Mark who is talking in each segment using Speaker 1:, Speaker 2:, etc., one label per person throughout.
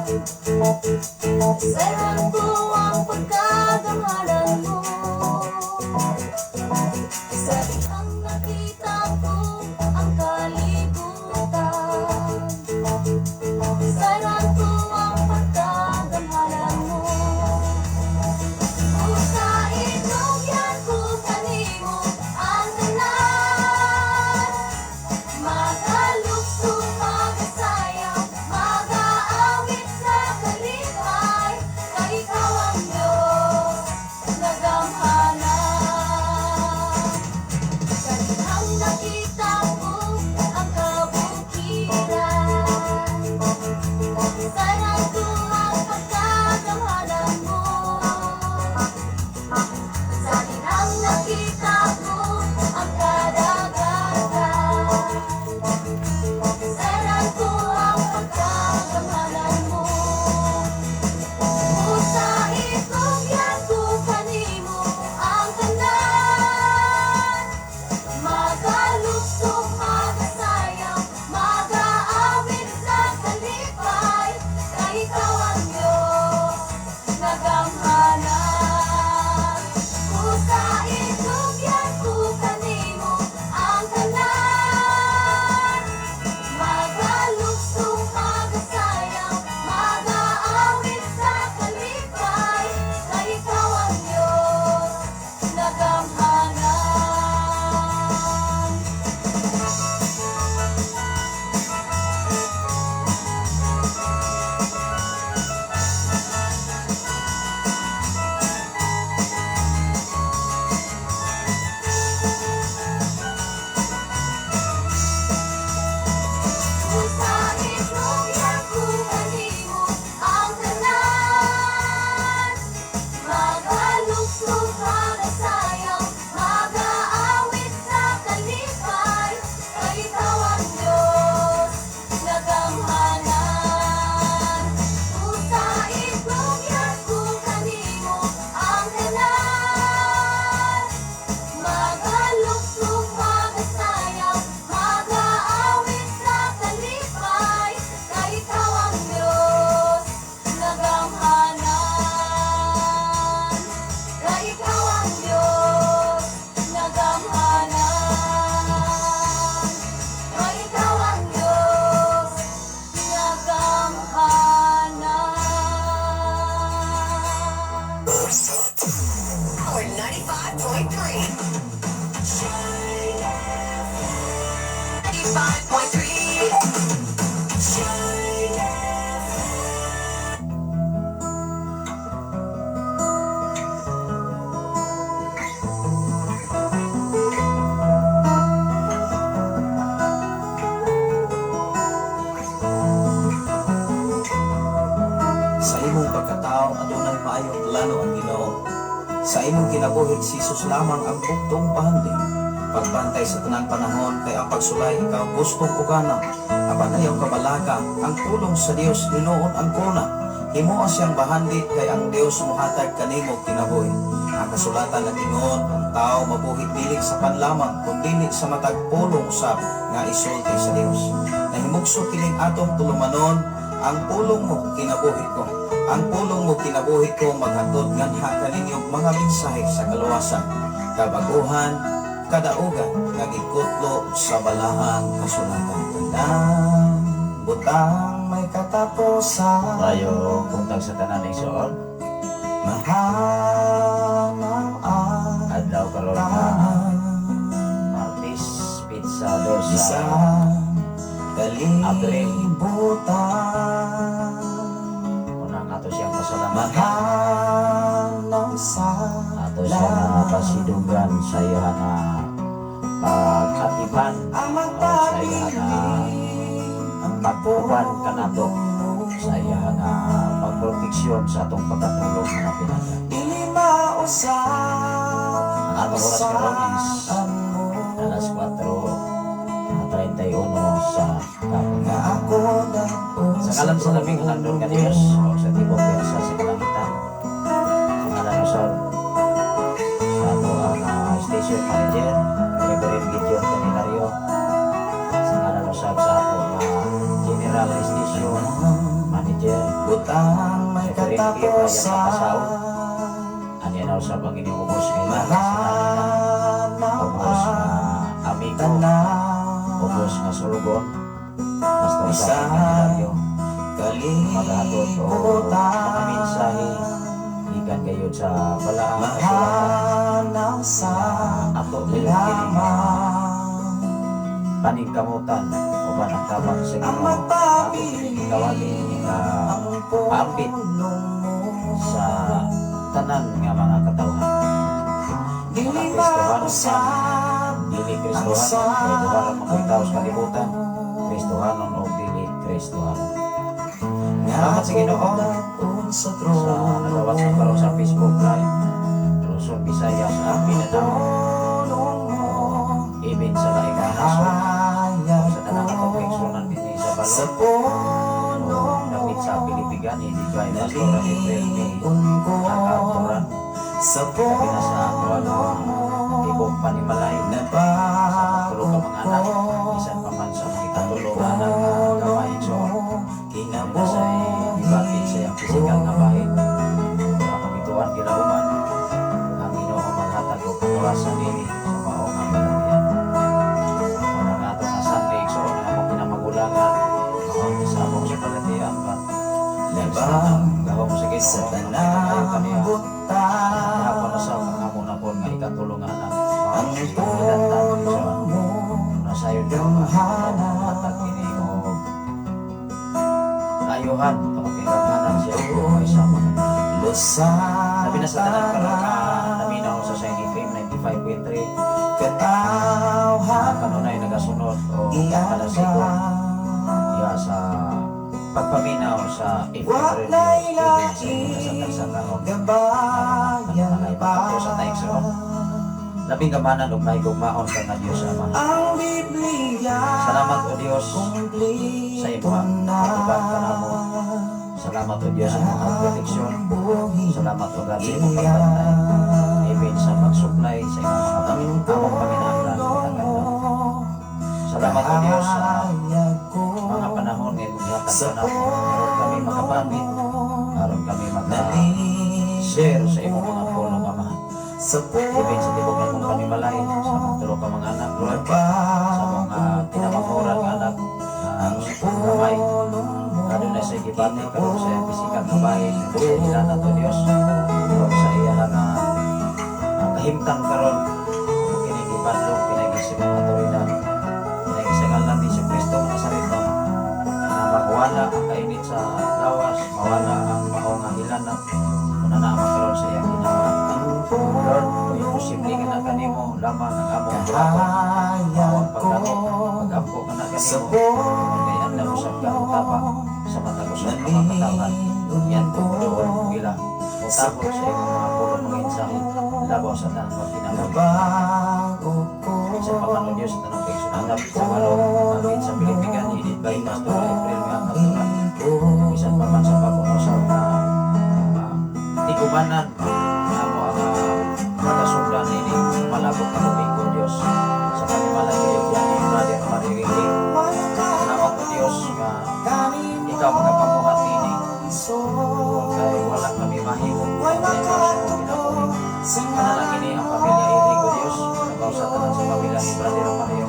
Speaker 1: Sayran ko ang pagkagamhanan mo. Sa dihang nakita ko ang kalibutan, Sayran ko ang pagkagamhanan mo. Sa itugyan ko kanimo ang tanan, Magalukso, magasayaw, magaawit sa kalipay, kay ikaw ang Diyos nga gamhanan. Sa dihang nakita ko ang kabukiran, Sayran ko ang pagkagamhanan mo. Sa dihang nakita ko ang kadagatan, Sayran ko ang pagkagamhanan mo. Sa itugyan ko kanimo ang tanan, Magalukso, magasayaw, magaawit sa kalipay, kay ikaw ang Diyos nga gamhanan. Sa itugyan ko kanimo ang tanan, Magalukso, magasayaw, magaawit sa kalipay, kay ikaw ang Diyos nga gamhanan. Sa itugyan ko kanimo ang tanan, Magalukso, magasayaw, magaawit sa kalipay, kay ikaw ang Diyos nga gamhanan. Sa itugyan ko kanimo ang tanan, Magalukso, magasayaw, magaawit sa kalipay, kay ikaw ang Diyos nga gamhanan. Kay ikaw ang Diyos nga gamhanan. Kay ikaw ang Diyos nga gamhanan.
Speaker 2: Power 95.3. 95.3. Shine.
Speaker 3: Sa imong pagkatao, adunay maayong plano ang Ginoo. Sa imong kinabuhi, si Jesus lamang ang buktong bahandi. Pagbantay sa tanang panahon kay ang pagsulay ikaw gustong ugana. Apan ayaw kabalaka, ang pulong sa Dios hinuon ang kuna. Himoa siyang bahandi kay ang Dios mohatag kanimo kinabuhi. Ang kasulatan nag-ingon, ang tao mabuhi dili sa pan lamang, kun dili sa matag pulong usab nga isulti sa Dios. Nahimugso kining atong tulumanon, ang pulong mo kinabuhi ko. Ang pulong mo kinabuhi ko maghatod nganha kaninyo mga mensahe sa kaluwasan, kabaguhan, kadaugan nga gikutlo sa balahang kasulatan. Tanang butang may katapusan.
Speaker 4: Tayo buntag sa tanan, igsoon.
Speaker 3: Mahanaw ang
Speaker 4: Adlaw karon nga
Speaker 3: tanan.
Speaker 4: Martes, petsa 2 sa
Speaker 3: Isang
Speaker 4: Abril.
Speaker 3: Kalibutan.
Speaker 4: Una ato siyang pasalamatan.
Speaker 3: Mahanaw sa
Speaker 4: Ato siya nga pasidunggan sa iya nga pag-atiman
Speaker 3: ang
Speaker 4: o sa iya nga
Speaker 3: ang
Speaker 4: pagpuban kanato sa iya nga pagproteksyon sa atong pagkatulog, mga pinaka.
Speaker 3: Dili mausap
Speaker 4: Ang atong oras karon is alas 4:31 sa kapon.
Speaker 3: Nga ako na
Speaker 4: Sa ngalan sa labing halangdon nga Diyos o sa tibok sa kalangitan. Sa ngalan usab sa ato ang station manager, Reverend Gideon Candelario. Sa ngalan usab sa ato nga general station manager,
Speaker 3: Butang
Speaker 4: Brian
Speaker 3: Katapusan.
Speaker 4: Makasaon. Ani na usab ang inyong ubos nga ilana sa nalina.
Speaker 3: Mahanaw
Speaker 4: Ubos nga
Speaker 3: ang
Speaker 4: amigo,
Speaker 3: tanan.
Speaker 4: ubos nga sulugon. Pastor sa Candelario. Maghatod o mga mensahe gikan gayud sa balaang kasulatan.
Speaker 3: Mahanaw sa
Speaker 4: Ato gayud kini nga
Speaker 3: lamang.
Speaker 4: paningkamutan uban ang tabang sa
Speaker 3: Ang
Speaker 4: Ginoo. Ato
Speaker 3: mapabili
Speaker 4: kini gikawali nga
Speaker 3: ang
Speaker 4: paambit
Speaker 3: pulong mo.
Speaker 4: sa tanan nga mga katawhan.
Speaker 3: Dili
Speaker 4: Mga Kristohanon
Speaker 3: mausab
Speaker 4: dili Kristohanon, kay duha ra man ko'y tao sa kalibutan, Kristohanon o dili Kristohanon. Salamat sa Ginoo
Speaker 3: sa
Speaker 4: sa nagawat sa karon sa Facebook Live, Luzon, Visayas, at Mindanao,
Speaker 3: Pulong mo
Speaker 4: even sa laing mga nasod,
Speaker 3: kahayag
Speaker 4: sa tanang atong
Speaker 3: ko
Speaker 4: kaigsunan dinhi sa
Speaker 3: sa
Speaker 4: balon,
Speaker 3: pulong
Speaker 4: dapit
Speaker 3: mo
Speaker 4: sa Pilipigan, hindi ba Pastor April B.
Speaker 3: Naliun ko
Speaker 4: Nakautoran,
Speaker 3: sa
Speaker 4: labi na sa atuan
Speaker 3: pulong mo
Speaker 4: tibok panimalay, sa tulo ka mga anak, bisan pa man sa mga ikatulo nga anak nga gamay igsoon. Nila sa gibatin sa iyang pisikal nga bahin. Pero ang pagituan kilauman, ang Ginoo maghatag og katuwasan nini sa mao nga kinabuhian. Wala nga ato nga Sunday igsoon nga among kinamagulangan, among sa among sa palatian ba.
Speaker 3: Labang
Speaker 4: Gahom sa
Speaker 3: sa
Speaker 4: Ginoo, kayo
Speaker 3: tanang
Speaker 4: kaniya.
Speaker 3: butang
Speaker 4: Hapon na sa ang amo na po nga ikatulo nga anak.
Speaker 3: ang
Speaker 4: Mao si Ilantan
Speaker 3: pulong
Speaker 4: igsoon.
Speaker 3: mo
Speaker 4: Nasayon ko nga hatag kini og ayuhan tungod kay gamhanan siya o may sama kaniya.
Speaker 3: Lusa
Speaker 4: Labi na sa tanan karon nga naminaw sa Shiny FM 95.3
Speaker 3: Katawhan
Speaker 4: kanunay nagasunod o kalasikon diha sa pagpaminaw sa FM
Speaker 3: Wa
Speaker 4: Radio
Speaker 3: na'y
Speaker 4: even sa inyo sa
Speaker 3: laing
Speaker 4: tagsakaron.
Speaker 3: Gabayan pa
Speaker 4: Sa taigsoon. Labing gamhanan ug mahigugmaon ka nga Dios Ama.
Speaker 3: Ang Biblia
Speaker 4: Salamat o Dios
Speaker 3: Kumplito
Speaker 4: sa imong
Speaker 3: na
Speaker 4: katubag kanamo. Salamat o Dios sa imong proteksyon. Salamat o God sa imong pagbantay. Even sa pag-supply sa imong mga
Speaker 3: Ang
Speaker 4: among panginahanglan
Speaker 3: pulong
Speaker 4: matag
Speaker 3: mo
Speaker 4: adlaw. Salamat o Dios sa
Speaker 3: Kahayag ko
Speaker 4: mga panahon nga imong gihatag
Speaker 3: sa
Speaker 4: kanamo. Aron kami makapamit, aron kami maka-share sa imong mga pulong, Ama.
Speaker 3: Sa
Speaker 4: Even sa tibok namong panimalay, sa among tulo ka mga anak, Lord, sa among kinamahuran nga anak,
Speaker 3: Ang
Speaker 4: gamay,
Speaker 3: pulong mo
Speaker 4: adunay sa gibati karon sa iyang pisikal nga bahin, sa ilanat o Dios, ug sa iya nga kahimtang karon, ug kini gipadlong pinagi sa imong awtoridad, pinagi sa ngalan ni Kristo nga Nazaretno, na magwala ang kainit sa lawas, mawala ang mao nga hilanat, kung na naman karon sa iyang ginawa. Lord, kung imposible nga na kanimo lamang ang among buhaton, mao
Speaker 3: Kahayag
Speaker 4: ang pagdako,
Speaker 3: ko
Speaker 4: pag-ampo ka na
Speaker 3: sa
Speaker 4: kanimo, tungod kay andam usab ka motapang sa matag usa ka mga katawhan. Yan po doon ila motabok sa imong mga pulong, mga mensahe labaw sa tanang magkinabuhi.
Speaker 3: Nabago ko
Speaker 4: Sa pamano Diyos sa tanang kaigsunan dapit sa balong, dapit sa Pilipigan, headed by Pastor April nga Katuran. Bisan pa man sa pag-usap na tigumanan amo ang magasundan ini malabot na Domingo, Diyos, sa panimalay kayo diyan ni Brother Mario Ringling. Salamat o Diyos nga ikaw magapamuhat ini tungod kay wala kami mahimo
Speaker 3: Way
Speaker 4: kay ikaw sa among kinabuhi.
Speaker 3: makatulo.
Speaker 4: Panalangin ni ang pamilya Enrico, Diyos, labaw sa tanan sa pamilya ni Brother Mario.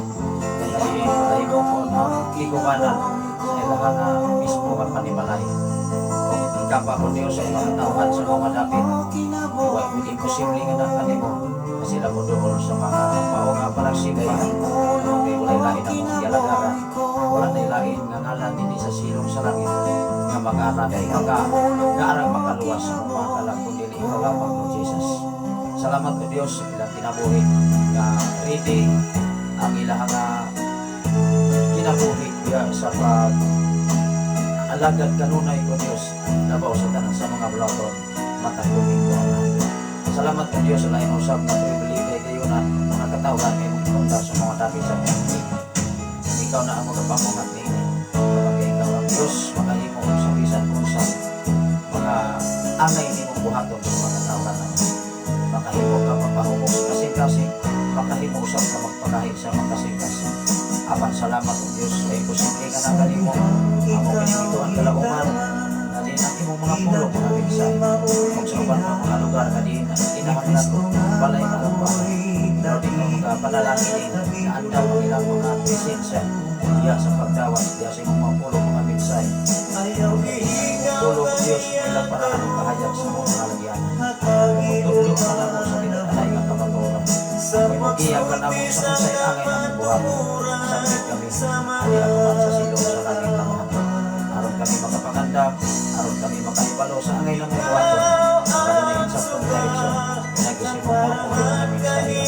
Speaker 4: Dahil palahimo ko na tigumanan sa ilahang mismo nga panimalay. O ikapa ko, Diyos, sa mga katawhan sa mga dapit. Wa gud imposible nga na kanimo kasi sila mo doon sa mga mao nga panagsimba. Kay walay lain ang gialagaran. Wala nay lain nga ngalan dinhi sa silong sa langit nga mag-aral maka nga arang makaluwas sa mga kalag kun dili ikaw lamang, Lord Jesus. Salamat o Dios sa ilang kinabuhi nga ready ang ilang nga kinabuhi diya sa pag alagad kanunay ko, Dios, labaw sa tanan sa mga bulaton matag Domingo, Ama. Salamat o Dios sa lain usab nga pribilehe kayo na mga katawhan nga imong ipunta sa mga dapit sa kinabuhi. Ikaw na ang magapamuhat niini. Kapag ikaw ang Diyos, makahimo sa bisan kung sa mga angay nimong buhaton sa mga katawhan naman. Makahimo ka magpahumos sa kasing-kasing, makahimo usab ka magpakahi sa mga kasing-kasing. Apan salamat o Diyos ay posible nga na kanimo amo kinigituan kalauman na din ang imong mga pulong, mga mensahe. Kinahanglan balay kalambahan. Lord, ikaw magapanalangin na andam ang ilang mga presensya diya sa pagdawat, diya sa imong mga pulong, mga mensahe. Tulong, Diyos, ilang paraan ng kahayag sa mga kalagyan. Magtudlo ka namo sa tinud-anay nga kamatuoran. May magiya ka namo sa unsay angay namong buhaton. Sakit kami, ani man sa silong sa langit, Amahan. Aron kami makapangandam, aron kami makahibalo sa angay namong buhaton. Para na saktong direksyon, pinag-isip mo mga pulong, mga mensahe.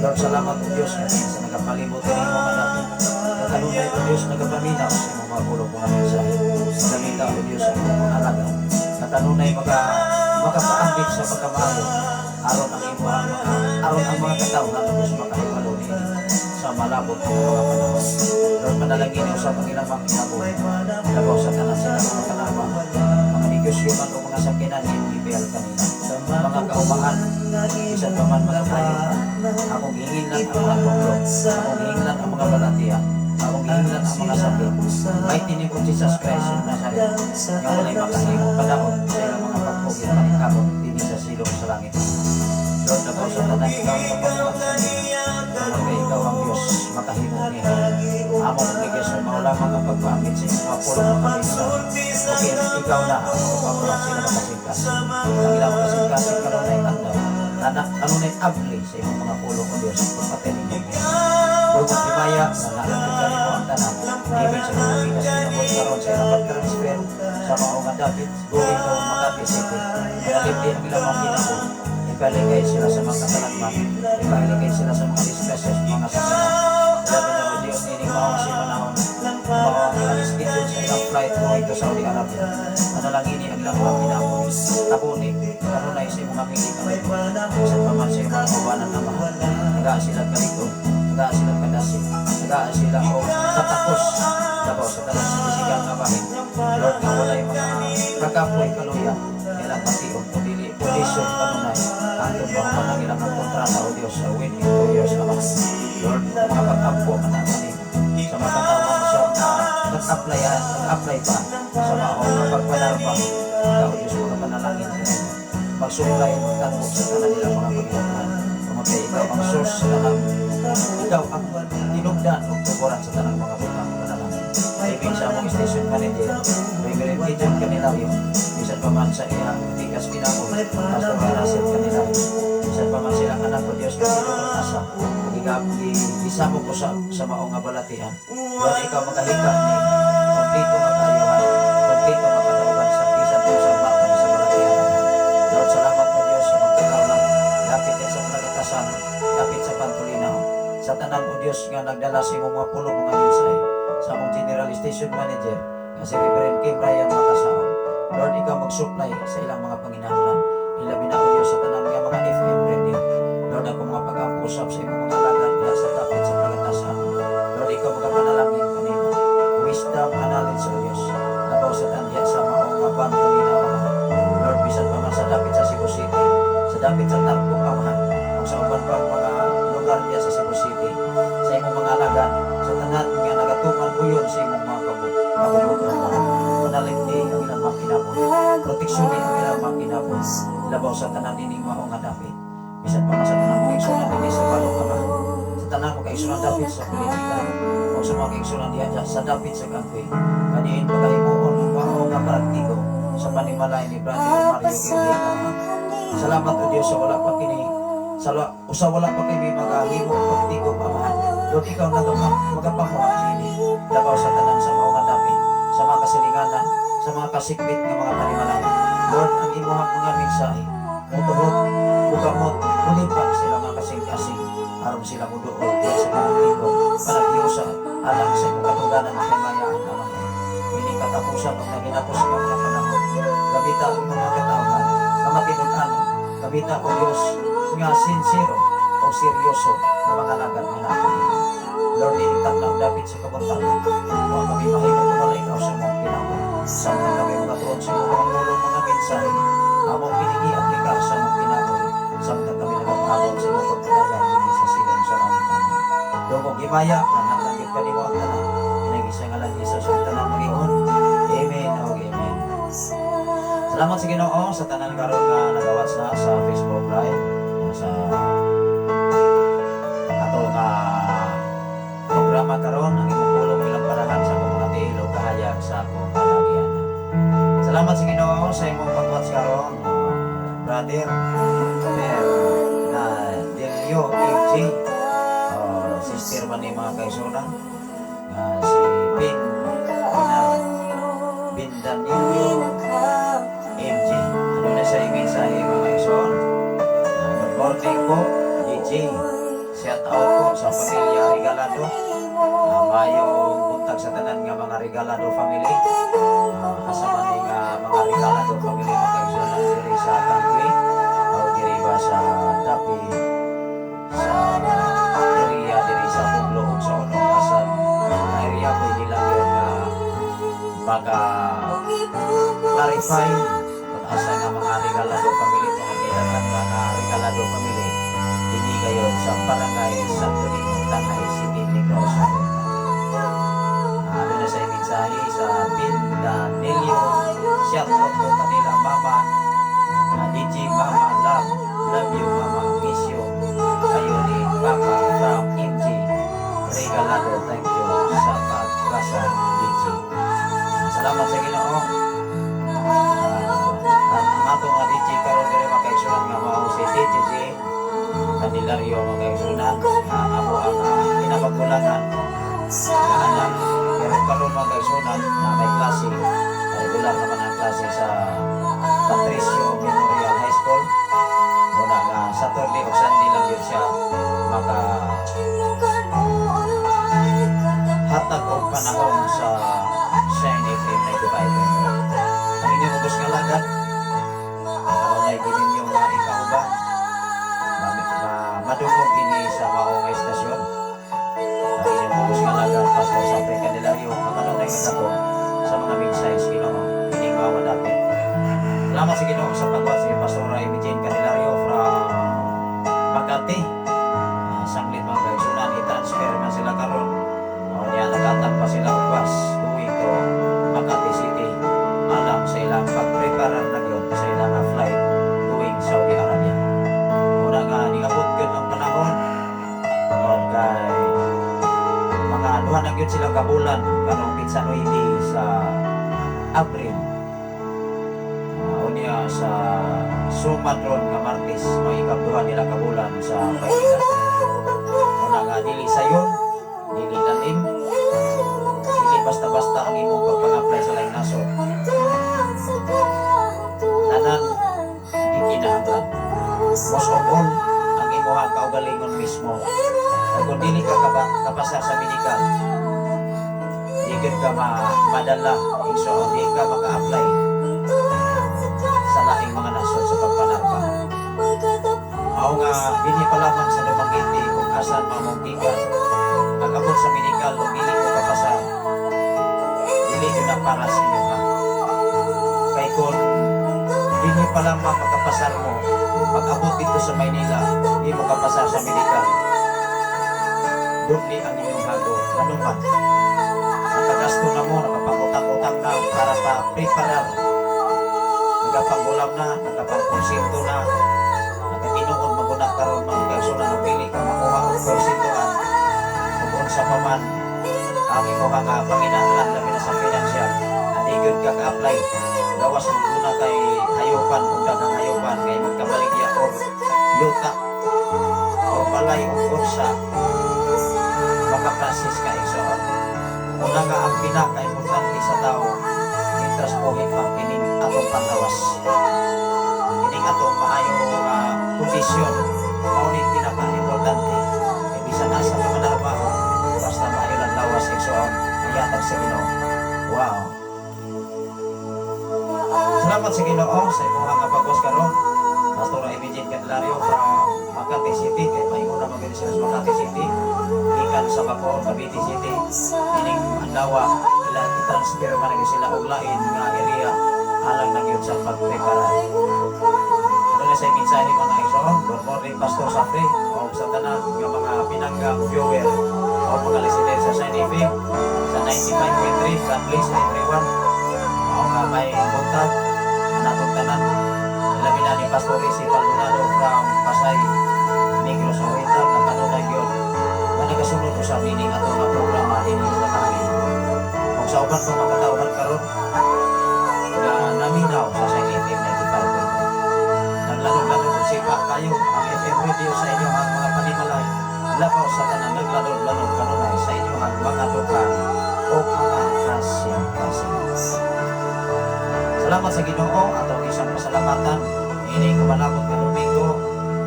Speaker 4: Lord, salamat o Diyos nga sa nagapalibot ini mo mga dapit. Kakanunay o Diyos nagapaminaw sa imong mga pulong, mga mensahe. Gamita o Diyos ang imong mga alagad. Katanunay makapaambit sa pagkamaayo aron ang imong mga aron ang mga katawhan o Diyos makahibalo niini sa malabot ng mga panahon. Lord, panalangin usab ang ilang mga kinabuhi. Labaw sa tanan sila mga panarwa, mga negosyo man o mga sakyanan imong ipiyal kanila. Mga kaumahan, bisan pa man mga kayo. Akong gihinglan ang mga tuklo, akong gihinglan ang mga balatian, akong gihinglan ang mga sakit. Mighty name of Jesus Christ of Nazareth, nga walay makahimo padaot sa ilang mga pagpugit paningkamot dinhi sa silong sa langit. Lord, labaw sa tanan, ikaw ang kapamuhat sa kanila. Tungod kay ikaw ang Diyos, makahimo niya. Among obligasyon mao lamang ang pagpaambit sa imong mga pulong, mga mensahe. Okay, ikaw na ang magpapamuhat sila makasingkasing. Ang ilang kasing-kasing kanunay andam, anak kanunay abli sa imong mga pulong o Diyos, pagpatinig mo niya. Dungog himaya, nanalangin kanimo ang tanan. Even sa mga pikas kinabuhi karon sa ilang pag-transfer sa mga nga dapit going to Makati City. Manalipdi ang ilang mga kinabuhi. Ipaligay sila sa mga katalagman. Ipaligay sila sa mga disgrasya sa mga sakyanan. Labi na mo Diyos, nining maong si manahon. Mao ang ilang schedule sa ilang flight going to Saudi Arabia. Manalangini ang ilang mga kinabuhi. Tabuni, kanunay sa imong hamili kami. Bisan pa man sa imong mga kaubanan, Amahan. Tagaan sila kalikod, tagaan sila kadasig, tagaan sila o katakos. Labaw sa tanan sa pisikal nga bahin. Lord, nga walay mga kakapoy kaluya. Ilang pation, kundili, kondisyon kanunay. Hangtod mahuman ang ilang ang kontrata o Diyos sa within 2 years naman. Lord, mga pag-ampo ka na kanimo. Sa mga katawhan mo siya na nag-apply, nag-apply pa sa mga pagpanarba. Ikaw, Diyos, mga panalangin kanimo. Magsuplay, magtatbo sa tanan nilang mga pagkakataon. Tungod kay ikaw ang source sa tanan. Ikaw ang tinugdan o tuburan sa tanang mga butang, panalangin. Ibig sa among station manager, Reverend Gideon Canilario, bisan pa man sa iyang tikas kinabuhi, Pastor Russell Canilario, bisan pa man silang anak o Diyos kasi itong asa, gisamo ko sa maong nga balatian. Lord, ikaw makahika ni kompleto nga kaayuhan, kompleto nga kadaugan sa bisan po sa matang sa balatian. Lord, salamat o Diyos sa mga katawhan, dapit din sa Malagatasan, dapit sa Pantulinaw, sa tanan o Diyos nga nagdala sa imong mga pulong, mga mensahe, sa among General Station Manager, nga si Reverend Kim Ryan Makasaon. Lord, ikaw mag-supply sa ilang mga panginahanglan. Ilabi na o Diyos sa tanan nga mga FM radio. Lord, ako mga pag-ampo usab sa imong mga alagad diha sa dapit sa Malagatasan. Lord, ikaw magapanalangin kanila. Wisdom and knowledge o Diyos. Labaw sa tanan diha sa maong nga Pantulinaw, Amahan. Lord, bisan pa man sa dapit sa Cebu City, sa dapit sa Tarco, Amahan, ug sa uban pang mga lugar diha sa Cebu City, sa imong mga alagad, sa tanan nga nagatuman uyon sa imong mga kabubuton. Manalipdi ang ilang mga kinabuhi. Proteksyon ang ilang mga kinabuhi. Labaw sa tanan ining mao nga dapit. Bisan pa man sa tanan mga igsoon dinhi sa balok, Amahan. Sa tanan mga kaigsuonan dapit sa politika o sa mga kaigsuonan diha sa dapit sa Kangkoy. Kaniin pagahimuon ang mao nga praktiko sa panimalay ni Brother Mario Irving. Salamat o Diyos sa wala pa kini sa usa wala pa kami magahimo pagtigom, Amahan. Lord, ikaw magapamuhat niini. Labaw sa tanan sa mga nga dapit, sa mga kasilinganan, sa mga kasikbit nga mga panimalay. Lord, ang imuhang mga mensahe, mutuhog, mugamot, mulipang sila mga kasing-kasing, aron sila muduol diya sa pagtigom, panagyosa, alang sa imong katungdanan at himayaan, Amahan. Ini katapusan og naginapos nga mga panahon. Gabita ang imong mga katawhan, nga matinud-anon. Gabita o Diyos nga sincero o seryoso na mga alagad nga natin. Lord, ining dapit sa kabuntagon. Wa kami mahimo kung wala ikaw sa among kinabuhi. Samtang kami makatuon sa imong mga pulong, mga mensahe, among kini i-aplikar sa among kinabuhi. Samtang kami nagapaabot sa imong pagpadagan dinhi sa silong sa langit namin. Dungog himaya, nanalangin kanimo ang tanan. Pinaagi sa ngalan ni Jesus ang tanan mag-ingon. Amen o amen. Salamat. Salamat sa Ginoo sa tanan karon nga nagawatch na sa Facebook Live sa ato nga programa karon, ang imong pulong ilang parahan sa akong mga tiil ug kahayag sa akong kalagian. Salamat sa Ginoo sa imong pag-watch karon, brother Per na Delio AJ, sister man ni mga kaigsuonan, si Bin na Bindanillo MG. Ano na sa mensahe, mga igsoon? Good morning po, DJ. Shout out po sa pamilya Regalado. Maayong buntag sa tanan nga mga Regalado family. Asa man ni nga mga Regalado family, mga kaigsoon, diri sa Tangkli o diri ba sa Dapi, sa area diri sa Puglo ug sa Unong, asan area, pwede lang yun nga maka clarify kung asa nga mga Regalado family, tungod kay daghan mga Regalado family dinhi kayo sa Barangay Santo Niño, Tanay City, Negros Oriental. Ano na sa mensahe sa Bindanillo? Shout out po kanila mama, DJ Mama Love, love you, Mama, miss you kayo ni Papa, from MG Regalado. Thank you sa pagbasa, DJ. Salamat sa Ginoo. Ang ato nga DJ karon diri, mga kaigsuonan, nga mao si DJ J Candelario, mga kaigsuonan, ako ang kinabagulangan nga anak, pero karon, mga kaigsuonan, na may klase, regular naman ang klase sa Patricio Memorial High School muna nga Saturday o Sunday lang yun siya maka hatag og panahon sa Shine FM 95.3. Ang inyong ubos nga lagad, kanunay gid ninyo nga ikauban, madungog kini sa maong estasyon. Ang inyong ubos nga lagad, Pastor Sapre Candelario, ang kanunay katabong sa mga mensahe sa Ginoo, ining mga madapit. Salamat sa Ginoo sa pagwat sa Pastora Amy Jane Candelario from Makati. Sanglit, mga kaigsuonan, i-transfer man sila karon. O niya, nakatag pa sila og bus going to Makati City alang sa ilang pag-prepare na yun sa ilang flight going Saudi Arabia. Una nga ningabot gyud ang panahon tungod kay mga duha na gyud sila kabulan karong petsa 9 sa Abril. Unya sa suman ron nga Martes, may ikaduha nila kabulan sa Maynila. Una nga dili sayon, dili lalim, dili basta-basta ang imong pagpang-apply sa laing nasod. Tanan gikinahanglan. Most of all, ang imuhang kaugalingon mismo. Kay kung dili ka kapasar sa medical, di gyud ka madala, igsoon, di ka maka-apply sa laing mga nasod sa pagpanarpa. Mao nga dinhi pa lamang sa Dumaguete kung asan mamong gikan, pag-abot sa medical ug dili ko kapasar, dili gyud na para sa inyo ha. Kay kung dinhi pa lamang makapasar mo, pag-abot dito sa Maynila, di mo kapasar sa medical, doble ang inyong hago. Ano man? Nakagasto na mo, nakapangutang-utang na para pa preparar. Nagapanggulam na, nakapangkonsinto na, nakatinuod maguna karon, mga kaigsuonan, og dili ka makuha og porsintuan ug unsa pa man ang imong nga panginahanglan, labi na sa financial, adi gyud ka ka-apply gawas kung duna kay hayupan ug daghang hayupan kay magkabaligya or yuta or balay o unsa, maka-process ka, igsoon. Una nga ang pinaka-importante sa tao mientras buhi pa, kining atong panglawas, kining atong maayo nga kondisyon, mao ni pinaka-importante. Kay bisan asa ka manarbaho, basta maayo lang lawas, igsoon, iyatag sa Ginoo. Wow. Salamat sa Ginoo sa imong nga pag-host karon. Pastor Amy Candelario from Makati City, kay maingon na magyud sila sa Makati City gikan sa Bacoor, Cavite City. Ining adlaw ila i-transfer man gyud sila og lain nga area alang na gyud sa pagprepara. Ano na sa mensahe, mga igsoon? Good morning, Pastor Safri, o sa tanan nga mga pinangga viewer o mga listener sa Shine FM sa 95.3. God bless everyone. O nga may buntag. Natong tanan. Labi na ni Pastor Rizzi Maldonado from Pasay, Negros Oriental, nga kanunay gyud nga nagasunod usab nining ato nga programa dinhi sa tangi. Kung sa uban pa makatawhan karon nga naminaw sa Shine FM 95.3. Naglanog-lanog og sipa kayo ang FM radio sa inyong ang mga panimalay. Lakaw sa tanan naglanog-lanog kanunay sa inyong ang mga dukan o mga kasing-kasing. Salamat sa Ginoo, atong isang pasalamatan ini kamalapot nga Domingo.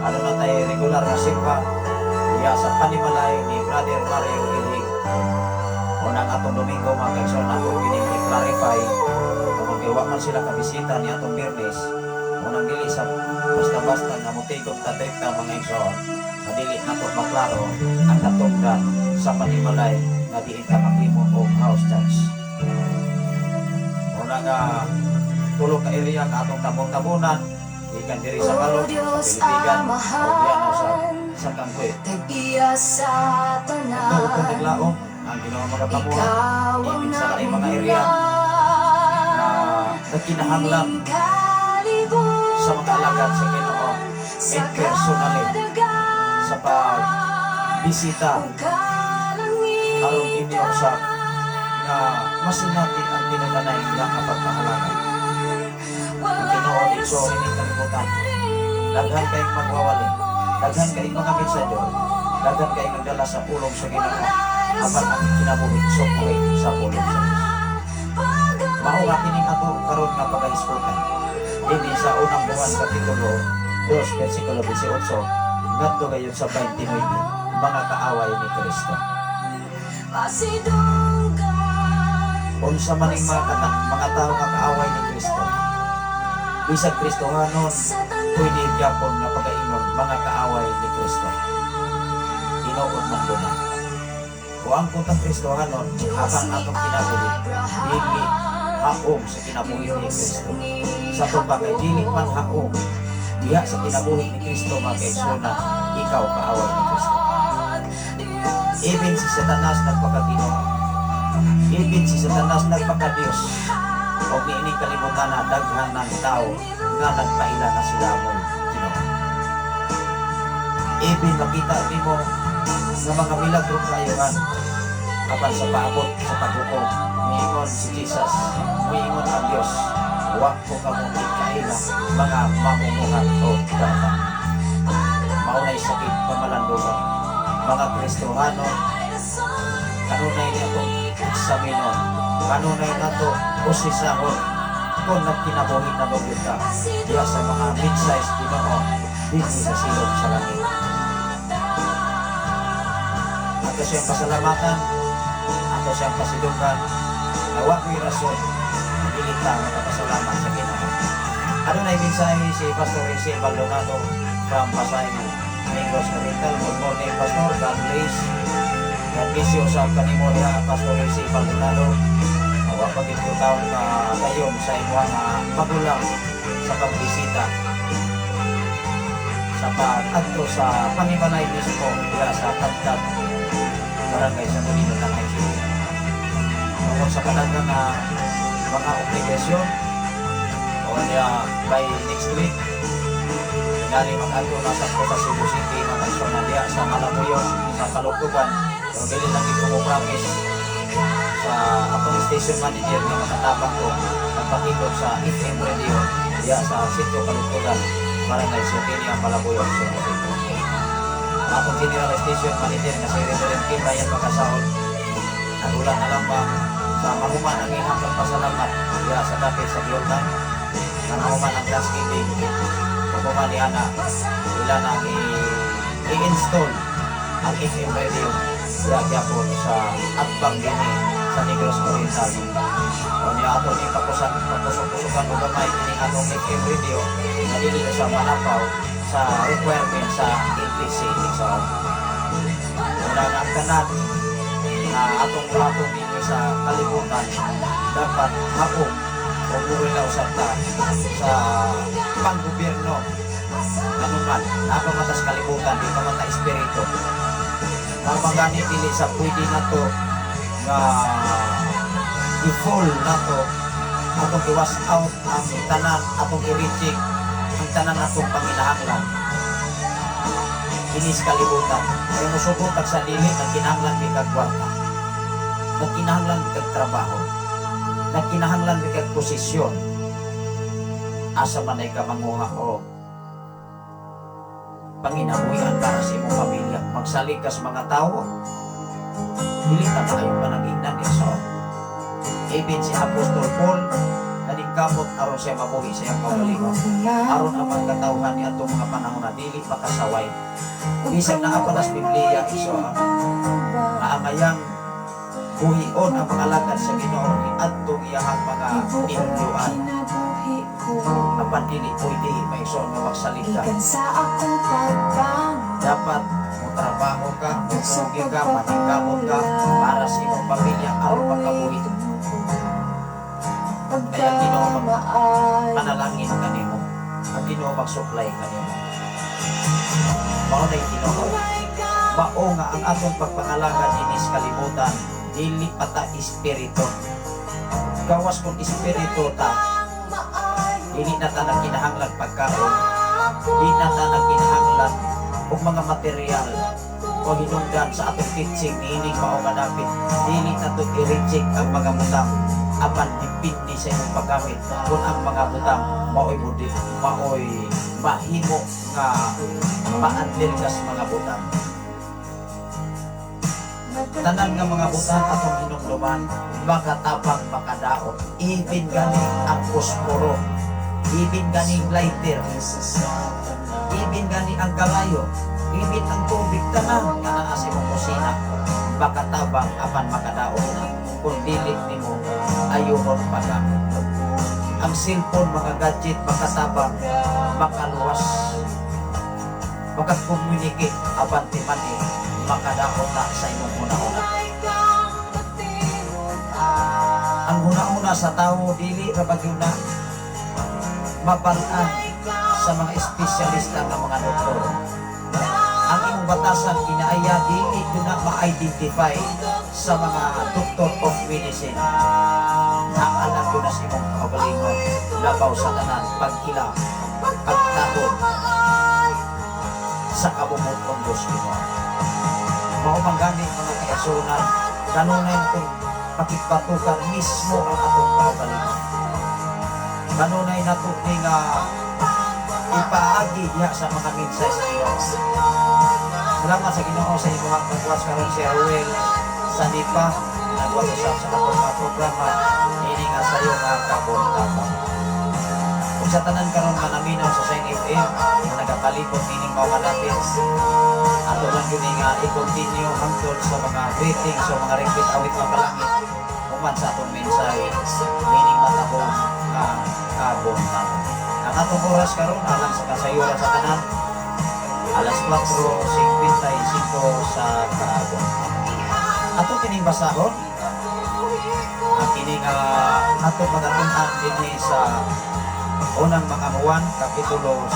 Speaker 4: Ano na tayo regular nga simba diya sa panimalay ni Brother Mario Ilhig. Unang atong Domingo, mga kaigsoon, ako kining i-clarify tungod kay wa man sila kabisita ni atong Biyernes. Unang dili sa basta-basta nga motigom ta direkta, mga igsoon, nga dili nato maklaro ang katungdan sa panimalay nga diin ta maghimo og house church. Una nga tulo ka area nga atong tabon-tabonan gikan diri sa Balog,
Speaker 1: O Diyos
Speaker 4: sa Pilipigan o diyan sa
Speaker 1: Amahan,
Speaker 4: sa Kangkoy.
Speaker 1: Tag-iya sa
Speaker 4: Ito kung
Speaker 1: tanan,
Speaker 4: naglaom ang Ginoo magapamuhat
Speaker 1: Ikaw ang
Speaker 4: ibig sa laing mga area na nagkinahanglan sa mga alagad sa Ginoo and personally sa pagbisita aron inyo sa nga masinati ang tinulanay nga kapagpahalaga. Ang Ginoo dito ining kalibutan. Daghan kayong magwawali, daghan kayong mga mensayo, daghan kayong nagdala sa pulong sa Ginoo. Apan ang kinabuhi sukoy sa pulong sa Diyos. Mao nga kining ato karon nga pagahisgutan. Dinhi sa Unang Juan kapitulo 2 versikulo 18 ngadto gayon sa 29, mga kaaway ni Kristo. Unsa man ning mga tawo nga kaaway ni Kristo? Bisag Kristohanon, pwede gyapon nga pagaingon mga kaaway ni Kristo. Tinuod man guna. O ang kuntang Kristohanon, apan atong kinabuhi, dili haom sa kinabuhi ni Kristo. Sa tuba kay dili man haom diha sa kinabuhi ni Kristo, mga kaigsoona, ikaw kaaway ni Kristo. Even si Satanas nagpakaginoo. Even si Satanas nagpakadiyos. O niining kalibutan na daghan ng tao nga nagpaila na sila mo Ginoo. Even makita nimo nga mga milagro kayuhan apan sa paabot sa paghukom, miingon si Jesus, miingon ang Dios, "Wa ko kamo ikaila, mga mamumuhat o data." Mao nay sakit pamalandungan mga Kristohano. Kanunay ni atong eksaminon, kanunay nato usisahon kung nagkinabuhi na ba gyud ka diha sa mga mid-size Ginoo dinhi sa silong sa langit. Ato siyang pasalamatan, ato siyang pasidunggan na wa ko'y rason dili ta makapasalamat sa Ginoo. Ano na mensahe si Pastor Rizzi Maldonado from Pasay, Negros Oriental. Good morning, Pastor. God bless. God bless you sa kanimo diha, Pastor Rizzi Maldonado. Wa pa gid ko taon ka dayon sa imuha nga magulang sa pagbisita sa pag-adto sa panimalay mismo diha sa Kadkad, Barangay San Antonio, Tanay City. Tungkol sa kadaghan nga mga obligasyon o niya, by next week tingali mag-adto na sa ko sa Cebu City, mga na diha sa Malabuyoc, sa Kalugtugan, pero dili lang ko mo promise sa atong station manager nga makatabang ko nagpakindot sa FM radio diha sa Sitio Kalugtugan, Barangay Sotenia, Malabuyoc, Cebu City. Atong general station manager nga si Reverend Kim Ryan Makasahol, nagulat na lang ba sa mahuman ang ilang pagpasalamat diha sa dapit sa Giyotan, na mahuman ang Thanksgiving, mahuman ni Ana ila na i-install ang FM radio diha gyapon sa atbang dinhi sa Negros Oriental. O niya ato ni pakusan pakusok-kusukan og gamay kining atong FM radio na dili sa manapaw sa requirement sa NTC. Igsoon, una nga ang tanan na atong buhaton dinhi sa kalibutan dapat haom o buwila usab ta sa panggobyerno. Anuman naa pa man tas kalibutan, di pa man ta espiritu. Mao gani dili sa pwede nato nga i-full nato Atong i-wash out ang tanan, atong i-reject ang tanan atong panginahanglan inis kalibutan. Kaya musugot kag sa dili, nagkinahanglan mi kag kwarta. Nagkinahanglan mi kag trabaho. Nagkinahanglan mi kag posisyon. Asa man ay ka manguha o panginabuhian para sa imong pamilya? Magsalig ka sa mga tao. Dili ta maayo panag-ingnan, igsoon. Even si Apostol Paul, naningkamot aron siya mabuhi sa iyang kaugalingon. Aron ang mga katawhan ni atong mga panahon na dili makasaway. Bisag naa pa nas Biblia, igsoon, maamayang buhion ang mga alagad sa Ginoo ni adtong iyahang mga tinunduan. Apan dili pwede, maigsoon, nga magsalig ka.
Speaker 1: Gikan sa akong pagbangon.
Speaker 4: Dapat mo trabaho ka, mupugi ka, maningkamot ka para sa imong pamilya aron makabuhi. Kaya Ginoo panalangin kanimo. Ang Ginoo mag-supply kanimo. Mao na Ginoo. Mao nga ang atong pagpangalagad inis kalibutan, dili pa ta espiritu. Gawas kung espiritu ta, dili na ta nagkinahanglan pagkaon, di na ta nagkinahanglan og mga material o hinungdan sa atong teaching niining mao nga dapit. Dili na to i-reject ang mga butang, apan depende sa imong paggamit kung ang mga butang maoy budi, maoy mahimo nga maandil ka sa mga butang. Tanan nga mga butang atong hinumduman, makatabang, makadaot. Even gani ang posporo, even gani lighter, even gani ang kalayo, even ang tubig, tanan nga naa sa imong kusina, makatabang apan makadaot na kung dili nimo ayuhon paggamit. Ang cellphone, mga gadget, makatabang, makaluwas, makakommunicate, apan timani makadaot na sa imong huna-huna. Ang huna-huna sa tao dili ra ba gyud na mabal-an sa mga espesyalista nga mga doktor. Ang imong batasan kinaaya dili gyud na ma-identify sa mga doctor of medicine. Naa lang gyud na sa imong kaugalingon. Labaw sa tanan, pagkila, pagtahod sa kabubut-on Diyos Ginoo. Mao man gani, mga kaigsuonan, kanunay kung pakigpatukan mismo ang atong kaugalingon. Kanunay nato ni nga ipaagi diha sa mga mensahe sa Ginoo. Salamat sa Ginoo sa imong pagwas karon, si Ruel Sanipa, nagwas usab sa atong mga programa ini nga sayo nga kabuntagon. Kung sa tanan karon nga naminaw sa Sign FM nga nagapalibot nining mao nga dapit, ato lang yun nga i-continue hangtod sa mga greetings o mga request awit mapalangit human sa atong mensahe meaning matabo nga kabuntagon. Ang atong oras karon, alang sa kasayuran sa tanan, alas 4:55 sa kabuntagon. Ato kining basahon ang kini nga atong magatun-an dinhi sa unang mga Juan kapitulo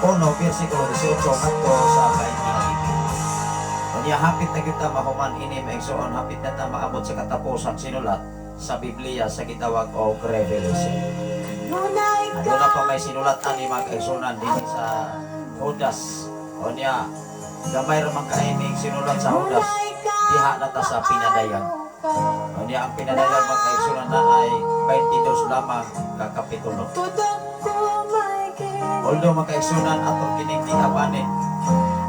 Speaker 4: 1 bersikulo 18 ngadto sa 29. Unya hapit na kita mahuman ini, maigsoon, hapit na ta maabot sa katapusan sinulat sa Biblia sa gitawag og Revelation. Aduna pa may sinulat ani, mga kaigsuonan, dinhi sa Judas. Unya gamay ra man kaining sinulat sa Judas, diha na ta sa pinadayag. Unya ang pinadayag, mga kaigsuonan, na ay 22 lamang ka kapitulo. Although, mga kaigsuonan, atong kining gihabanin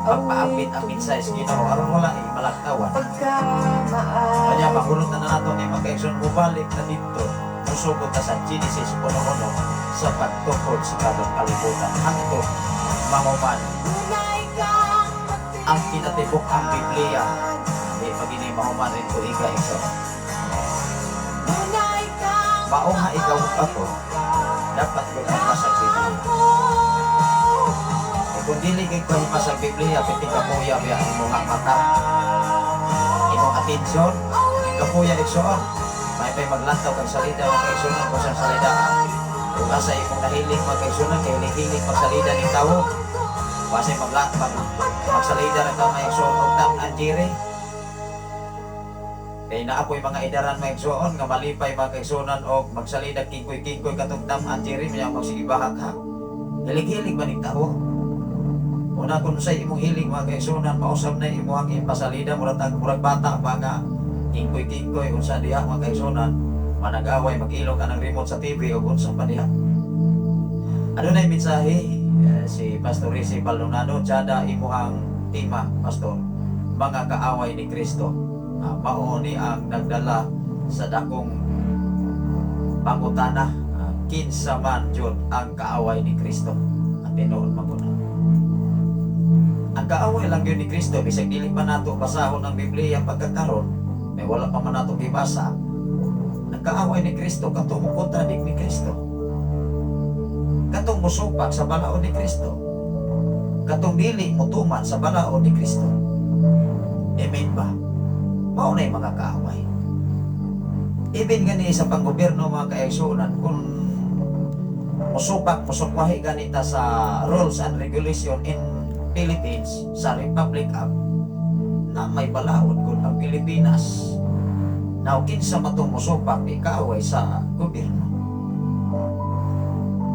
Speaker 4: pagpaapit ang mensahe sa Ginoo aron wala eh malaktawan. Kanya mahulot na nato ni, mga kaigsuonan, mubalik na dito, musugod na sa Genesis 1:1 sa pagtukod sa kadong kalibutan hangtod mahuman ang kinatibuk ang Biblia. Di pa gini mahuman rin tuiga, igsoon. Mao nga ikaw, ako, dapat ko sa Biblia. Eh, kung dili kay ko sa Biblia, piti kapuya biya ang imong mata, imong atensyon, kapuya, igsoon. May pay maglantaw kag salida, mga kaigsuonan, kung sa salida. Kung asa imong nahilig, mga kaigsuonan, kay hilig magsalida ning tawo. Wasay magla mag magsalida ra ka, mga igsoon, og Tom and Jerry. Kay naa po'y mga idaran, mga igsoon, nga malipay, mga kaigsuonan, og magsalidag kingkoy-kingkoy katong Tom and Jerry nya magsige bahak-hak. Hilig-hilig man ning tao. Una kung sa imong hilig, mga kaigsuonan, mausab na imong ipasalida, murag murag bata pa nga kingkoy-kingkoy unsa diha, mga kaigsuonan, manag-away, mag-ilok ka ng remote sa TV o unsa pa diha. Adunay mensahe si Pastor Rizzi Baldonado, tsada imuhang tema, Pastor, mga kaaway ni Kristo. Mao ni ang nagdala sa dakong pangutana, kinsa man jud ang kaaway ni Kristo? At tinuod man ko na. Ang kaaway lang yun ni Kristo, bisag dili pa nato basahon ang Biblia pagkakaron, may wala pa man nato gibasa. Ang kaaway ni Kristo katong mo contradict ni Kristo. Katong musupak sa balaod ni Kristo. Katong dili mutuman sa balaod ni Kristo. Amen ba? Mao na yung mga kaaway. Even gani sa panggobyerno, mga kaigsuonan, kung musupak, musukwahi ganita sa rules and regulation in Philippines, sa Republic Act, na may balaod kung ang Pilipinas. Now, kinsa matong musupak, di kaaway sa gobyerno.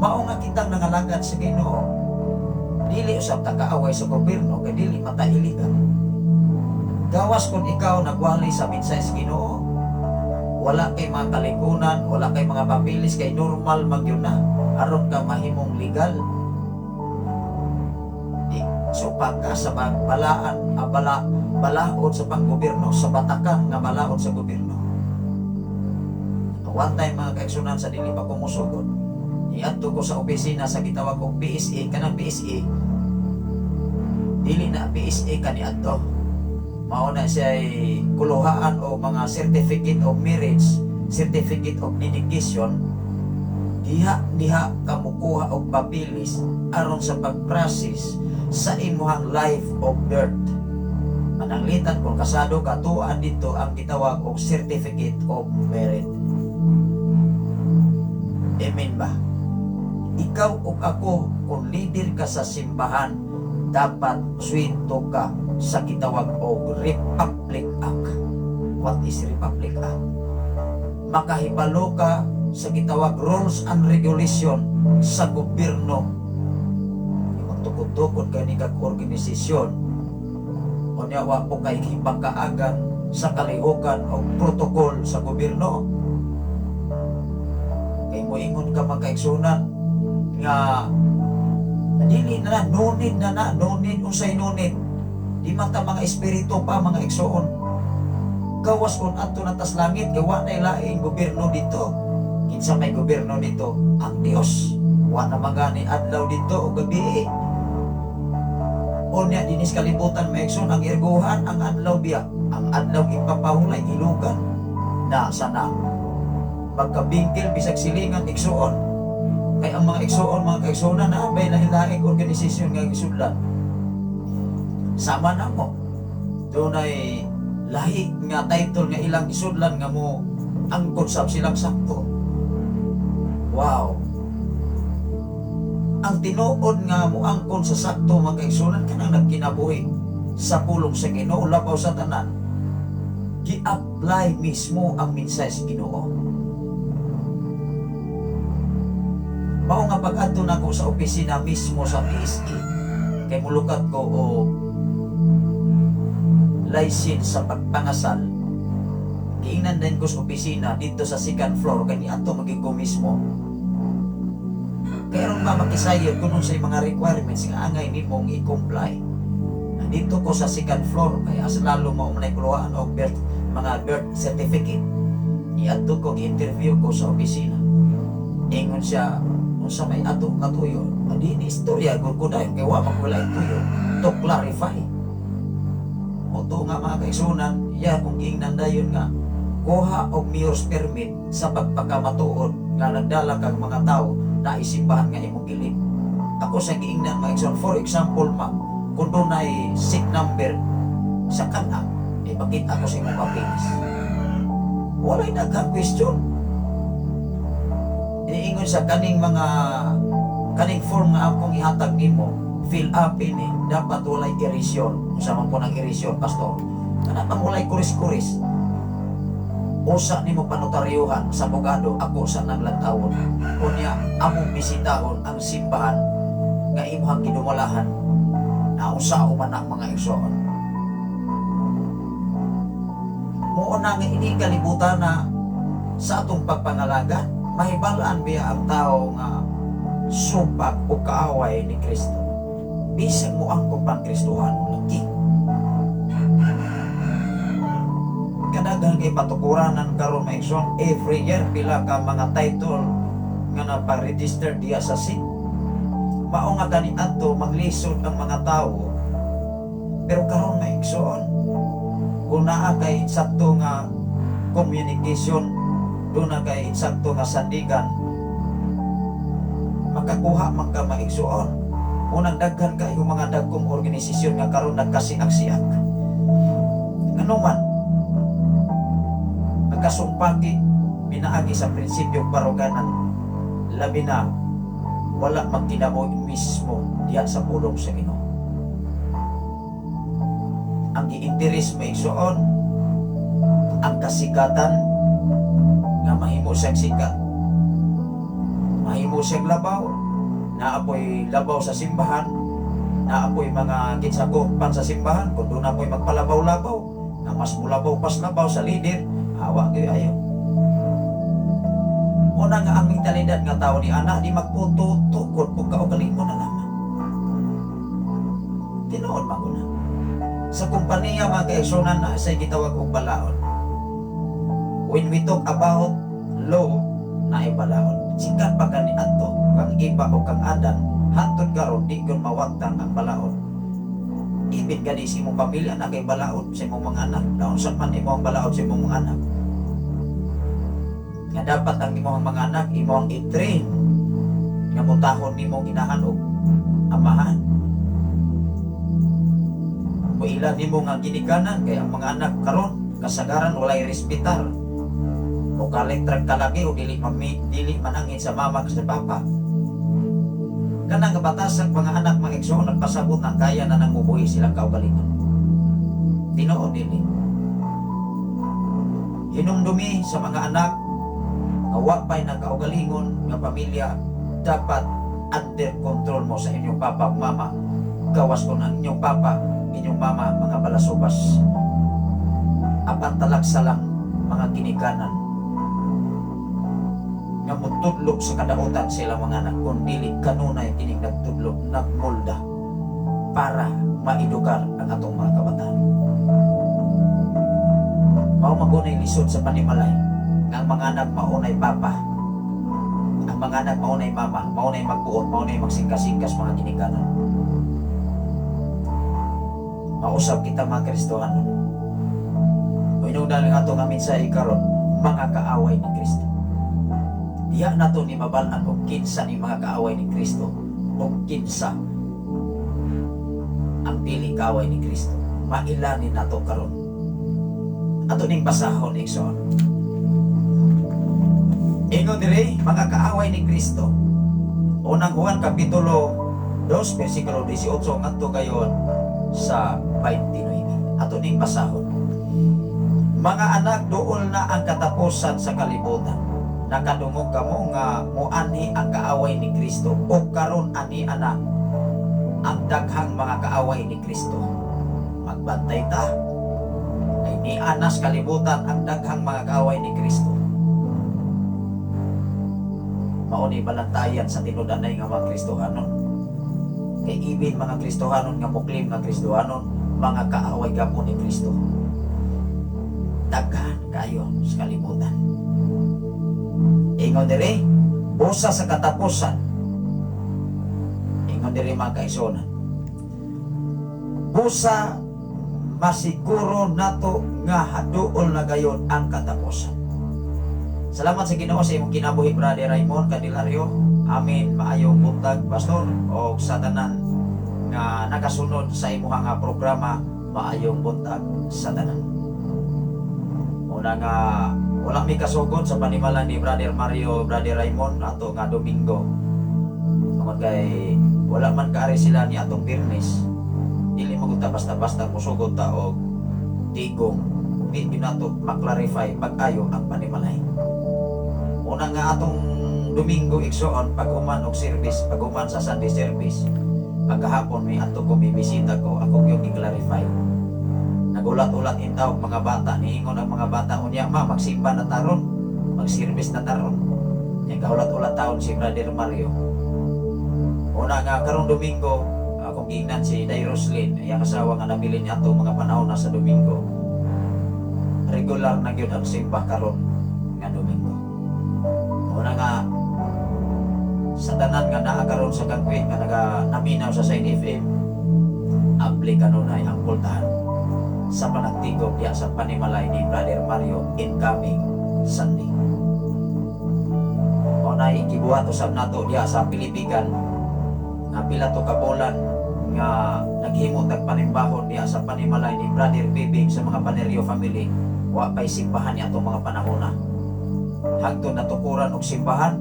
Speaker 4: Mao nga kitang nangalagad sa Ginoo, dili usab ta kaaway sa gobyerno kay dili mata illegal. Gawas kung ikaw nagwali sa mensahe sa Ginoo, wala kay mga kalikunan, wala kay mga papilis, kay normal man yun na aron ka mahimong legal. Di supak ka sa balaan, abala, balaod sa panggobyerno, sa batakan nga balaod sa gobyerno. One time, mga kaigsuonan, sa dili pa ko musugod, iadto ko sa opisina sa gitawag og PSA, kanang PSA, dili na PSA kaniadto. Mao na siya kuluhaan o mga certificate of marriage, certificate of dedication, diha diha ka mukuha og papilis aron sa pag-process sa imuhang life of birth. Mananglitan kung kasado ka, tuan dito ang gitawag og certificate of marriage. Amen ba? Ikaw ug ako, kung leader ka sa simbahan, dapat swito ka sa gitawag og Republic Act. What is Republic Act? Makahibalo ka sa gitawag rules and regulation sa gobyerno. Magtukod-tukod ka ni kag organisasyon, unya wa po kay hibakaagan sa kalihukan o protocol sa gobyerno. Kay moingon ka, mga kaigsuonan, nga dili na na, no need na na, no need, unsay no need? Di man ta mga espiritu pa, mga igsoon. Gawas kung adto na tas langit, gawa na laing gobyerno dito. Kinsa may gobyerno dito? Ang Dios. Wa na magani adlaw dito o gabi. Unya dinis kalibutan, mga igsoon, ang ergohan ang adlaw biya. Ang adlaw ipapahulay ilugan. Na sana magkabingkil bisag silingan igsoon. Kay ang mga igsoon, mga kaigsuonan, na may lahi-lahing organisasyon nga gisudlan. Sama na mo. Dunay lahi nga title nga ilang gisudlan nga mo angkon sab silang sakto. Wow. Ang tinuod nga moangkon sa sakto, mga kaigsuonan, kanang nagkinabuhi sa pulong sa Ginoo, labaw sa tanan gi-apply mismo ang mensahe sa Ginoo. Mao nga pag-adto nako sa opisina mismo sa PSA kay mulukat ko o license sa pagpangasal, giingnan din ko sa opisina dito sa second floor kay niadto magig ko mismo. Kaya aron ma makisayod kung unsay mga requirements nga angay nimong i-comply. Nandito ko sa second floor kay as lalo mao man ay kuluhaan og birth, mga birth certificate. Iadto ko, gi-interview ko sa opisina. Ingon siya, unsa may ato katuyo? Adi ni istorya gud ko dayon kay wa man ko laing tuyo to clarify. Moto nga, mga kaigsuonan, iya kung giingnan dayon nga kuha og mayor's permit sa pagpakamatuod nga nagdala kag mga tao na isimbahan nga imong gilid. Ako sa giingnan, mga igsoon, for example, ma'am, kung dunay seat number sa kanak, ipakita ko sa imong papilis. Walay daghang question. Iniingon sa kaning mga kaning form nga akong ihatag nimo, fill up ini, dapat walay erasure. Unsa man po ng erasure, Pastor? Kana pang walay kuris-kuris. Usa nimo panotaryuhan sa abogado, ako sa naglantawon. Unya among bisitahon ang simbahan nga imuhang gidumalahan na usa man ang mga igsoon. Mao na nga ini kalibutan na sa atong pagpangalaga, mahibalaan biya ang tao nga supak o kaaway ni Kristo. Bisag mo ang pang Kristohanon lagi. Kadaghan kay patukuranan karon, mga igsoon, every year pila ka mga title nga napa-register diya sa SIC. Mao nga kani adto maglisod ang mga tawo. Pero karon, mga igsoon, kung naa kay sakto nga communication, doon na kay sakto nga sandigan, makakuha man ka, mga igsoon. Unang daghan kayo mga dagkong organisasyon nga karon nagkasiak-siak. Ano man, nagkasumpaki pinaagi sa prinsipyo baruganan, labi na wala magkinabuhi mismo diya sa pulong sa Ginoo. Ang giinteres, mga igsoon, ang kasikatan, nga mahimo siyang sikat, mahimo siyang labaw, naapoy labaw sa simbahan, naapoy mga kitsagupan sa simbahan, kung doon apoy magpalabaw-labaw, nga mas mulabaw pas labaw sa leader, awa kayo ayo. Una nga ang mentalidad nga tao ni anak di magputo tukod kung kaugalingon na lamang. Tinuod man na. Sa kompanya, mga kaigsunan, na sa gitawag og balaod. When we talk about law, na balaod. Sikat pa kani adto kang Eva o kang Adan, hantod karon di gyud mawagtang ang balaod. Ibig gani sa imong pamilya na kay balaod sa imong mga anak. Naunsa man imong balaod sa imong mga anak. Nga dapat ang imong mga anak imong i-train nga mutahon nimong inahan og amahan. Mo ila nimo nga ginikanan kay ang mga anak karon kasagaran walay respetar. O kalit rag kalagi o dili mami, dili manangin sa mama sa papa. Kanang kabatasag mga anak, mga igsoon, nagpasabot na kaya na nang mubuhi silang kaugalingon. Tinuod dili? Hinumdumi sa mga anak nga wa pa'y nagkaugalingon nga pamilya, dapat under control mo sa inyong papa ug mama. Gawas kung ang inyong papa, inyong mama, mga balasubas. Apan talagsa lang mga ginikanan nga mutudlo sa kadautan sa ilang mga anak kung dili kanunay kining nagtudlo, nagmolda para maedukar ang atong mga kabataan. Mao magunay lisod sa panimalay nga ang mga anak maunay papa, ang mga anak maunay mama, maunay magbuot, maunay magsingkas-singkas, mga ginikanan. Mausab kita mga Kristohanon. Hinungdan nga ato nga mensahe karon, mga kaaway ni Kristo. Diya nato ni mabal-an og kinsa ni mga kaaway ni Kristo o kinsa ang dili kaaway ni Kristo. Mailanin nato karon. Ato ning basahon, igsoon. Ingon diri, mga kaaway ni Kristo. Unang Juan kapitulo 2 versikulo 18 ngadto gayon sa 29. Ato ning basahon. Mga anak, duol na ang katapusan sa kalibutan. Nakadungog kamo nga muanhi ang kaaway ni Kristo o karon ani ana ang daghang mga kaaway ni Kristo. Magbantay ta. Ay nianas kalibutan ang daghang mga kaaway ni Kristo. Mao ni balantayan sa tinud-anay nga mga Kristohanon. Kay ibin mga Kristohanon nga muklim nga Kristohanon, mga kaaway gapon ni Kristo. Daghan kayo sa kalibutan. Ingon diri, busa sa katapusan. Ingon diri, mga kaigsuonan. Busa masiguro nato nga haduol na gayon ang katapusan. Salamat sa Ginoo sa imong kinabuhi, Brother Raymond Candelario. Amin. Maayong buntag, Pastor, o sa tanan nga nakasunod sa imuha nga programa, maayong buntag sa tanan. Una nga wala mi kasugod sa panimalay ni Brother Mario, Brother Raymond ato nga Domingo. Tungod kay wala man kaari sila ni atong Biyernes. Dili magud ta basta-basta musugod ta og tigong.
Speaker 3: Di gyud nato maklarify pag-ayo ang panimalay. Una nga atong Domingo, igsoon, pag-human og service, pag-human sa Sunday service, pagkahapon may ato ko, may bisita ko, akong yung i-clarify. Nagulat-ulat intaw mga bata, niingon ang mga bata, "Unya ma, magsimba na taron, mag-service na taron." Nya kahulat-ulat taon si Brother Mario. Una nga karong Domingo, akong giingnan si Day Roslyn, iyang asawa nga nabilin niya ato mga panahon na sa Domingo. Regular na gyud ang simba karon nga Domingo. Una nga sa tanan nga naa karon sa Kagwit nga naga naminaw sa Side FM, abli kanunay ang pultahan sa panagtigom diya sa panimalay ni Brother Mario incoming Sunday. Unay gibuhat usab nato diha sa Pilipigan nga pila to ka bulan nga naghimo tag panimbahon diha sa panimalay ni Brother Bibing sa mga Panerio family. Wa pay simbahan ni atong mga panahona. Hangtod natukuran og simbahan,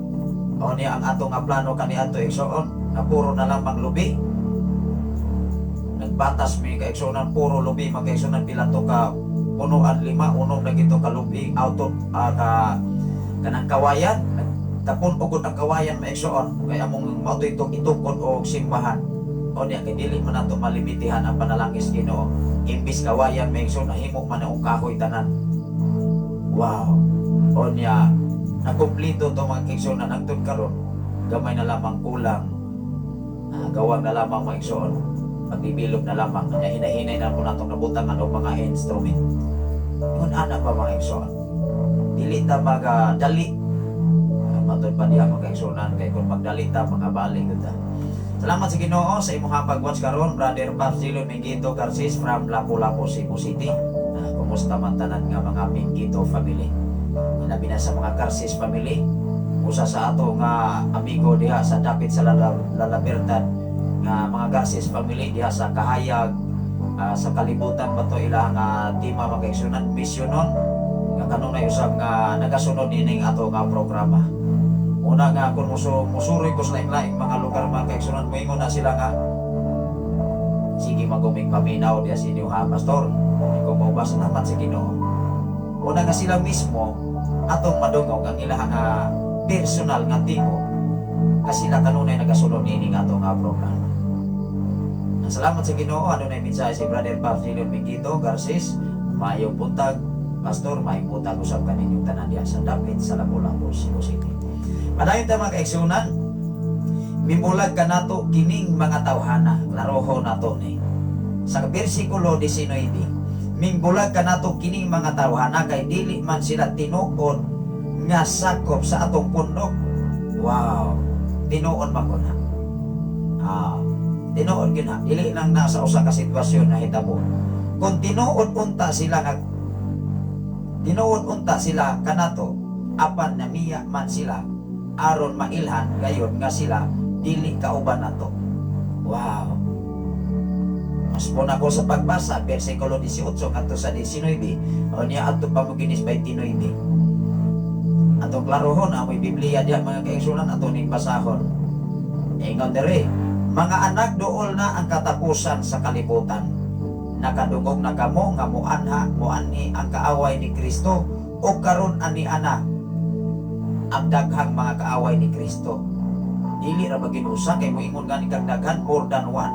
Speaker 3: o niya ang atong nga plano kaniadto, igsoon, nga puro na lamang lubi. Nagbatas mi kaigsuonan, puro lubi mga kaigsuonan, pila to ka punuan, lima, unom na gito ka lubi out of ka kanang kawayan. Nagtapon ugod ang kawayan, maigsoon, kay among mao itong itukod og simbahan. O niya kay dili man nato malimitihan ang panalangin sa Ginoo. Imbis kawayan, maigsoon, nahimo man ang kahoy tanan. Wow. O niya nakumpleto to, mga kaigsuonan, hangtod karon gamay na lamang kulang. Gawang na lamang, mga igsoon, pagbibilog na lamang. Kanya hinahinay na po natong nabutangan og mga instrument. Ingon ana ba, mga igsoon, dili ta magadali. Matod pa diha, mga kaigsuonan, kay kung magdali ta, mga bali gud ta. Salamat sa Ginoo sa imong pag-watch karon, Brother Pops Dillon Mingito Garcis from Lapu-Lapu, Cebu City. Kumusta man tanan nga mga Mingito family? Labi na sa mga Garcis family. Usa sa ato nga amigo diha sa dapit sa Lalabertad nga mga Garcis family diha sa Kahayag, sa kalibutan ba to ila nga tema, mga kaigsuonan, misyonon nga kanunay usab nga nagasunod nining ato nga programa. Una nga kung musuroy ko sa laing-laing mga lugar, mga kaigsuonan, moingon na sila nga sige magumig paminaw diya sa inyo ha, pastor. Ikaw mo ba, salamat sa Ginoo. Una nga sila mismo atong madungog ang ilang nga personal nga timo kasi sila kanunay nagasunod nining ato nga programa. Ang salamat sa Ginoo, adunay mensahe si Brother Pops Dillon Mingito Garcis. Maayong buntag, pastor, maayong buntag usab kaninyong tanan diha sa dapit sa Lapu-Lapu, Cebu City. Padayon ta, mga kaigsuonan, mibulag kanato kining mga tawhana, klaroho nato ni. Sa bersikulo 19, mingbulag kanato kining mga tawhana kay dili man sila tinuod nga sakop sa atong pundok. Wow, tinuod man ko na. Tinuod gyud na, dili lang nasa usa ka sitwasyon na hitabo. Kung tinuod unta sila nga tinuod unta sila kanato, apan namiya man sila aron mailhan gayon nga sila dili kauban nato. Wow. Mas po na ko sa pagbasa, versikulo 18 ngadto sa 19, o niya adto pa mo ginis 29. Atong klarohon, amoy Biblia diya, mga kaigsuonan, ato ning basahon. Ingon diri, "Mga anak, duol na ang katapusan sa kalibutan. Nakadungog na kamo nga muanha, muanhi ang kaaway ni Kristo o karon ani ana ang daghang mga kaaway ni Kristo." Dili ra ba ginusa kay moingon gani kang daghan, more than one.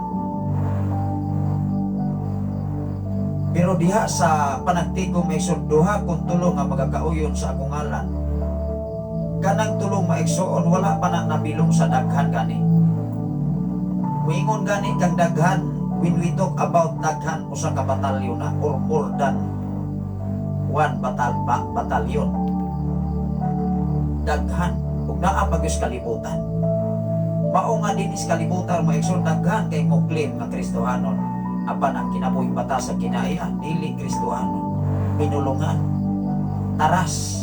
Speaker 3: Pero diha sa panagtigom may duha kung tulo nga magakauyon sa akong ngalan. Kanang tulong maigsoon, wala pa na nabilong sa daghan gani. Muingon gani kang daghan, when we talk about daghan, usa ka batalyon na or more than one batalyon. Daghan ug naa pa gyud sa kalibutan. Mao nga dinis kalibutan, maigsoon, daghan kay mo claim nga Kristohanon. Apan ang kinabuhing batas sa kinaiya dili Kristohanon. Pinulungan. Taras.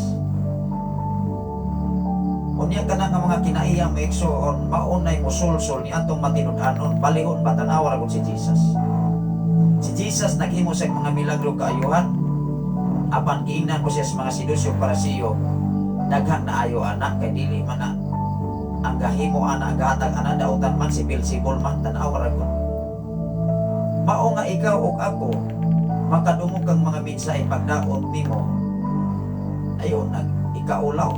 Speaker 3: Unya ka na nga mga kinaiya, maigsoon, maunay musulsol ni atong matinud-anon, balihon ba, tanawa ra gud si Jesus. Si Jesus naghimo sa mga milagro kaayuhan, apan giingnan ko siya sa mga Saduseo, Pariseo, daghan na ayo anak kay dili man na ang gahimo ana, ang gahatag ana, dautan man si Beelzebul man, tanawa ra gud. Mao nga ikaw ug ako Makadungog kang mga mensahe, pagdaot nimo, ayon nag ikaulaw.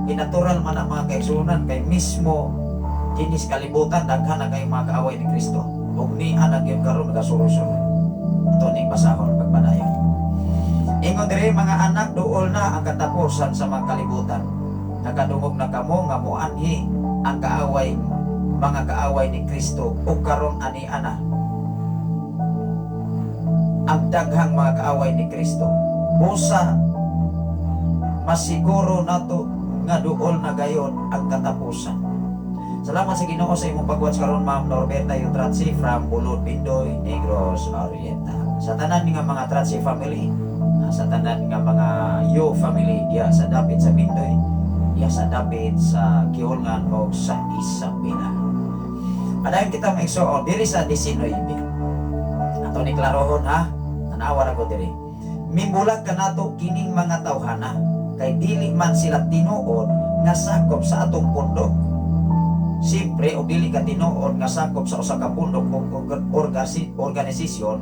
Speaker 3: Natural man ang, mga kaigsuonan, kay mismo kinis kalibutan daghan na kay mga kaaway ni Kristo. Ug ni anak yun karon nagasulod-sulod. Ato ning basahon pagpadayon. Ingon diri, "Mga anak, duol na ang katapusan sa mga kalibutan. Nakadungog na kamo nga moanhi ang kaaway, mga kaaway ni Kristo, ug karon ani ana ang daghang mga kaaway ni Kristo. Busa masiguro nato nga duol na gayon ang katapusan." Salamat sa Ginoo sa imong pag-watch karon, Ma'am Norberta Yutratsi from Bulod, Bindoy, Negros Oriental. Sa tanan nga mga Tratsi family, sa tanan nga mga Yo family diya sa dapit sa Bindoy, diya sa dapit sa Kiulngan o sa Isabela. Padayon kita, mga igsoon, diri sa 19. Ato ni klarohon ha, tanawa ra ko diri. "Mibulag kanato kining mga tawhana kay dili man sila tinuod nga sakop sa atong pundok." Siyempre, og dili ka tinuod nga sakop sa usa ka pundok o organisasyon,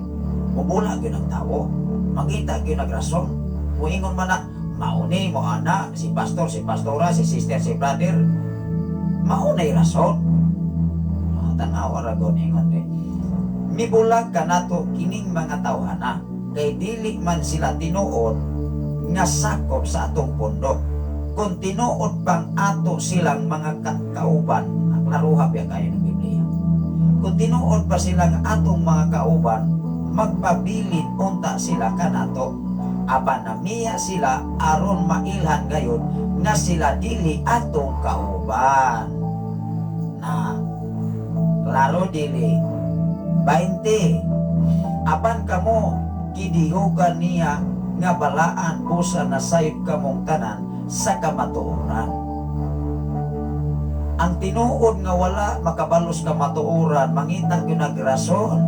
Speaker 3: mubulag gyud ang tao. Mangita gyud ang rason. Muingon man na, mauni mo ana, si pastor, si pastora, si sister, si brother, maunay rason. Ah, tanawa ra gud, ingon rin. "Mibulag kanato kining mga tawhana kay dili man sila tinuod nga sakop sa atong pundok. Kung tinuod pang ato silang mga kauban," klaruha biya kayo ng Biblia. "Kung tinuod pa silang atong mga kauban, magpabilin unta sila kanato. Apan namiya sila aron mailhan gayon nga sila dili atong kauban." Na, klaro dili? 20. "Apan kamo gidihugan niya nga balaan busa nasayod kamong tanan sa kamatuoran." Ang tinuod nga wala makabalos kamatuoran, mangita gyud rason.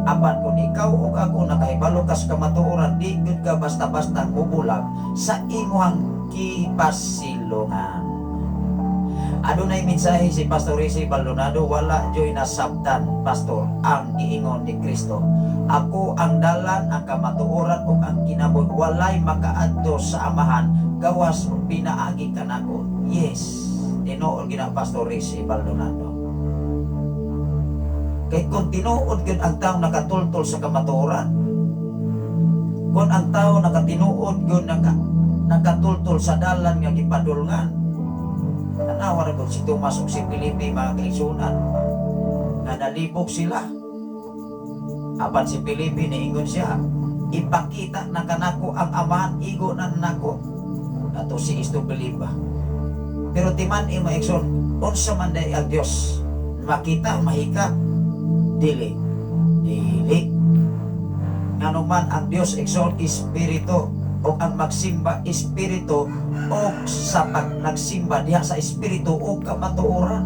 Speaker 3: Apan kung ikaw ug ako nakahibalo ka sa kamatuoran, di gyud ka basta-basta mubulag sa imuhang kipasilungan. Adunay mensahe si Pastor Rizzi Baldonado, "Wala joy nasabtan, Pastor, ang giingon ni Kristo. Ako ang dalan, ang kamatuoran ug ang kinabuhi. Walay makaadto sa Amahan gawas pinaagi kanako." Yes, tinuod gina, Pastor Rizzi Baldonado. Kay kung tinuod gyud ang tao nakatultol sa kamatuoran, kung ang tao nakatinuod gyud nakatultol sa dalan nga gipadulngan, tanawa ra gud si Tomas ug si Felipe, mga kaigsuonan, nga nalibog sila. Apan si Felipe niingon siya, "Ipakita na kanako ang Amahan, igo na nako." Ato si is to believe ba? Pero timan imo igsoon, unsa man day ang Dios? Makita, mahika, dili. Dili. Ngano man ang Dios, igsoon, espiritu, o ang magsimba espiritu o sa pag nagsimba diha sa espiritu o kamatuoran.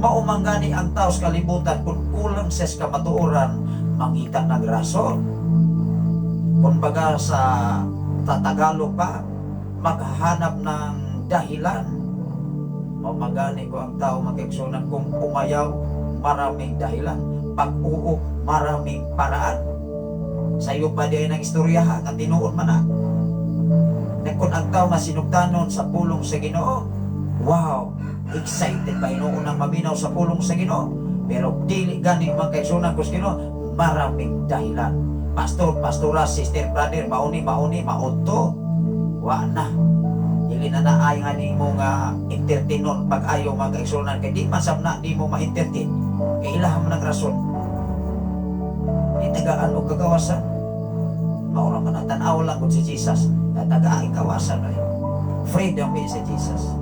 Speaker 3: Mao man gani ang tao sa kalibutan, kung kulang siya sa kamatuoran, mangita ng rason. Kumbaga sa Tatagalog pa, maghahanap ng dahilan. Mao man gani ko ang tao, mga kaigsuonan, kung umayaw, maraming dahilan. Pag oo, maraming paraan. Sa iyo pa din ang istorya ha, nga tinuod man na. Na kung ang tao masinugdanon sa pulong sa Ginoo, wow, excited pa hinuon ang maminaw sa pulong sa Ginoo. Pero dili gani, mga kaigsuonan ko sa Ginoo, maraming dahilan. Pastor, pastora, sister, brother, mauni, mauni, maudto. Wa na. Dili na naay nga nimo nga entertainon pag ayaw, mga kaigsuonan, kay di man sab na di mo ma-entertain kay ilaham ng rason. Di tagaan og kagawasan. Mao ra man ang tan-aw lang kung si Jesus. Tagaan kawasan ay. Freedom is si Jesus.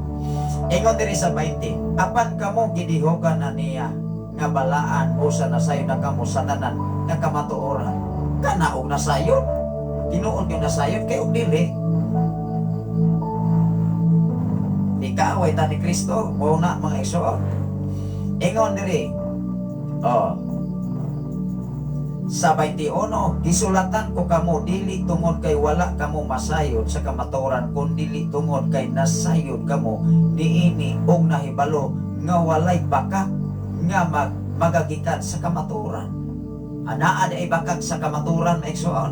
Speaker 3: Ingon diri sa 20, "Apan kamo gidihugan na niya nga balaan busa nasayon na kamo sa tanan nga kamatuoran." Kana og nasayon. Tinuod yung nasayon kay og dili, di kaaway ta ni Kristo, mao na, mga igsoon. Ingon diri. Oh. Sa 21, "Gisulatan ko kamo dili tungod kay wala kamo masayod sa kamatuoran, kun dili tungod kay nasayod kamo niini og nahibalo nga walay baka nga magagikan sa kamatuoran."
Speaker 4: Anaa di ay bakag sa kamaturan, mga igsoon.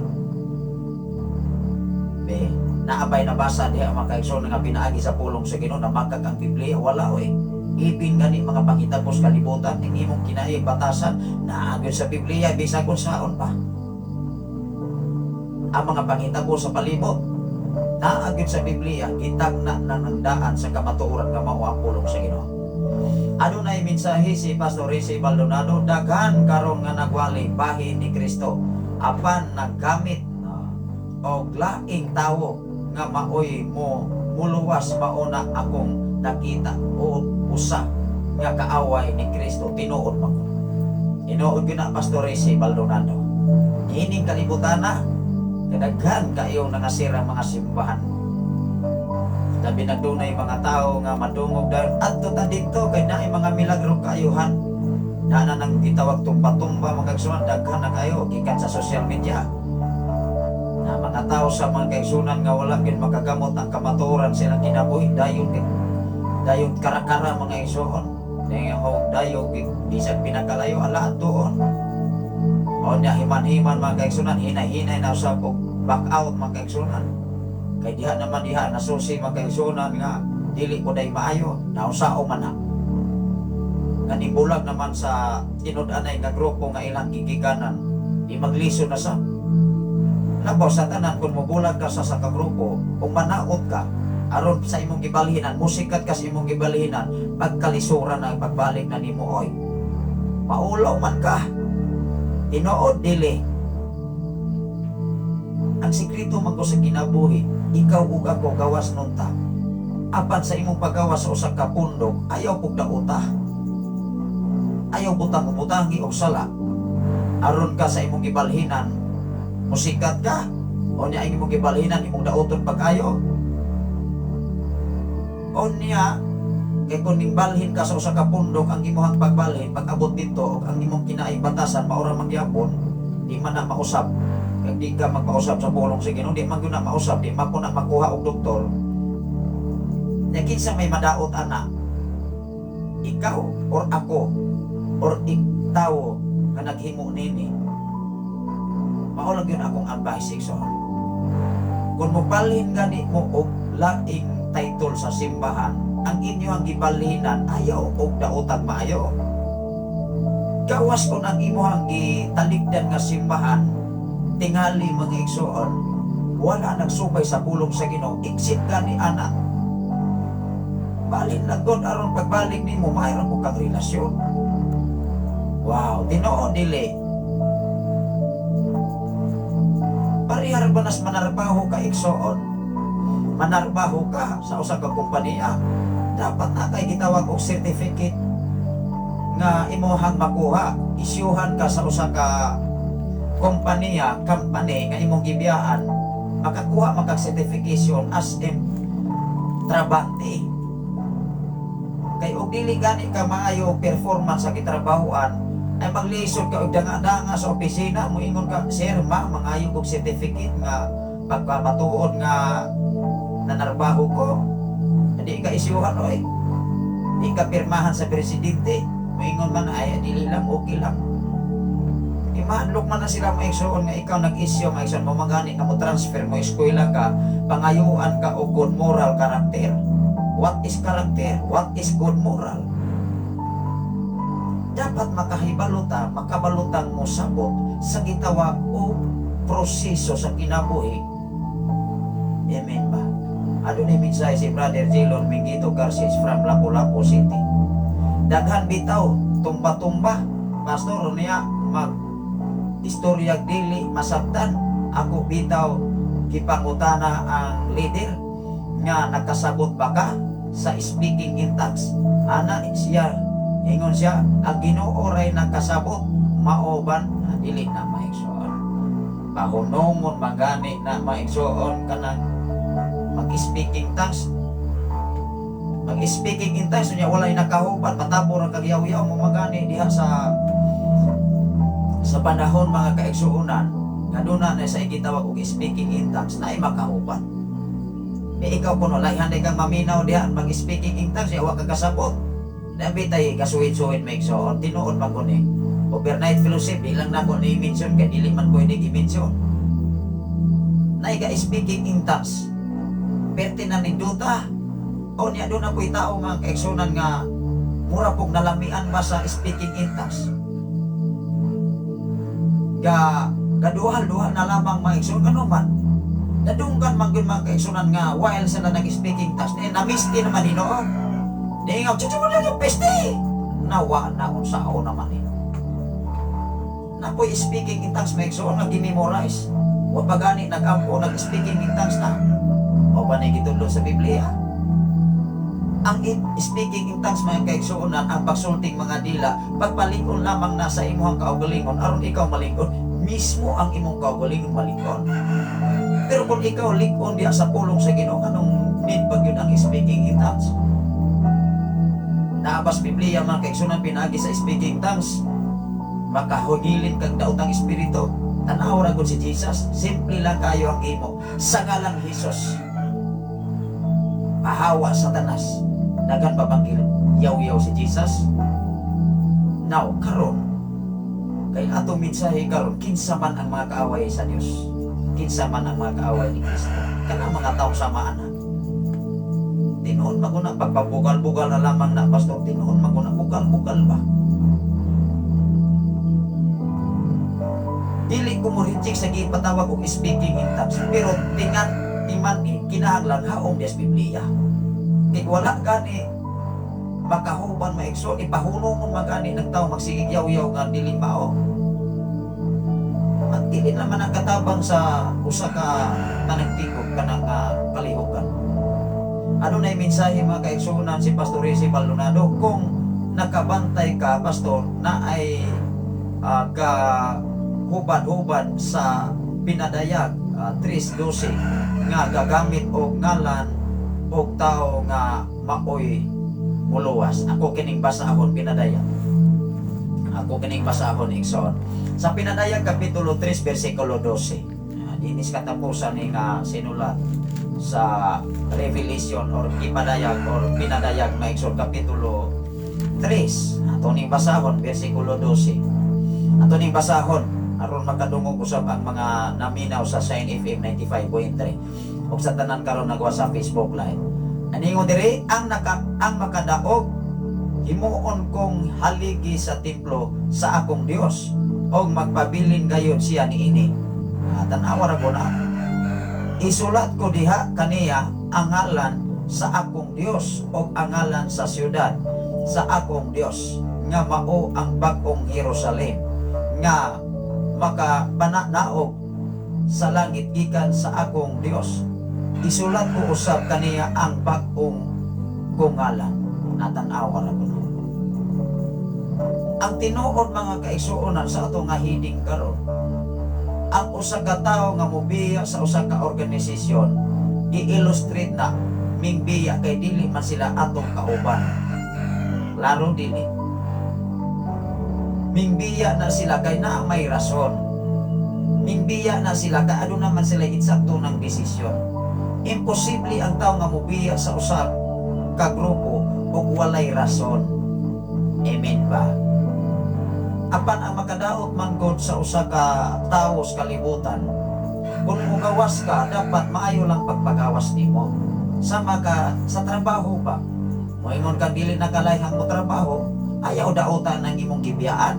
Speaker 4: Be, naa bay nabasa diha, mga kaigsoon, nga pinaagi sa pulong sa Ginoo na makag ang Biblia? Wala oy. Ibin gani mga panghitabo sa kalibutan ning imong kinahi batasan naa gyud sa Biblia bisag unsaon pa. Ang mga panghitabo sa palibot naa gyud sa Biblia, gitagna na ng daan sa kamatuoran nga mao ang pulong sa Ginoo. Adunay mensahe si Pastor Rizzi Baldonado, daghan karon nga nagwali bahin ni Kristo apan naggamit og laing tawo nga maoy mo muluwas. Mao na akong nakita o usa nga kaaway ni Kristo. Tinuod man ko. Tinuod gyud na, Pastor Rizzi Baldonado. Ining kalibutan na kadaghan kayo nangasirang mga simbahan. Labi na dunay mga tao nga madungog dahil adto ta dito kay naay mga milagro kaayuhan. Na na nang gitawag tumba-tumba, mga kaigsunan, daghan na kayo gikan sa social media. Na mga tao sa mga kaigsunan nga wala gyud makagamot ang kamatuoran sa ilang kinabuhi, dayon kay dayon karakara, mga igsoon. Dayon dayo bisag pinakalayo ala doon. O niya himan-himan, mga kaigsunan, hinay-hinay na usab og back out, mga kaigsunan. Kay diha naman diha nasusi, mga kaigsunan, nga dili ko day maayo, nausao man na. Nga nibulag naman sa tinud-anay nga grupo nga ilang gigikanan, di magliso na sa. Labaw sa tanan kung mobulag ka sa kagrupo, kung manaot ka, aron sa imong gibalhinan, musikat ka sa imong gibalhinan, pagkalisura na pagbalik na nimo oy. Maulaw man ka. Tinuod dili. Ang sikreto man ko sa kinabuhi, ikaw ug ako gawas nunta. Apan sa imong paggawas sa usa ka pundok, ayaw pug dauta. Ayaw butang-butangi og sala. Aron ka sa imong gibalhinan, musikat ka. O niya ang imong gibalhinan, imong dauton pagkayo. O niya, kay kung balhin ka sa usa ka pundok, ang imong pagbalhin, pag-abot dito, og ang imong kinaing batasan, maura man gyapon, di man na mausab. Kay di ka magpausab sa pulong sa Ginoo, di man gyud na mausab, di man po na makuha og doktor. Nya kinsa may madaot ana? Ikaw or ako or ikaw nga naghimo nini? Mao lang yun akong advice, igsoon. Kung mobalhin gani mo og laing title sa simbahan, ang inyo ang gibalhinan ayaw og daotag maayo. Gawas kon ang imuhang gitalikdan nga simbahan, tingali, mga igsoon, wala nagsubay sa pulong sa Ginoo, exit gani ana. Balhin lang god aron pagbalik nimo mayroon ko kang relasyon. Wow, tinuod dili? Parehar ba nas manarbaho ka, igsoon? Manarbaho ka sa usa ka kompanya. Dapat na kay gitawag og certificate nga imuhang makuha. Isyuhan ka sa usa ka kompanya, company nga imong gibiyaan, makakuha man kag certification as in trabante. Kay og dili gani ka maayo performance sa gitrabahoan, ay maglisod ka og danga-danga sa opisina, moingon ka, "Sir, ma, mangayo kog certificate nga pagkamatuod nga nanarbaho ko." Hindi ka isyuhan oy. Di ka pirmahan sa presidente. Moingon man ay dili lang, okay lang. Imaadlok man na sila, mga igsoon, nga ikaw nag-issue, mga igsoon mo magani nga mo transfer mo eskwela ka, pangayuan ka og good moral character. What is character? What is good moral? Dapat makahibalo ta, makabalutang mo sabot sa gitawag o proseso sa kinabuhi. Amen ba? Adunay mensahe si Brother Jilon Mingito Garces from Lapu-Lapu City. Daghan bitaw, tumba-tumba. Pastor niya mag istorya dili masabtan. Ako bitaw gipangutana ang leader nga nakasabot ba ka sa speaking in tongues. Ana siya, ingon siya, ang Ginoo ray nakasabot, mao ban. Ah, dili na, maigsoon. Pahunongon magani na, maigsoon, kanang mag-speaking tongues. Mag-speaking in tongues unya walay nakahuban, patabor ang kagyaw-yaw mo magani diha sa panahon, mga kaigsuonan, nga duna na sa gitawag og speaking in tongues na ay makahuban. Di ikaw kuno layhan kang maminaw diha mag-speaking in tongues, wa ka kasabot. Labi tay kasuwid-suwid, maigsoon, tinuod man ko ni. Overnight fellowship, di lang nako ni mention kay dili man pwede i-mention. Naiga speaking in tongues. Perte na nindota. O niya doon na po'y tao, mga kaigsuonan, nga mura pong nalamian ba sa speaking in tongues. Ga gaduhal-duhal na lamang, mga igsoon, ano man. Nadunggan man gyud, mga kaigsuonan, nga while sila nag-speaking tongues, eh, namisti naman hinoon. Niingaw, "Chuchu mo na yung peste!" Nawa na unsao naman hinoon. Napoy speaking in tongues, mga igsoon, nga gimemorize. Wa pa gani nag-ampo, nag-speaking in tongues na. O ba na gitudlo sa Biblia? Ang speaking in tongues, mga kaigsuonan, ang pagsulting mga dila, pagpalikon lamang na sa imuhang kaugalingon, aron ikaw malikon, mismo ang imong kaugalingon malikon. Pero kung ikaw likon diya sa pulong sa Ginoo, anong need pa gyud ang speaking in tongues? Naabas Biblia, mga kaigsuonan, pinagi sa speaking tongues, makahugilin kag daotang espiritu? Tanaw ra gud si Jesus, simple lang kayo ang imo. "Sa ngalang Jesus, pahawa, Satanas." Dagan pa bang yaw-yaw si Jesus? Now, karon, kay atong mensahe karon, kinsa man ang mga kaaway sa Dios? Kinsa man ang mga kaaway ni Kristo? Kanang mga taong samaan na. Tinuod man na pagpabugal-bugal na lamang na, pastor, tinuod man na bugal-bugal ba? Dili ko mo reject sa gipatawag og speaking in tongues, pero tingan timan kinahanglan haom des Biblia. Kay wala gani makahuban maigsoon, ipahunong magani ng tao magsigig yaw-yaw nga dili mao. At dili naman ang katabang sa usa ka panagtikog kanang kalihukan. Ano na yung mensahe, mga kaigsuonan, si Pastor Rizzi Maldonado? Kung nakabantay ka, Pastor, na ay ka hubad-hubad sa Pinadayag 3.12 nga gagamit og ngalan og tao nga maoy muluwas. Ako kining basahon, Pinadayag. Ako kining basahon, igsoon. Sa Pinadayag kapitulo 3 bersikulo 12. Dinis katapusan ni nga sinulat sa Revelation or Ipadayag or Pinadayag, mga igsoon, kapitulo 3. Ato ning basahon bersikulo 12. Ato ning basahon aron makadungog usab ang mga naminaw sa Shine FM 95.3 ug sa tanan karon nagwa sa Facebook Live. Aningon diri, ang makadaog, himuon kong haligi sa templo sa akong Dios og magpabilin gayud siya niini. Tan-awa ra ko na. Isulat ko diha kaniya ang ngalan sa akong Dios og ang ngalan sa siyudad sa akong Dios nga mao ang bag-ong Jerusalem nga makapananaog sa langit gikan sa akong Dios. Isulat ko usab kaniya ang bag-ong kong ngalan. Natan-awa ra ko na. Ang tinuod, mga kaigsuonan, sa ato nga heading karon, ang usa ka tawo nga mobiya sa usa ka organisasyon, gi-illustrate na mingbiya kay dili man sila atong kauban. Klaro dili? Mingbiya na sila kay naa may rason. Mingbiya na sila kay aduna man sila insakto ng desisyon. Imposible ang tao nga mobiya sa usa ka grupo ug walay rason. Amen ba? Apan ang makadaot man god sa usa ka tawo sa kalibutan, kung mugawas ka, dapat maayo lang pagpagawas nimo. Sama ka sa trabaho ba? Moingon kang dili na kalayhang mo trabaho, ayaw dautan ng imong gibiyaan.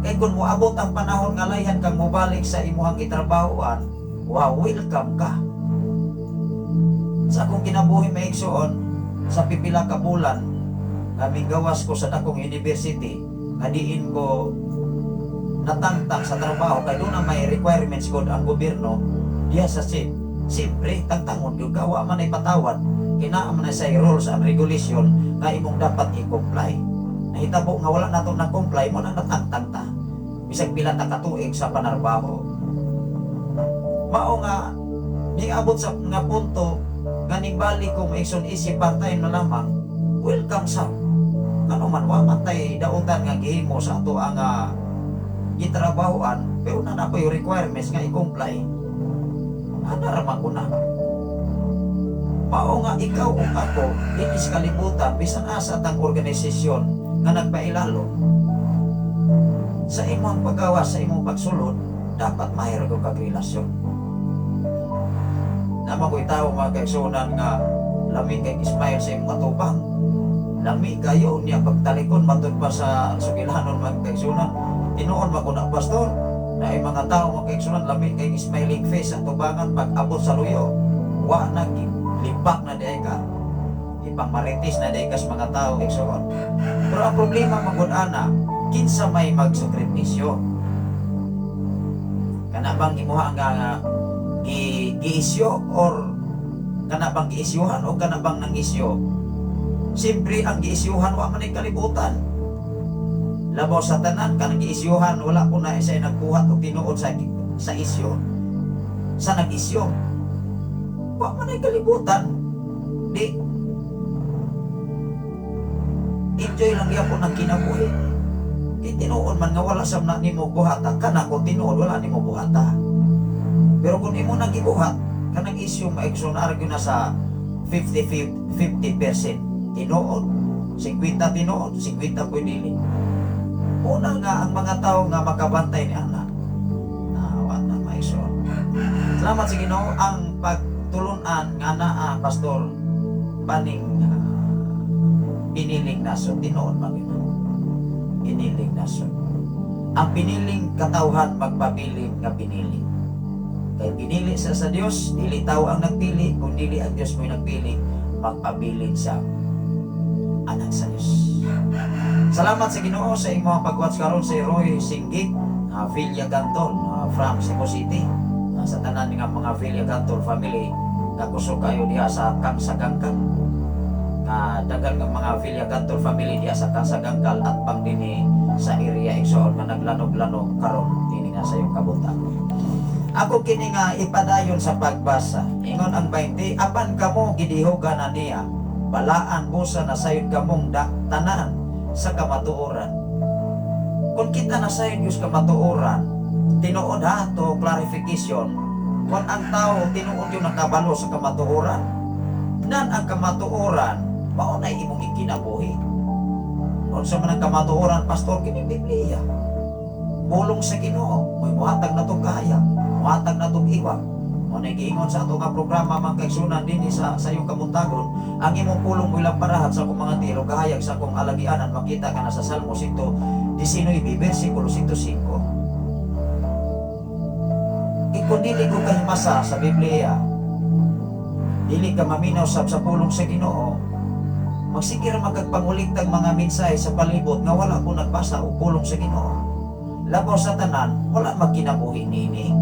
Speaker 4: Kay kung moabot ang panahon nga layhan kang mobalik sa imuhang gitrabahoan, wow, welcome ka. Sa akong kinabuhi, mga igsoon, sa pipila ka bulan, kaming gawas ko sa dakong university, nga diin ko natangtang sa trabaho kay doon ang may requirements ko ang gobyerno diha sa SIP. Siyempre, tangtangon yung gawa man ay patawad, kinaa man ay sa rules and regulation nga imong dapat i-comply. Nahitabo nga wala nato na-comply mo na natangtang ta. Bisag pila ta katuig sa panarbaho. Mao nga niabot sa nga punto nga balik ko, maigsoon, isip part-time na lamang, welcome sa ano man, wa man tay dautan nga gihimo sa ato ang gitrabahoan, pero na na yung requirements nga i-comply. Ana ra man ko na. Mao nga ikaw ug ako dinhi sa kalibutan, bisan asa tang organisasyon nga nagpailalo,
Speaker 3: Sa imong paggawas, sa imong pagsulod, dapat mahiro kag relasyon. Naa man ko'y tao, mga kaigsuonan, nga lami kay smile sa imong atubang. Lami kayo niya pagtalikon matud pa sa sugilanon, mga kaigsuonan. Tinuon man ko na, pastor, na ay mga tao, mga kaigsuonan, lami kay smiling face sa tubangan, pag abot sa luyo, wa na, libak na diay ka. Ipang marites na diay ka sa mga tao, igsoon. Pero ang problema magud ana, kinsa may magsakripisyo? Kana bang imuha nga gi giisyo or kana bang giisyuhan o kana bang nang isyo? Siyempre, ang giisyuhan wa man ay kalibutan. Labaw sa tanan, kanang giisyuhan, wala ko na isa nagbuhat og tinuod sa isyo. Sa nag-isyo. Wa man ay kalibutan. Di enjoy lang gyapon ang kinabuhi. Kay tinuod man nga wala sa na nimo buhata, kana ko tinuod wala nimo buhata. Pero kung imo nang gibuhat, kanang isyu, maigsoon, argue na sa 50 50% tinuod, 50 tinuod, 50 po dili. Una nga ang mga tao nga makabantay ni ana. Nawa na, maigsoon. Salamat sa Ginoo, ang pagtulunan nga naa, pastor, baning piniling nasod, tinuod man yun. Piniling nasod. Ang piniling katawhan magpabilin nga pinili. Kay pinili sa Dios, dili tao ang nagpili, kung dili ang Dios mo'y nagpili, magpabilin sa anak sa Dios. Salamat sa Ginoo sa imong pag-watch karon, si Roy Singgit, Villa Gantol, from Cebu City. Sa tanan nga mga Villa Gantol family, kakusog kayo diha sa Kangsagangkal. Nga daghan nga mga Villa Gantol family diha sa Kangsagangkal at pang dinhi sa area, igsoon, nga naglanog-lanog karon dinhi nga sa iyong kabutan. Ako kini nga ipadayon sa pagbasa. Ingon ang 20, "Apan kamo gidihugan na niya. Balaan busa nasayod kamong da, tanan sa kamatuoran." Kung kita nasayod gyud sa kamatuoran, tinuod ha, to clarification, kung ang tao tinuod yung nakabalo sa kamatuoran, nan ang kamatuoran, mao na imong ikinabuhi. Unsa man ang kamatuoran, pastor? Kini Biblia. Pulong sa Ginoo, may muhatag na tong kahayag, muhatag na tong iwa. Mao na giingon sa ato nga programa, mga kaigsuonan, dinhi sa iyong kabuntagon, ang imong pulong mo'y lamparahan sa akong mga tiil, kahayag sa akong alagianan, makita ka na sa Salmo 119, versikulo 105. Kung dili ko kahimasa sa Biblia, dili ka maminaw sa pulong sa Ginoo, magsige ra magkagpanguliktag mga mensahe sa palibot nga wala ko nagbasa og pulong sa Ginoo. Labaw sa tanan, wala magkinabuhi niini.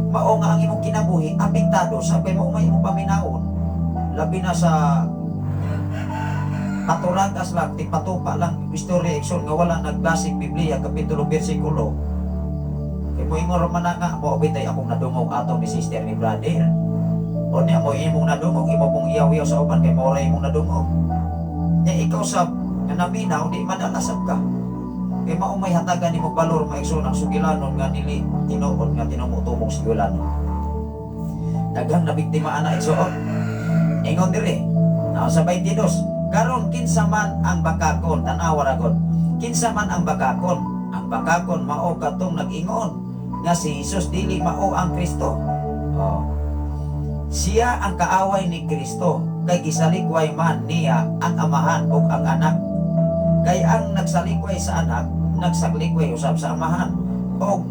Speaker 3: Mao nga ang imong kinabuhi apektado sa kay mao may imong paminawon. Labi na sa paturagas lang, tipatupa lang istorya, igsoon, nga wala nagbasig Biblia, kapitulo, bersikulo. Kay mo ingon man na nga mo bitay akong nadungog ato ni sister, ni brother. O niya mo imong nadungog, imo pong iyaw-iyaw sa uban kay mao ra imong nadungog. Nya ikaw sab nga naminaw, di madala sab ka. Kay mao may hatagan nimo balor, maigsoon, ang sugilanon nga dili tinuod nga tinumutubong sugilanon. Daghang nabiktima ana, igsoon. Ingon diri, na sa 22, "Karon kinsa man ang bakakon," tanawa ra gud. "Kinsa man ang bakakon? Ang bakakon mao katong nag-ingon nga si Jesus dili mao ang Kristo." Oh. "Siya ang kaaway ni Kristo kay gisalikway man niya ang Amahan ug ang Anak. Kay ang nagsalikway sa Anak, nagsalikway usab sa Amahan. Og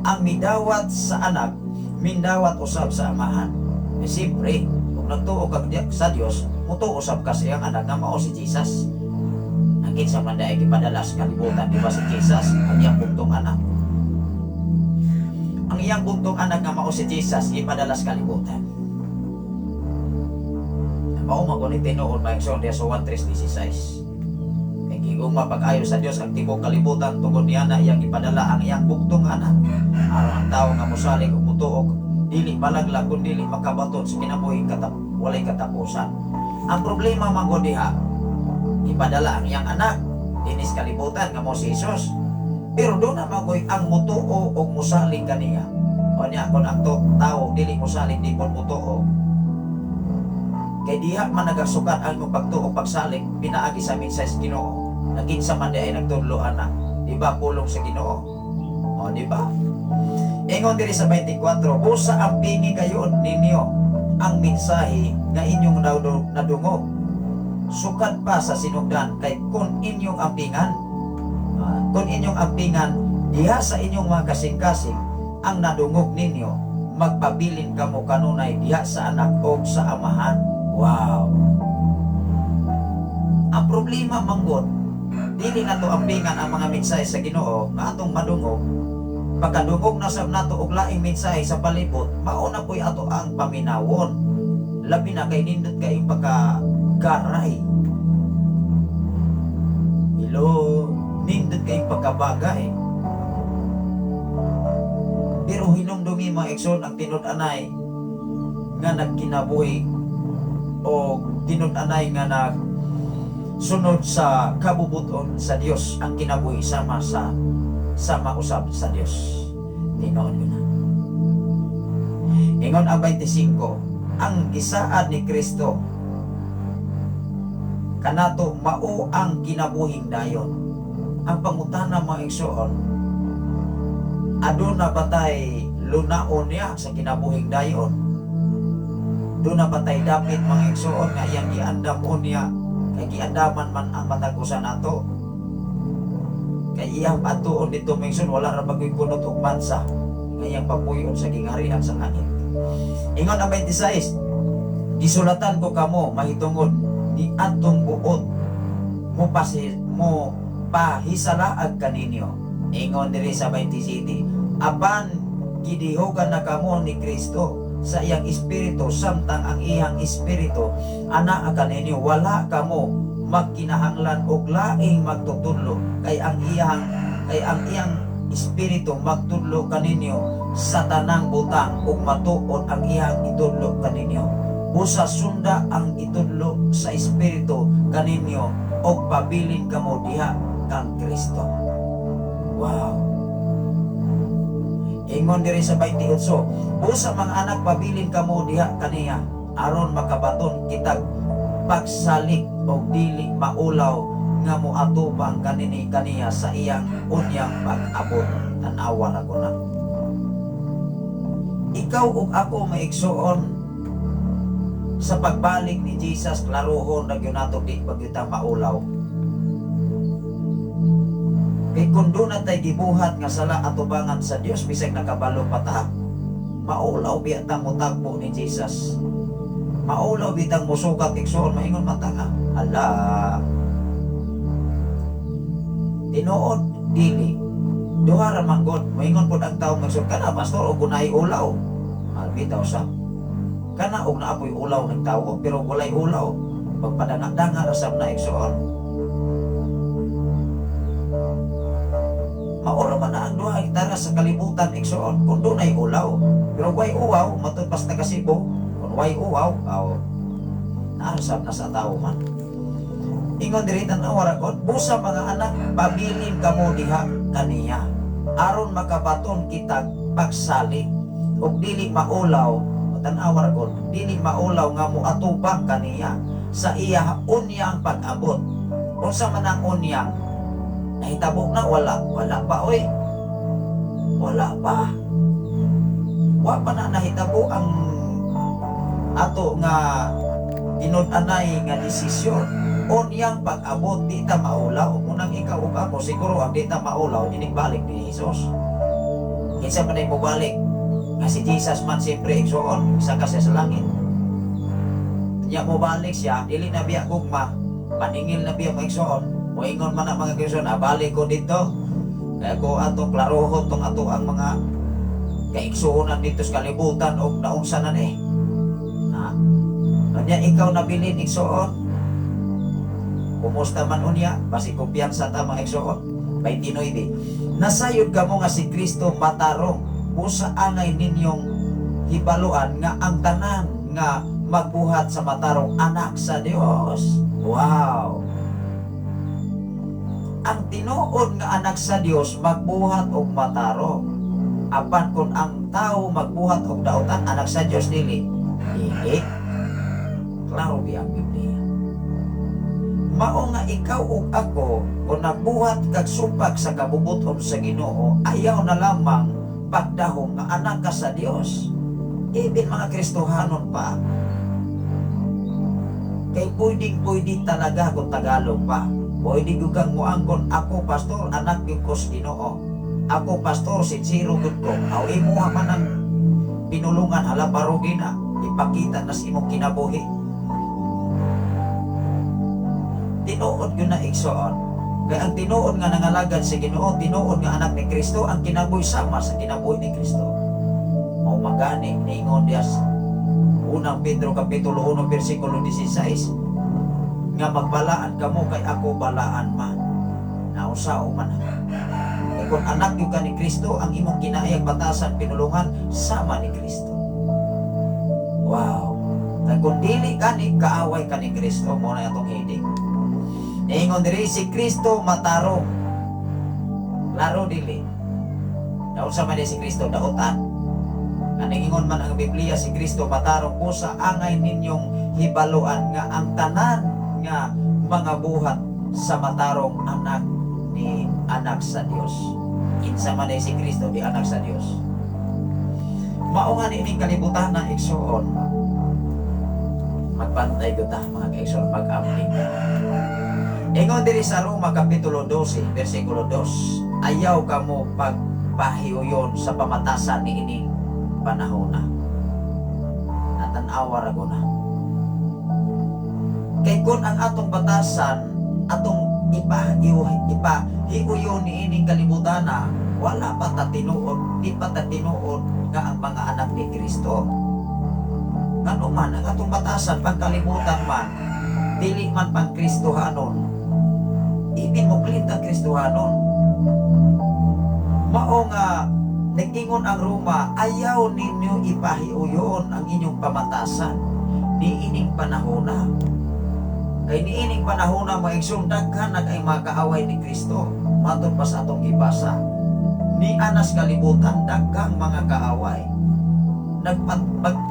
Speaker 3: ang midawat sa Anak, mindawat usab sa Amahan." Eh, siyempre, kung nagtuo ka sa Dios, mutuo usab ka sa iyang Anak nga mao si Jesus. Ang kinsa man diay gipadala sa kalibutan, di ba si Jesus, ang iyang bugtong anak? Ang iyang bugtong anak nga mao si Jesus gipadala sa kalibutan. Mao man kuno tinuod, mga igsoon, diya sa 1:3:16. Kay gigugma pag-ayo sa Dios ang tibuok kalibutan tungod niya na iyang ipadala ang iyang bugtong anak, aron ang tawo nga mosalig ug motuo dili malaglag kun dili makabaton sa kinabuhi walay katapusan. Ang problema man gud diha, ipadala ang iyang anak dinis kalibutan nga mao si Jesus. Pero doon na magoy ang mutuo o musalig kaniya. O niya kung ang tao dili musalig, di po mutuo. Kay diha man nagasukat ang imong pagtuo, pagsalig pinaagi sa mensahe sa Ginoo. Naging sa man di ay nagtudlo ana. Di ba pulong sa Ginoo? O, di ba? Ingon diri sa 24, "Busa ampingi gayon ninyo ang mensahe nga inyong nadungog sukad pa sa sinugdan, kay kung inyong ampingan diha sa inyong mga kasing-kasing ang nadungog ninyo, magpabilin kamo kanunay diha sa Anak o sa Amahan." Wow! Ang problema manggod, dili nato ampingan ang mga mensahe sa Ginoo nga atong madungog. Pagkadungog na sab nato og laing mensahe sa palibot, mao na po'y ato ang paminawon, labi na kay nindot kay pagka garay. Hello, nindot kay pagkabagay. Pero hinumdumi, mga igsoon, ang tinud-anay nga nagkinabuhi o tinud-anay nga nag sunod sa kabubuton sa Dios ang kinabuhi sama usab sa Dios. Tinuod ko na. Ingon ang 25, ang gisaad ni Kristo kanato mao ang kinabuhing dayon. Ang pangutana, mga igsoon, aduna ba tay lunaon niya sa kinabuhing dayon? Duna ba tay dapit, mga igsoon, nga iyang giandam niya, kay giandaman man ang matag usa nato? Kay iyang patuon dito, mga igsoon, wala ra bagoy kunot og mansa nga iyang papuyon sa gingharian sa langit. Ingon ang 26, "Gisulatan ko kamo mahitungod ni adtong buot mo pahisalaag kaninyo." Ingon diri sa 27, "Apan gidihogan na kamo ni Kristo sa iyang espiritu, samtang ang iyang espiritu anaa kaninyo, wala kamo magkinahanglan og laing magtutudlo, kay ang iyang espiritu magtudlo kaninyo sa tanang butang ug matuod ang iyang itudlo kaninyo. Busa sunda ang itudlo sa espiritu kaninyo og pabilin kamo diha kang Kristo." Wow. Ingon diri sa 28, "Busa mga anak, pabilin kamo diha kaniya aron makabaton kitag pagsalig og dili maulaw nga moatubang kanini kaniya sa iyang unyang pag-abot." Tan-awa ra ko na. Ikaw ug ako, mga igsoon, sa pagbalik ni Jesus, klarohon na gyud nato, di pa gyud ta maulaw. Kay kung duna tay gibuhat nga sala atubangan sa Dios, bisag nakabalo pa ta, maulaw biya ta motagbo ni Jesus. Maulaw bitang musukat, igsoon, maingon man ta nga, "Hala." Tinuod dili. Duha ra man gud, moingon pud ang tawo magsul kana, "Pastor, og kunay ulaw." Ah, bitaw sa. Kana og naapoy ulaw ng tawo, pero walay ulaw. Pagpadanga-danga ra sab na, igsoon. Maura man na ang duha tara sa kalibutan, igsoon, kung dunay ulaw. Pero way uwaw, matud pas taga Cebu, kung way uwaw, aw naasab na sa tao man. Ingon diri, tan-awa ra kon, "Busa mga anak, pabilin kamo diha kaniya aron makabaton kitag pagsalig ug dili maulaw," tan-awa ra kon, "dili maulaw nga moatubang kaniya sa iya unyang pag-abot." Unsa man ang unyang? Nahitabo na wala? Wala pa oy. Wala pa. Wa pa na nahitabo ang ato nga tinud-anay nga desisyon. Unyang pag-abot, di ta maulaw. Unang ikaw ug ako, siguro ang di ta maulaw, inigbalik ni Jesus. Kinsa man ay mobalik? Nga si Jesus man siyempre, igsoon, isa ka siya sa langit. Nya mobalik siya, dili na biya gugma, paningil na biya, mga igsoon. Moingon man ang mga igsoon, "Ah, balik ko dito. Kaya ko atong klarohon tong ato ang mga kaigsuonan dito sa kalibutan og naunsa na ni." Ha? Unya ikaw nabilin, igsoon. Kumusta man unya, basi kumpiyansa ta, mga igsoon. 29. "Nasayod kamo nga si Kristo matarong, busa angay ninyong hibaluan nga ang tanan nga magbuhat sa matarong anak sa Dios." Wow! Ang tinuod nga anak sa Dios magbuhat og matarong. Apan kung ang tao magbuhat og dautan, anak sa Dios dili. Dili. Klaro biya ang Biblia. Mao nga ikaw ug ako, kung nagbuhat kag supak sa kabubuton sa Ginoo, ayaw na lamang pagdahom nga anak ka sa Dios. Even mga Kristohanon pa. Kay pwedeng pwede talaga kung Tagalog pa. Pwede gyud kang muangkon, "Ako, pastor, anak gyud ko sa Ginoo. Ako, pastor, sincero gyud ko." Aw imuha man ang pinulungan, hala, barugi na. Ipakita na sa imong kinabuhi. Tinuod yun na, igsoon. Kaya ang tinuod nga nangalagad sa Ginoo, tinuod nga anak ni Kristo, ang kinabuhi sama sa kinabuhi ni Kristo. Mao magani niingon diya sa Unang Pedro kapitulo 1 bersikulo 16 nga magbalaan kamo kay ako balaan man. Nausao man. Kay kung anak gyud ka ni Kristo, ang imong kinaayang batasan pinulungan sama ni Kristo. Wow. Kay kung dili gani, kaaway ka ni Kristo. Mao na atong heading. Niingon diri, si Kristo matarong. Klaro dili. Naunsa man di si Kristo dautan. Aning ingon man ang Biblia, si Kristo matarong busa angay ninyong hibaluan nga ang tanan nga mga buhat sa matarong anak ni anak sa Dios. Kinsa man ay si Kristo, di anak sa Dios. Mao nga ining kalibutan na, igsoon. Magbantay gyud ta, mga kaigsoon, pag-amping. Ingon diri sa Roma kapitulo 12 bersikulo 2, ayaw kamo pagpahiuyon sa pamatasan ni ining panahona. Natanawa ra ko na. Kay kung ang atong batasan, atong ipahiuyon ni ining kalibutana, wala pa ta tinuod, di pa ta tinuod nga ang mga anak ni Kristo. Ngano man, ang atong batasan, pangkalibutan man, dili man pang Kristohanon, ibin mo claim ang Kristohanon. Mao nga, nag-ingon ang Roma, ayaw ninyo ipahiuyon ang inyong pamatasan ni ining panahona. Kay niining panahona, mga igsoon, daghan na kay mga kaaway ni Kristo. Matod pa sa atong gibasa. Ni anas kalibutan daghang mga kaaway.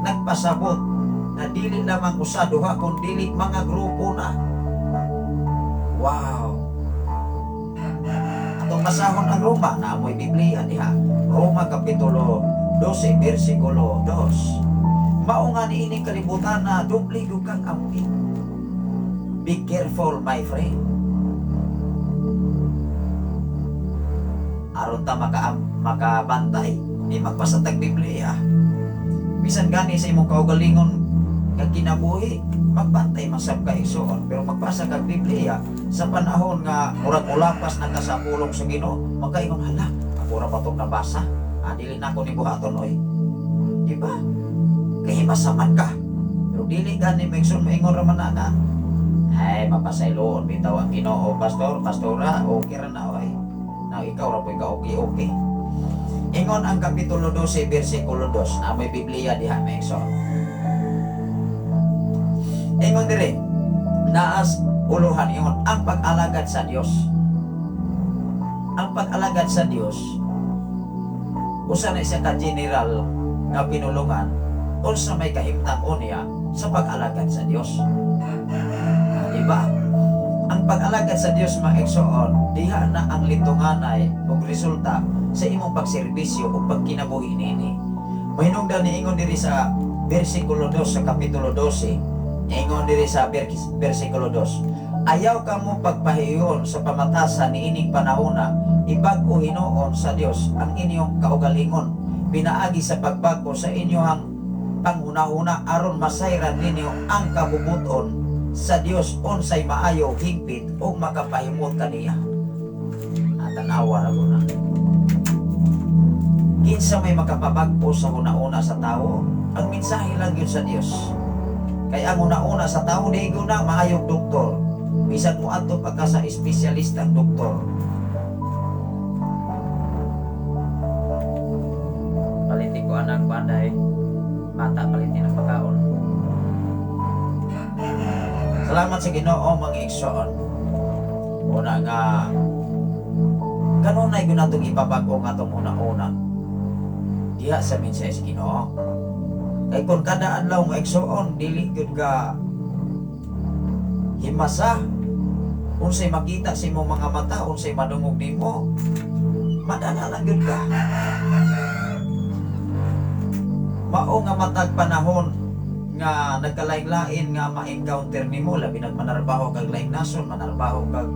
Speaker 3: Nagpasabot na dili lamang usa duha kun dili mga grupo na. Wow. Atong basahon ang Roma na amoy Biblia diha. Roma kapitulo 12 bersikulo 2. Mao nga niining kalibutan na doble gyud kang amping. Be careful, my friend. Aron ta makabantay, di magbasa tag Biblia. Bisan gani sa imong kaugalingon nga kinabuhi, magbantay masab ka, igsoon, pero magbasa kag Biblia sa panahon nga murag mulapas na ka sa pulong sa Ginoo, makaingon, "Hala, ako ra ba tong nabasa? Ah, dili na ako ni buhaton oy." Di ba? Kay masaman ka. Pero dili gani, mga igsoon, maingon ra man na nga, "Ay, mapasayloon bitaw ang Ginoo, pastor, pastora, okay ra na oy." Now ikaw ra po'y ka okay okay. Ingon ang kapitulo 12 bersikulo 2 na may Biblia diha, may igsoon. Ingon dire, naas uluhan, ingon ang pag-alagad sa Dios. Ang pag-alagad sa Dios usa na siya ka general nga pinulungan, unsa may kahimtang unya sa pag-alagad sa Dios. Ah, di ba? Ang pag-alagad sa Dios, mga igsoon, diha na ang litunganay ug resulta sa imong pagserbisyo ug pagkinabuhi niini. Mahinungdan niingon diri sa bersikulo 2 sa kapitulo 12, niingon diri sa bersikulo 2, ayaw kamo pagpahiyon sa pamatasan niining panahona, ibag-o hinuon sa Dios ang inyong kaugalingon pinaagi sa pagbag-o sa inyong panghunahuna aron masayran ninyo ang kabubuton sa Dios, unsay maayo, higpit ug makapahimot kaniya. At tanawa ra na. Kinsa may makapabag-o sa huna-una sa tao? Ang mensahe lang yun sa Dios. Kay ang huna-una sa tao, di ko na maayong doktor. Bisan mo adto pa ka sa espesyalistang doktor. Paliti ko anang banday. Bata, paliti ng pagkaon. Salamat sa Ginoo, mga igsoon. Una nga kanunay gyud natong ipabag-o nga atong una-una diha sa mensahe sa Ginoo. Kay kung kada adlaw nga, igsoon, dili gyud ka himasa.
Speaker 4: Unsay makita sa imong mga mata, unsay madungog nimo, madala lang gyud ka. Mao nga matag panahon nga nagkalain-lain nga ma-encounter nimo, labi nag manarbaho kag laing nason, manarbaho kag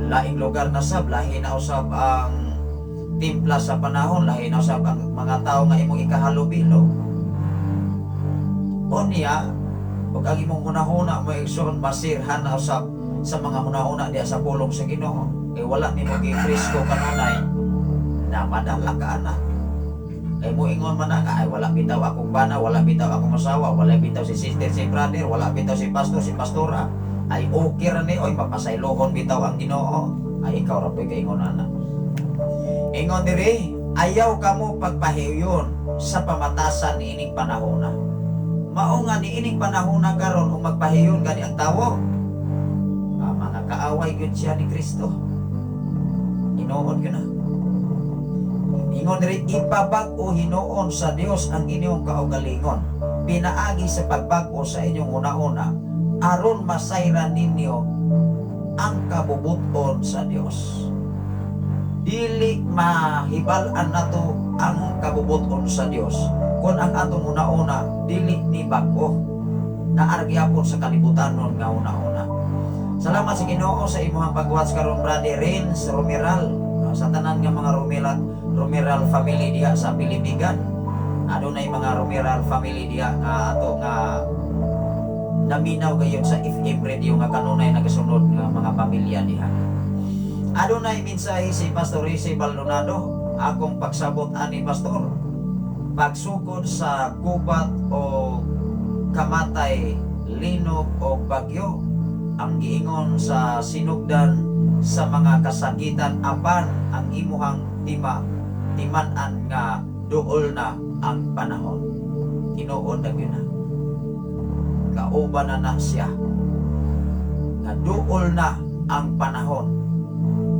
Speaker 4: laing lugar na sab, lahi na usab ang timpla sa panahon, lahi na usab ang mga tawo nga imong ikahalubilo. Unya, ug ang imong hunahuna mo, igsoon, masirhan na usab sa mga hunahuna diha sa pulong sa Ginoo. Kay wala nimo gifresko kanunay na madala ka ana. Kay mo ingon man na nga, "Ay, wala bitaw akong bana, wala bitaw akong asawa, wala bitaw si sister, si brother, wala bitaw si pastor, si pastora. Ay, okay ra ni, oy, mapasaylohon bitaw ang Ginoo." Ay, ikaw ra po'y kaingon ana. Ingon diri, ayaw kamo pagpahiyon sa pamatasan niining panahona. Mao nga niining panahona karon, ug magpahiyon gani ang tawo, mga kaaway gyud siya ni Kristo. Tinuod gyud na. Ingon diri, ipabag-o hinuon sa Dios ang inyong kaugalingon pinaagi sa pagbag-o sa inyong una-una aron masayran ninyo ang kabubuton sa Dios. Dili mahibal-an nato ang kabubuton sa Dios kung ang atong una-una dili ni bag-o, naa gyapon sa kalibutanon nga una-una. Salamat sa Ginoo sa imong pag-watch karon, Brother Renz Romeral, sa tanan nga mga Romeral Romeral family diha sa Pilipigan. Adunay mga Romeral family diha nga ato nga naminaw gayud sa FM radio nga kanunay nagasunod nga mga pamilya diha. Adunay mensahe si Pastor Rizzi Baldonado, akong pagsabot ani, Pastor. Pagsugod sa gubat o kamatay, linog o bagyo, ang giingon sa sinugdan sa mga kasakitan, apan ang imuhang timan-an nga duol na ang panahon. Tinuod na gyud na. Kauban na na siya nga duol na ang panahon.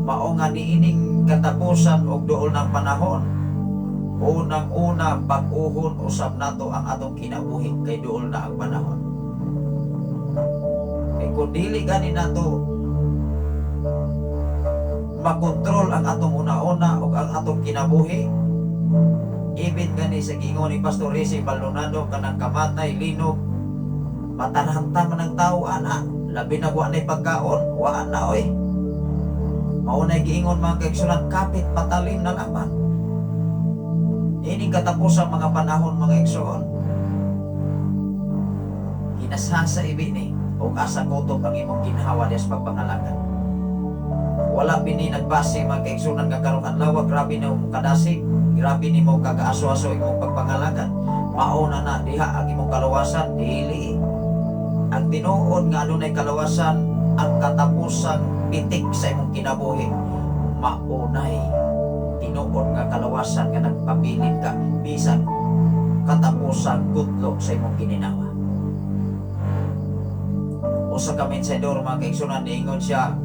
Speaker 4: Mao nga niining katapusan og duol ng panahon, unang-una, bag-uhon usab nato ang atong kinabuhi kay duol na ang panahon. Kay kung dili gani nato makontrol ang atong una-una ug ang atong kinabuhi, ibig gani sa giingon ni Pastor Rizzi Baldonado, kanang kamatay, linog, mataranta man ang tao ana, labi na wa na'y pagkaon, wa na oy. Mao na'y giingon, mga kaigsunan, kapit patalim na lamang. Ining katapusan mga panahon, mga igsoon. Hinasasa ibi ni ug asa kutob ang imong ginhawa diha sa pagpangalagad. Wala bini nagbase, mga kaigsunan, nga karong adlaw grabe na mo kadasig, grabe nimo kagaaso-aso imong pagpangalagad. Mao na na diha ang imong kalawasan, dili. Ang tinuod nga adunay kalawasan ang katapusang pitik sa imong kinabuhi. Maunay tinuod nga kalawasan nga nagpabilin ka bisan katapusan gutlo sa imong gininawa. Usa ka mensador, mga kaigsunan, niingon siya,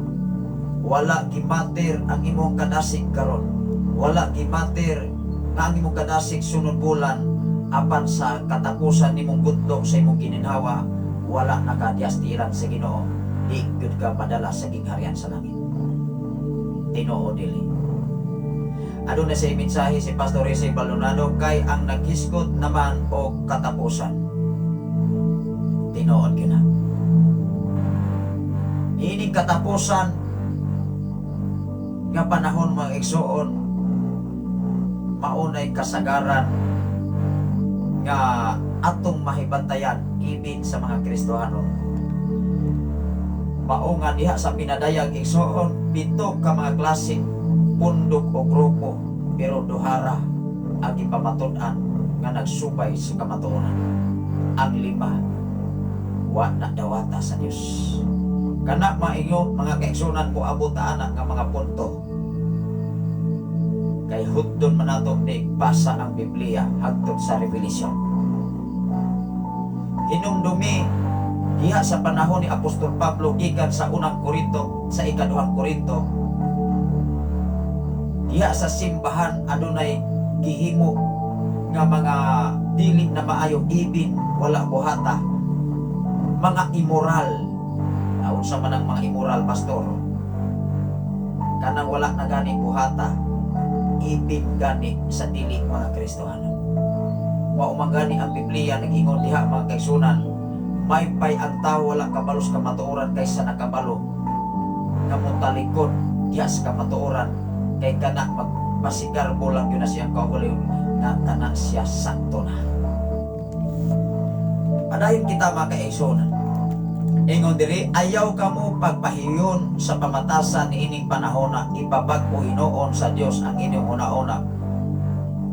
Speaker 4: wala gimatter ang imong kadasig karon. Wala gimatter nga ang imong kadasig sunod bulan, apan sa katapusan nimong gutlo sa imong gininhawa, wala nakadiastiran sa Ginoo, di gyud ka madala sa gingharian sa langit. Tinuod dili. Aduna sa mensahe si Pastor Rizzi Baldonado, kay ang naghisgot naman og katapusan. Tinuod gyud na. Ining katapusan nga panahon, mga igsoon, maunay kasagaran nga atong mahibantayan ibin sa mga Kristohanon. Mao nga diha sa pinadayag, igsoon, pito ka mga klase pundok o grupo, pero duhara ang ipamatud-an nga nagsubay sa kamatuoran. Ang lima wa na dawata sa Dios. Kana mainyo, mga kaigsunan, mo abot ana nga mga punto. Kay hutdon man nato ni basa ang Biblia hangtod sa Revelation. Hinumdumi diha sa panahon ni Apostol Pablo, gikan sa unang Korinto, sa ikaduhang Korinto, diha sa simbahan adunay gihimo nga mga dili na maayo ibin wala buhata, mga immoral. Unsa man ang mga immoral, pastor? Kanang wala na gani buhata, ibig gani sa dili mga Kristohano. Mao man gani ang Biblia nag-ingon diha, mga kaigsunan, maypay ang tao wala kabalo sa kamatuoran kaysa nakabalo nga motalikod diha sa kamatuoran, kay kana magpasigarbo lang yun na siyang kaugalingon nga kana siya sakto na. Padayon kita, mga kaigsunan. Ingon diri, "Ayaw kamo pagpahiyon sa pamatasan niining panahona. Ipabag-o hinuon sa Dios ang inyong huna-huna,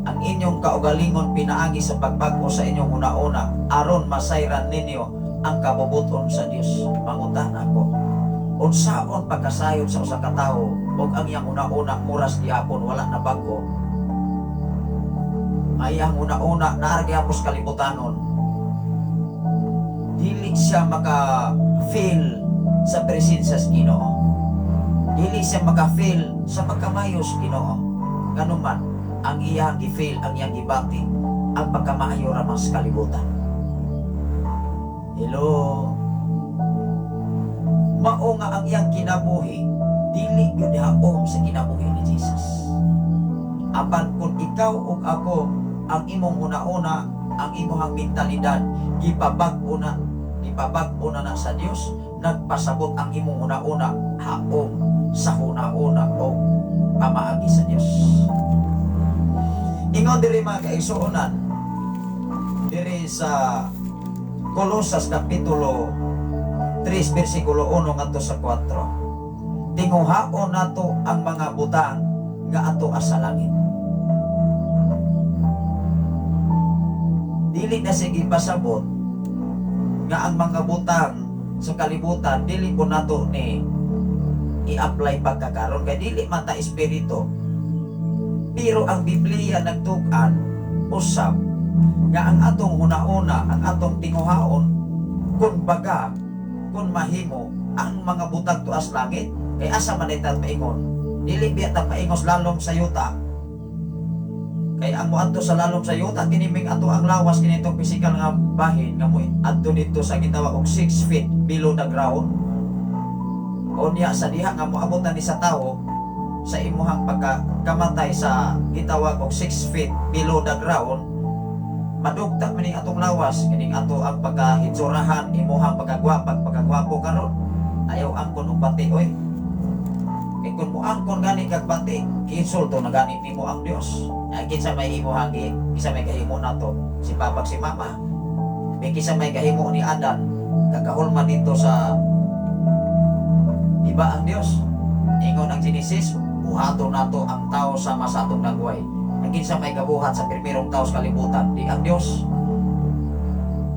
Speaker 4: ang inyong kaugalingon, pinaagi sa pagbag-o sa inyong huna-huna, aron masayran ninyo ang kabubuton sa Dios." Mangutana ako, unsaon pagkasayod sa usa ka tawo ug ang iyang huna-huna muras gihapon, wala na bag-o? Ay, ang huna-huna naa gihapon sa kalibutanon. Dili siya maka-feel sa presensya sa Ginoo. Dili siya maka-feel sa pagkamayo sa Ginoo. Ganun man, ang iyang gi-feel, ang iyang gibati, ang pagkamaayo ramang sa kalibutan. Hello? Mao nga ang iyang kinabuhi, dili gyud haom sa kinabuhi ni Jesus. Apan kung ikaw ug ako, ang imong huna-huna, ang imong mentalidad, gipabag-o na, gipabag-o na na sa Dios, nagpasabot ang imong huna-huna haom sa huna-huna o pamaagi sa Dios. Ingon diri, mga kaigsuonan, diri sa Kolosas kapitulo 3 bersikulo 1 ngadto sa 4. Tinguhaon nato ang mga butang nga ato sa langit. Dili na sige pasabot nga ang mga butang sa kalibutan dili po nato ni i-apply pagkakaron kay dili man ta espiritu. Pero ang Biblia nagtukan usab nga ang atong huna-huna, ang atong tinguhaon, kung baga, kung mahimo, ang mga butang tuas langit, kay asa man ita paingon? Dili biya ta paingos lalom sa yuta. Kay ang moadto sa lalom sa yuta, kiniming ato ang lawas, kinitong physical nga bahin, nga mo adto dito sa gitawag og 6 feet below the ground. O niya sa diha nga moabotan ni sa tawo sa imuhang pagkamatay sa gitawag og 6 feet below the ground, madugta man ning atong lawas, kining ato ang pagkahitsurahan, imuhang pagkagwapag, pagkagwapo karon. Ayaw angkon og bati oy. Kay kung moangkon gani kag bati, giinsulto na gani nimo ang Dios. Ay, kinsa may imuhang gi, kinsa may kahimo nato? Si papa, si mama. May kinsa may kahimo ni Adan kagahulman dito sa, di ba, ang Dios? Ingon ang Genesis, buhaton nato ang tao sama sa atong dagway. Ang kinsa may gabuhat sa primerong tao sa kalibutan? Di ang Dios?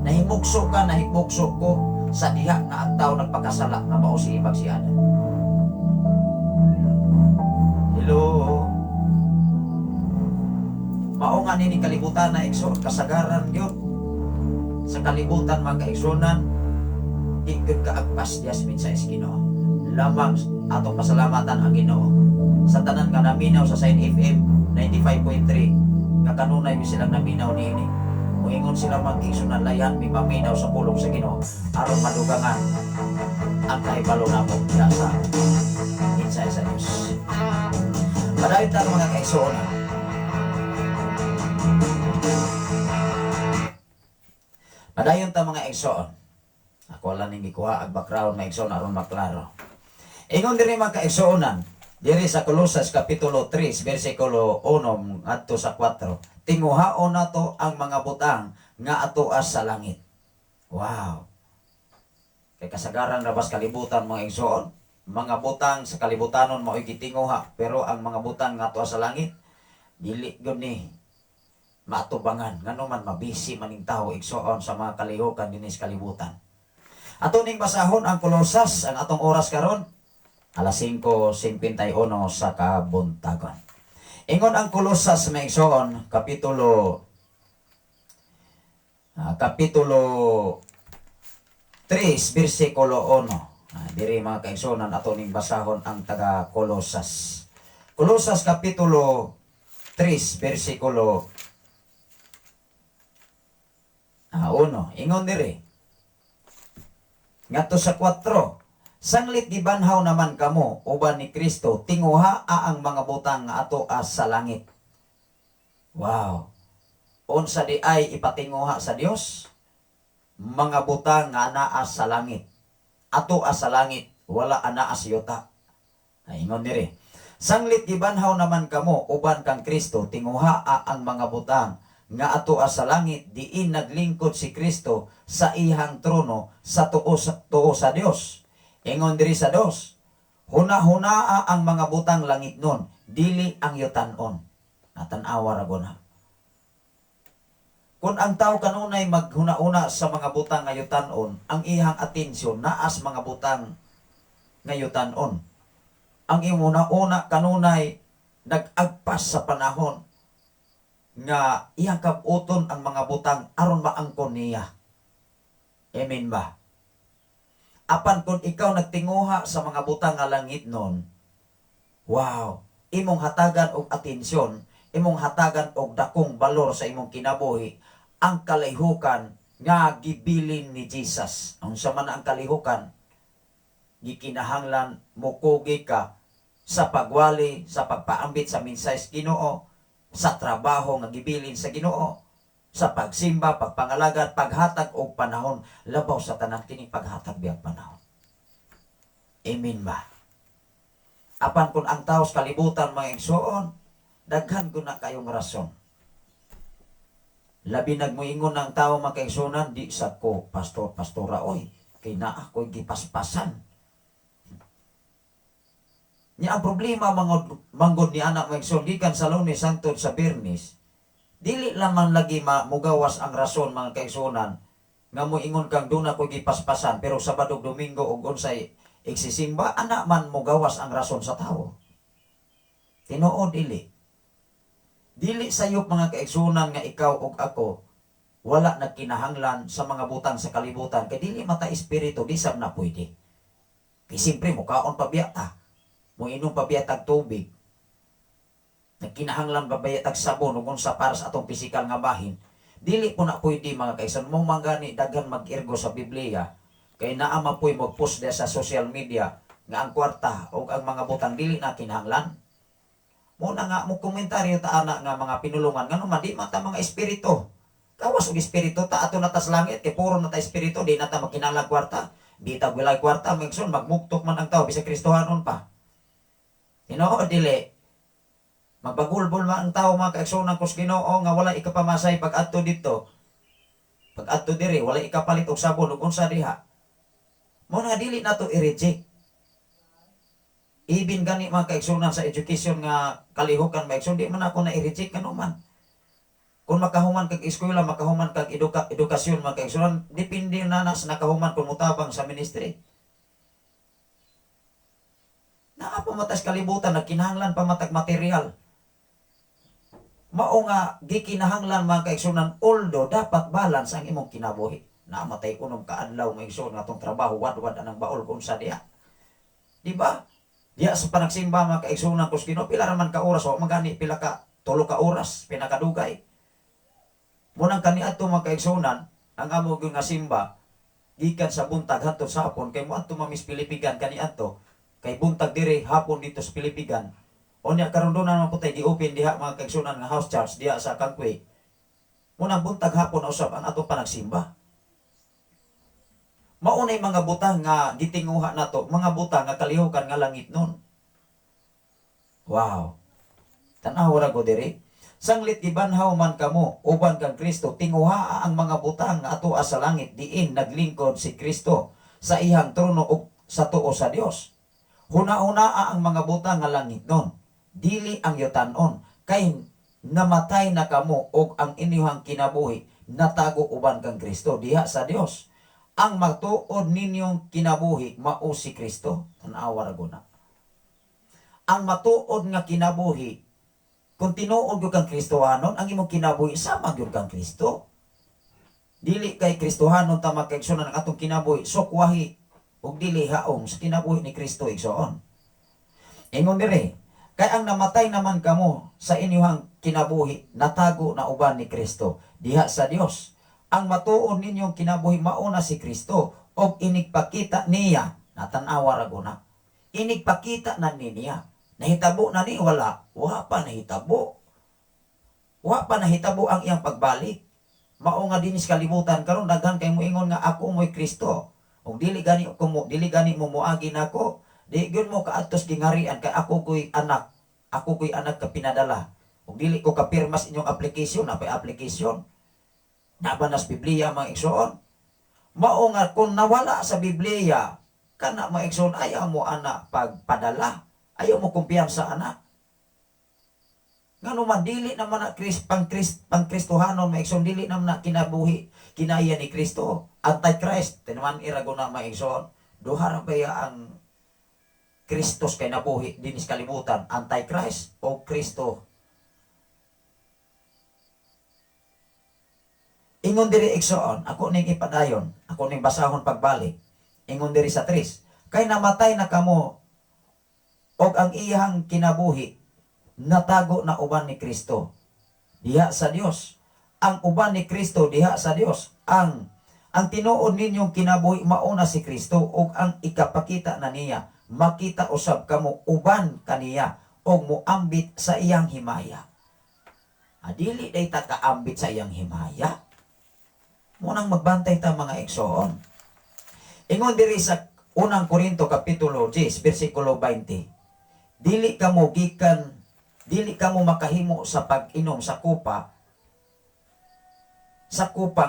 Speaker 4: Nahimugso ka, nahimugso ko sa diha nga ang tao nagpakasala nga mao si Ibag si Adan. Hello? Mao nga nini kalibutan na, igsoon, kasagaran gyud sa kalibutan, mga kaigsunan, di gyud kaagpas diya sa mensahe sa Ginoo. Lamang atong pasalamatan ang Ginoo sa tanan nga naminaw sa Sign FM 95.3 nga kanunay mi silang naminaw niini. Muingon sila, mga kaigsunan, layan mi maminaw sa pulong sa Ginoo aron madugangan ang kahibalo namo diha sa mensahe sa Dios. Padayon ta, mga kaigsuonan. Padayon ta, mga igsoon. Ako lang ning gikuha ag background, mga igsoon, aron maklaro. Ingon diri, mga kaigsuonan, diri sa Colosas kapitulo 3 bersikulo 1 ngadto sa 4. Tinguhaon nato ang mga butang nga atoas sa langit. Wow. Kay kasagaran ra bas kalibutan, mga igsoon, mga butang sa kalibutanon mao'y gitinguha, pero ang mga butang nga atoas sa langit dili gyud ni maatubangan, ngano man mabisi maning tao, igsoon, sa mga kalihukan dinhi sa kalibutan. Ato ning basahon ang Kolosas. Ang atong oras karon alas 5:51 sa kabuntagon. Ingon ang Kolosas, mga igsoon, kapitulo 3 bersikulo 1. Diri, mga kaigsuonan, ato ning basahon ang taga Kolosas. Kolosas kapitulo 3 bersikulo 1. Ingon diri ngadto sa 4. Sanglit gibanhaw naman kamo uban ni Kristo, tinguhaa ang mga butang nga ato sa langit. Wow. Unsa di ay ipatinguha sa Dios? Mga butang nga anaa sa langit. Ato sa langit, wala anaa sa yuta. Ay, ingon diri. Sanglit gibanhaw naman kamo uban kang Kristo, tinguhaa ang mga butang nga ato sa langit, diin naglingkod si Kristo sa iyang trono sa tuo sa Dios. Ingon diri sa 2. Huna-hunaa ang mga butang langit nun, dili ang yutanon. Natanawa ra na. Kung ang tao kanunay maghuna-una sa mga butang nga yutanon, ang iyang atensyon naas mga butang nga yutanon. Ang imong una kanunay nag-agpas sa panahon nga iyang kabuton ang mga butang aron maangkon niya. Amen ba? Apan kung ikaw nagtinguha sa mga butang nga langit nun, wow, imong hatagan og atensyon, imong hatagan og dakong balor sa imong kinabuhi, ang kalihukan nga gibilin ni Jesus. Unsa man ang kalihukan? Gikinahanglan mukugi ka sa pagwali, sa pagpaambit sa mensahe sa Ginoo, sa trabaho nga gibilin sa Ginoo, sa pagsimba, pagpangalagad, paghatag og panahon, labaw sa tanan kini paghatag biyag panahon. Amen ba? Apan kung ang tao sa kalibutan, mga igsoon, daghan ko na kayong rason. Labi nagmuingon ang tao, mga kaigsuonan, "Di sa ko, pastor, pastora, oy, kay naa ko'y gipaspasan." Nya ang problema mga manggod ni anak, mga igsoon, gikan sa Lunes hangtod sa Biyernes, dili lamang lagi mugawas ang rason, mga kaigsuonan, nga moingon kang duna ko'y gipaspasan, pero Sabado, Domingo ug unsay igsisimba, ana man mugawas ang rason sa tao. Tinuod dili? Dili sayop, mga kaigsuonan, nga ikaw ug ako wala nagkinahanglan sa mga butang sa kalibutan kay dili mata espiritu, di sab na pwede. Kay siyempre mukaon pa biya ta. Moinom pa biya tag tubig. Nagkinahanglan pa biya tag sabon ug unsa para sa atong pisikal nga bahin. Dili po na pwede, mga kaigsuonan. Mo manggani daghan mag-irgo sa Biblia kay naa man po'y mag-post sa social media nga ang kwarta o ang mga butang dili na kinahanglan. Mo na nga mo komentaryo ta ana nga mga pinulungan, ngano man di man ta mga espiritu? Gawas og espiritu ta, ato na tas langit kay puro na ta espiritu, di na ta magkinahanglan kwarta. Di ta walay kwarta, mga magmuktok man ang tao bisag Kristohanon pa. Tinuod dili? Magbagulbol man ang tao, mga kaigsuonan ko sa Ginoo, nga wala ikapamasay pag adto dito. Pag adto diri wala ikapalit og sabon ug unsa diha. Mo na dili nato i-reject. Even gani, mga kaigsuonan, sa education nga kalihukan, mga igsoon, di man ako na i-reject man. Kung makahuman kag eskwela, makahuman kag edukasyon, mga kaigsuonan, depende na na sa nakahuman kung mutabang sa ministry. Naa pa matas kalibutan, nagkinahanglan pa matag material. Mao nga gikinahanglan, mga kaigsuonan, although dapat balance ang imong kinabuhi. Namatay unom ka adlaw, mga igsoon, nga atong trabaho, wadwad anang baol kung sa diha. Di ba? Diya sa panagsimba, mga kaigsuonan ko sa Ginoo, pila raman ka oras, wa man gani pila ka 3 ka oras pinakadugay. Munang kaniadto, mga kaigsuonan, ang amo gyud nga simba gikan sa buntag hangtod sa hapon kay moadto mamis Pilipigan kaniadto kay buntag dire, hapon dito sa Pilipigan. Unya karon doon naman po tayo gi-open diha, mga kaigsuonan, nga house church diha sa Kangkwe. Munang buntag hapon usab ang atong panagsimba. Maunay mga butang nga gitinguha nato, mga butang nga kalihukan nga langit nun. Wow. Tanaw ra ko diri. Sanglit gibanhaw man kamo uban kang Kristo, tinguha ang mga butang nga ato sa langit, diin naglingkod si Kristo sa iyang trono ug sa tuo sa Dios. Huna-hunaa ang mga butang nga langit nun, dili ang yutanon, kay namatay na kamo ug ang inyong kinabuhi natago uban kang Kristo diha sa Dios. Ang matuod ninyong kinabuhi mao si Kristo. Tan-awa ra guna. Ang matuod nga kinabuhi, kung tinuod gyud kang Kristohanon, ang imong kinabuhi sama gyud kang Kristo. Dili kay Kristohanon ta, makaigsuonan, ang atong kinabuhi sukwahi ug dili haong sa kinabuhi ni Kristo, igsoon. Ingon dire, kay ang namatay naman kamo sa inyong kinabuhi natago na uban ni Kristo diha sa Dios. Ang matuod ninyong kinabuhi mao na si Kristo og inigpakita niya. Natanawa ra guna. Inig pakita na ni niya. Nahitabo na ni wala. Wa pa nahitabo. Wa pa nahitabo ang iyang pagbalik. Mao nga dinis kalibutan karon daghan kay moingon nga ako mo'y Kristo. Ug dili gani ko mo dili gani mo moagi nako, di gyud mo kaadtos gingarian kay ako ko'y anak. Ako ko'y anak ka pinadala. Ug dili ko kapirmas inyong application, napay application. Naba nas Biblia, mga igsoon. Mao nga kung nawala sa Biblia, kana, mga igsoon, ayaw mo ana pagpadala. Ayaw mo kumpiyansa ana. Ngano man dili naman na Chris, pang Chris, pang Kristohanon, mga igsoon, dili naman na kinabuhi kinaya ni Kristo. Antichrist tinuman irago na, mga igsoon. Duha ra ba ya ang Kristos kay nabuhi dinis kalibutan, Antichrist o Kristo? Ingon diri, igsoon, ako ning ipadayon, ako ning basahon pagbalik. Ingon diri sa 3, kay namatay na kamo og ang iyang kinabuhi natago na uban ni Kristo diha sa Dios. Ang uban ni Kristo diha sa Dios. Ang tinuod ninyong kinabuhi mauna si Kristo ug ang ikapakita na niya, makita usab kamo uban kaniya og moambit sa iyang himaya. Adili day ta kaambit sa iyang himaya. Munang magbantay ta, mga igsoon. Ingon diri sa Unang Korinto kapitulo 10 bersikulo 20. Dili kamo makahimo sa pag-inom sa kupa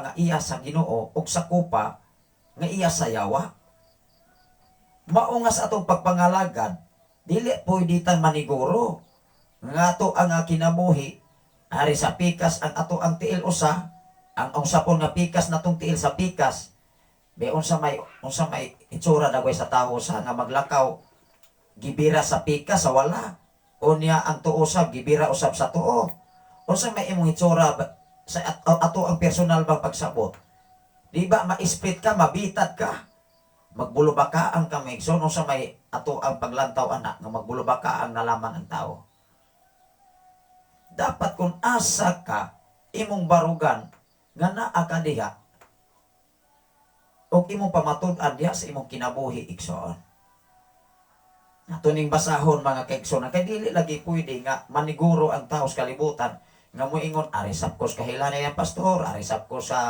Speaker 4: nga iya sa Ginoo ug sa kupa nga iya sa yawa. Mao nga sa atong pagpangalagad, dili pwede tang maniguro. Nga ato ang kinabuhi, ari sa pikas ang ato ang tiil usa, ang usapon nga pikas natong tiil sa pikas. Be unsa may itsura dagway sa tawo sa nga maglakaw gibira sa pikas sa wala. Unya ang tuo usab gibira usab sa tuo. Unsa may imong itsura sa ato ang personal bang pagsabot? Di ba ma-split ka, mabitad ka? Magbulubaka ang kamigson, unsa may ato ang paglantaw anak nga magbulubaka ang nalamang ang tao. Dapat kung asa ka imong barugan nga naa ka diha ug imong pamatud-an diha sa imong kinabuhi, igsoon. Ato ning basahon, mga kaigsoon, kay dili lagi pwede nga maniguro ang tao sa kalibutan nga moingon ari sab ko sa kahilan yan, pastor, ari sab ko sa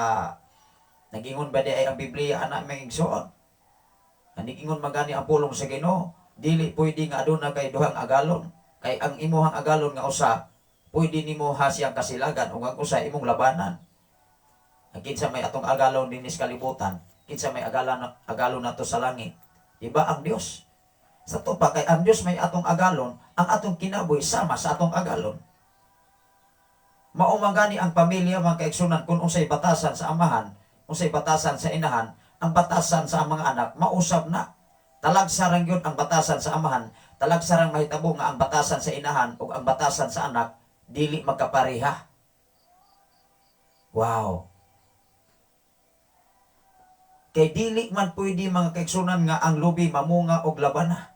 Speaker 4: nagingon ba di ay ang Biblia ana, mga igsoon? Nagingon magani ang pulong sa Ginoo, dili pwede nga aduna kay duhang agalon, kay ang imuhang agalon nga usa pwede nimo hasiyang kasilagan ug ang usa imong labanan. Ang kinsa may atong agalon dinis kalibutan, kinsa may agalon agalon nato sa langit? Di ba ang Dios? Sa to pa kay ang Dios may atong agalon, ang atong kinabuhi sama sa atong agalon. Mao man gani ang pamilya, mga kaigsunan, kung unsay batasan sa amahan, unsay batasan sa inahan, ang batasan sa mga anak mausab na. Talagsarang yun ang batasan sa amahan, talagsarang mahitabo nga ang batasan sa inahan ug ang batasan sa anak dili magkapareha. Wow. Kay dili man pwede, mga kaigsunan, nga ang lubi mamunga og labana.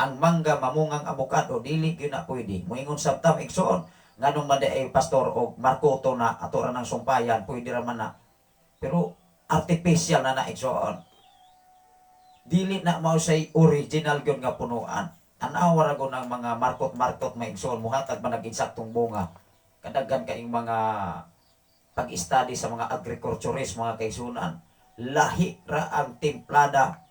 Speaker 4: Ang mangga mamungang abokado, dili gyud na pwede. Moingon sab ta, igsoon, nganong man ay pastor og markoto na ato ra ng sumpayan, pwede ra man na. Pero artificial na na, igsoon. Dili na mao say original gyud nga punuan. Tan-awa ra gud ang mga markot-markot, mga igsoon, muhatag man nag insaktong bunga. Kadaghan kaayong mga pag-study sa mga agriculturist, mga kaigsunan. Lahi ra ang timplada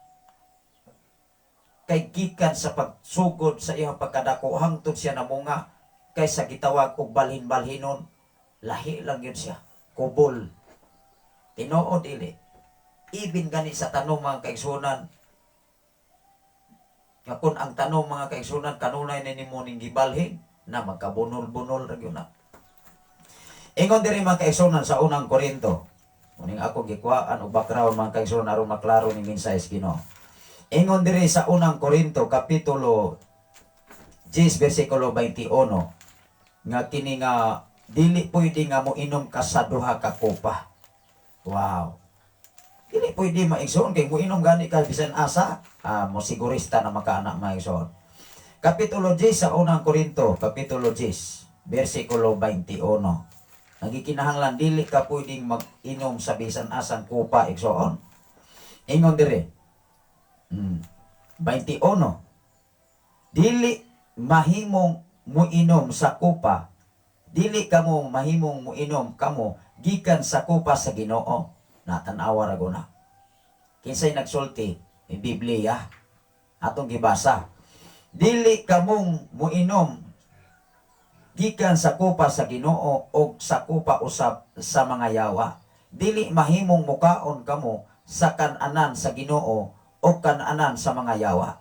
Speaker 4: kay gikan sa pagsugod sa iyang pagkadako hangtod siya namunga kaysa gitawag og balhin-balhinon, lahi lang yun siya kubol. Tinuod dili? Even gani sa tanom, mga kaigsunan, nga kung ang tanom, mga kaigsunan, kanunay na nimo ning gibalhin na, magkabunol-bunol ra gyud na. Ingon diri, mga kaigsunan, sa Unang Korinto. Muning ako gikuhaan og background, mga kaigsunan, aron maklaro ni mensahe sa Ginoo. Ingon diri sa Unang Korinto kapitulo 10 bersikulo 21 nga kini nga dili pwede nga moinom ka sa duha ka kopa. Wow. Dili pwede, maigsoon, kay moinom gani ka bisan asa, mo sigurista na makaana, maigsoon. Kapitulo 10 sa Unang Korinto, kapitulo 10, bersikulo 21. Nagikinahanglan dili ka pwedeng mag-inom sa bisan asang kupa, igsoon. Ingon dire. 21. Dili mahimong muinom sa kupa, dili kamo mahimong muinom kamo gikan sa kupa sa Ginoo. Natanawa ra guna. Kinsay nagsulti? Yung Biblia. Atong gibasa. Dili kamong muinom gikan sa kupa sa Ginoo o sa kupa usab sa mga yawa. Dili mahimong mukaon kamo sa kananan sa Ginoo o kananan sa mga yawa.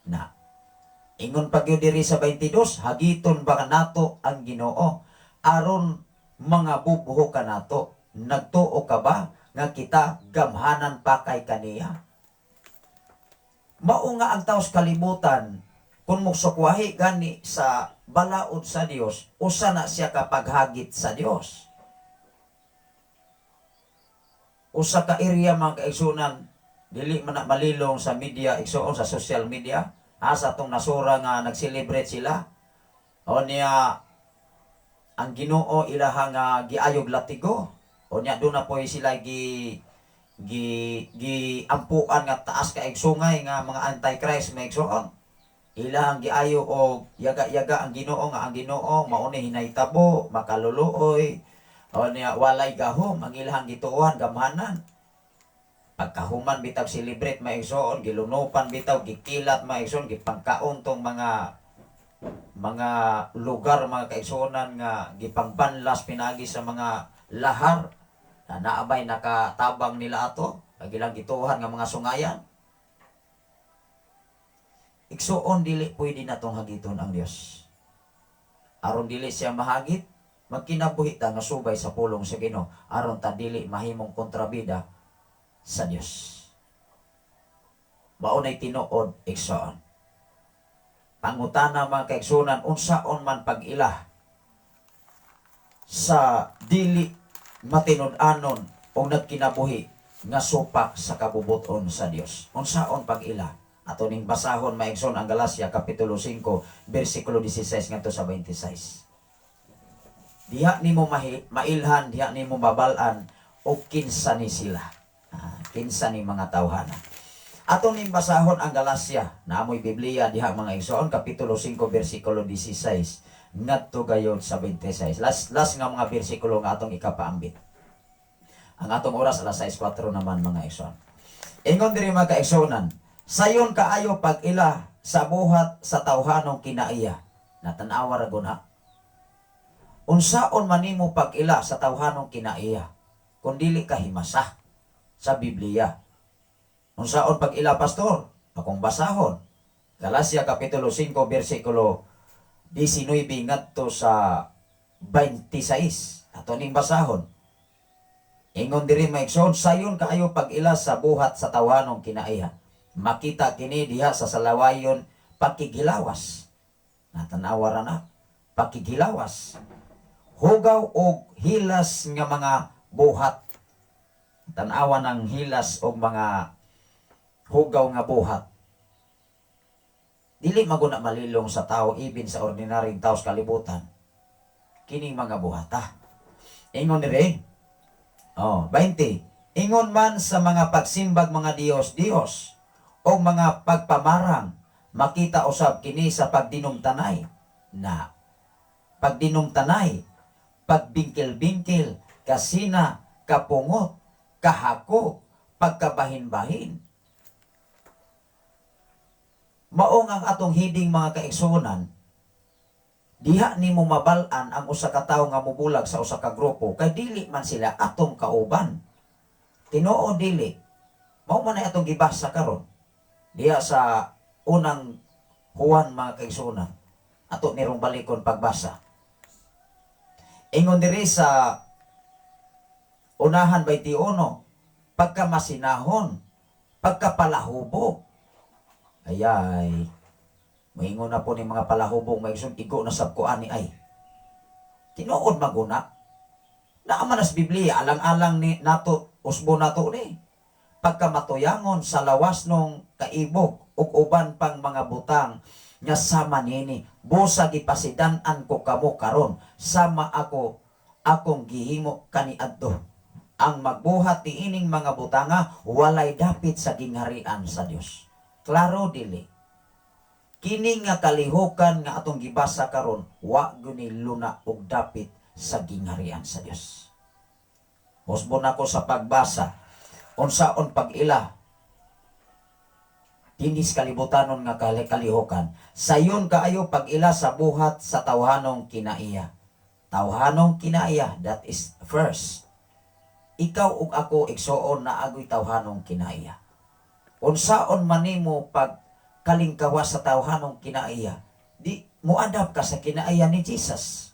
Speaker 4: Na. Ingon pa gyud diri sa 22, hagiton ba nato ang Ginoo aron mga bubuho ka nato? Nagtuo ka ba nga kita gamhanan pa kay kaniya? Mao nga ang taos kalibutan kung mosukwahi gani sa balaod sa Dios, usa na siya kapaghagit sa Dios. Usa ka area, mga kaigsunan, dili man na malilong sa media, igsuon, sa social media, asa tong nasura nga nag-celebrate sila. O niya ang Ginoo ilaha nga giayog latigo. O niya doon na po sila gi gi gi ampuan nga taas kaayog sungay nga mga antichrist, may igsuon. Ilahang giayo og yaga-yaga ang Ginoo, nga ang Ginoo mao ni hinaytabo, makaluluoy. O niya walay gahom ang ilahang gituohan gamhanan. Pagkahuman bitaw celebrate, mga igsoon, gilunupan bitaw, gikilat, mga igsoon, gipangkaon tong mga lugar, mga kaigsuonan, nga gipangbanlas pinagi sa mga lahar na naabay nakatabang nila ato ang ilang gituohan nga mga sungayan. Igsuon, dili pwede natong hagiton ang Dios. Aron dili siya mahagit, magkinabuhi ta nga subay sa pulong sa Ginoo aron ta dili mahimong kontrabida sa Dios. Mao nay tinuod, igsoon. Pangutana, mga kaigsunan, unsaon man pag-ila sa dili matinud-anon o nagkinabuhi nga supak sa kabubuton sa Dios? Unsaon pag-ila? Ato ning basahon, mga igsoon, ang Galacia kapitulo 5 bersikulo 16 ngadto sa 26. Diha nimo mailhan, diha nimo mabal-an o kinsa ni sila. Kinsa ni mga tawhana. Ato ning basahon ang Galacia, naamoy Biblia diha, mga igsoon, kapitulo 5 bersikulo 16 ngadto gayod sa 26. Last last nga mga bersikulo nga atong ikapaambit. Ang atong oras alas 6:04 naman, mga igsoon. Ingon diri, mga kaigsuonan, sayon kaayo pag-ila sa buhat sa tawhanong kinaiya. Natanawa ra guna. Unsaon man nimo pag-ila sa tawhanong kinaiya kung dili ka himasa sa Biblia? Unsaon pag-ila, pastor? Akong basahon. Galacia kapitulo 5 bersikulo 19 ngadto sa 26. Ato ning basahon. Ingon diri, mga igsoon, sayon kaayo pag-ila sa buhat sa tawhanong kinaiya. Makita kini diha sa salawayon pakighilawas. Natanawa ra na. Pakighilawas. Hugaw og hilas nga mga buhat. Tanawa ng hilas og mga hugaw nga buhat. Dili maguna malilong sa tao, ibin sa ordinaryong tao sa kalibutan. Kining mga buhata. Ingon dire. Oh, 20. Ingon man sa mga pagsimbag mga Diyos, Diyos o mga pagpamarang, makita usab kini sa pagdinumtanay na pagdinumtanay, pagbingkil-bingkil, kasina, kapungot, kahako, pagkabahin-bahin. Maong ang atong heading, mga kaigsuonan, diha nimo mabal-an ang usa ka tawo nga mobulag sa usa ka grupo kay dili man sila atong kauban. Tinuod dili. Mao man ay atong gibasa karon. Diha sa unang Juan, mga kaigsuonan. Ato nirong balikon pagbasa. Ingon diri sa unahan 21, pagkamasinahon, pagkapalahubog. Ayay, moingon na po ni mga palahubog, may igo na sab ko ani ay. Tinuod maguna. Naa man sa Biblia, alang-alang ni nato, usbo nato ni. Pagkamatuyangon sa lawas nung kaibog ug uban pang mga butang nga sama nini, busa gipasidan-an ko kamo karon sama ako akong gihimo kaniadto. Ang magbuhat niining mga butanga walay dapit sa gingharian sa Dios. Klaro dili. Kini nga kalihukan nga atong gibasa karon, wa gyud ni luna og dapit sa gingharian sa Dios. Husbon ako sa pagbasa unsaon pag-ila dinis kalibutanon nga kalihukan. Sayon kaayo pag-ila sa buhat sa tawhanong kinaiya. Tawhanong kinaiya, that is first. Ikaw ug ako, igsuon, naa goy tawhanong kinaiya. Unsaon man nimo pag kalingkawa sa tawhanong kinaiya, di moadap ka sa kinaiya ni Jesus.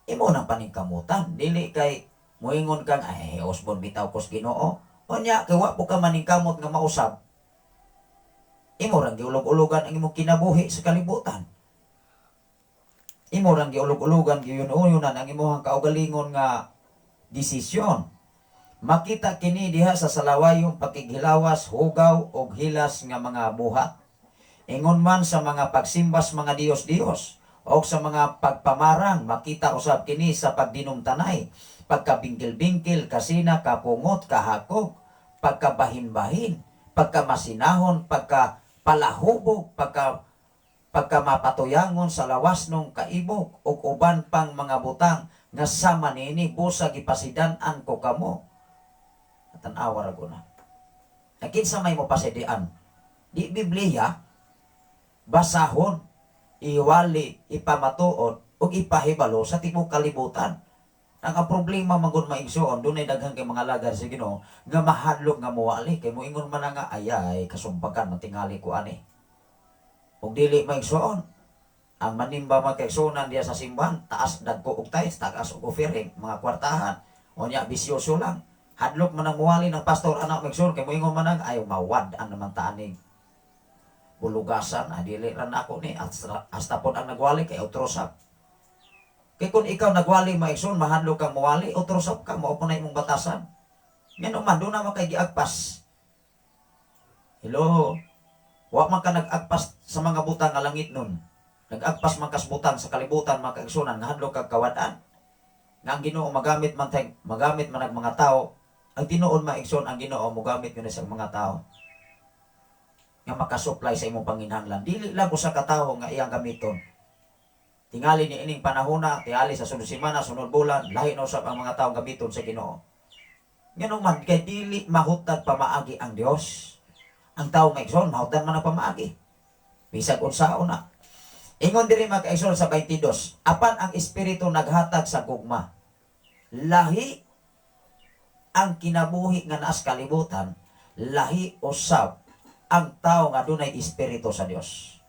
Speaker 4: Imo nang paningkamutan, dili kay moingon kang, "Ay, Osborne bitaw kos Ginoo." Unya kay wa po ka maningkamot nga mausab. Imo rang giulog-ulogan ang imong kinabuhi sa kalibutan. Imo rang giulog-ulogan, giyun-uyunan ang imong kaugalingon nga desisyon. Makita kini diha sa salawayong pakighilawas, hugaw og hilas nga mga buhat. Ingon man sa mga pagsimbas mga Diyos-Diyos o sa mga pagpamarang, makita usab kini sa pagdinumtanay, pagkabingkil-bingkil, kasina, kapungot, kahakog, pagkabahin-bahin, pagkamasinahon, pagkapalahubog, pagkamapatuyangon sa lawas nung kaibog ug uban pang mga butang nga sama nini, busa gipasidan-an ko kamo. Tan-awa ra na. Kinsa may mo pasidian? Di Biblia, basahon, iwali, ipamatuod, ug ipahibalo sa tibuok kalibutan. Ang problema man gud, maigsuon, dunay daghan kay mga lagad sa Ginoo nga mahadlok nga muwali kay moingon man na nga, "Ayay, kasumbagan man tingali ko ani." Ug dili, maigsuon, ang manimba man kaigsuonan diya sa simbahan, taas dagko og tithes, taas og offering, mga kwartahan. Unya bisyoso lang. Hadlok man ang muwali ng pastor anak, maigsuon, kay moingon man ang, "Ay, mawad ang naman taanig bulugasan, ah, dili ra nako ni." Hasta pod ang nagwali kay utrosap. Kay kung ikaw nagwali, maigsoon, mahadlok kang muwali, utrosap ka, mao po na imong batasan. Ngano man doon naman kay giagpas. Hello. Wa man ka nag-agpas sa mga butang nga langit nun. Nag-agpas man kas butang sa kalibutan, mga kaigsunan, nga hadlok kag kawad-an. Nga ang Ginoo magamit man tag magamit man ang mga tao. Ang tinuod, maigsoon, ang Ginoo mogamit yun sa mga tao nga makasupply sa imong panginahanglan. Dili lang usa ka tawo nga iyang gamiton. Tingali ni ining panahona, tingali sa sunod semana, sunod bulan, lahi na usab ang mga tawo gamiton sa Ginoo. Ngano man kay dili mahutdan pamaagi ang Dios. Ang tao, maigsoon, mahutdan man ang pamaagi. Bisag unsaon na. Ingon diri, mga kaigsoon, sa 22, apan ang Espiritu naghatag sa gugma. Lahi ang kinabuhi nga naas kalibutan, lahi usab ang tao nga dunay espiritu sa Dios.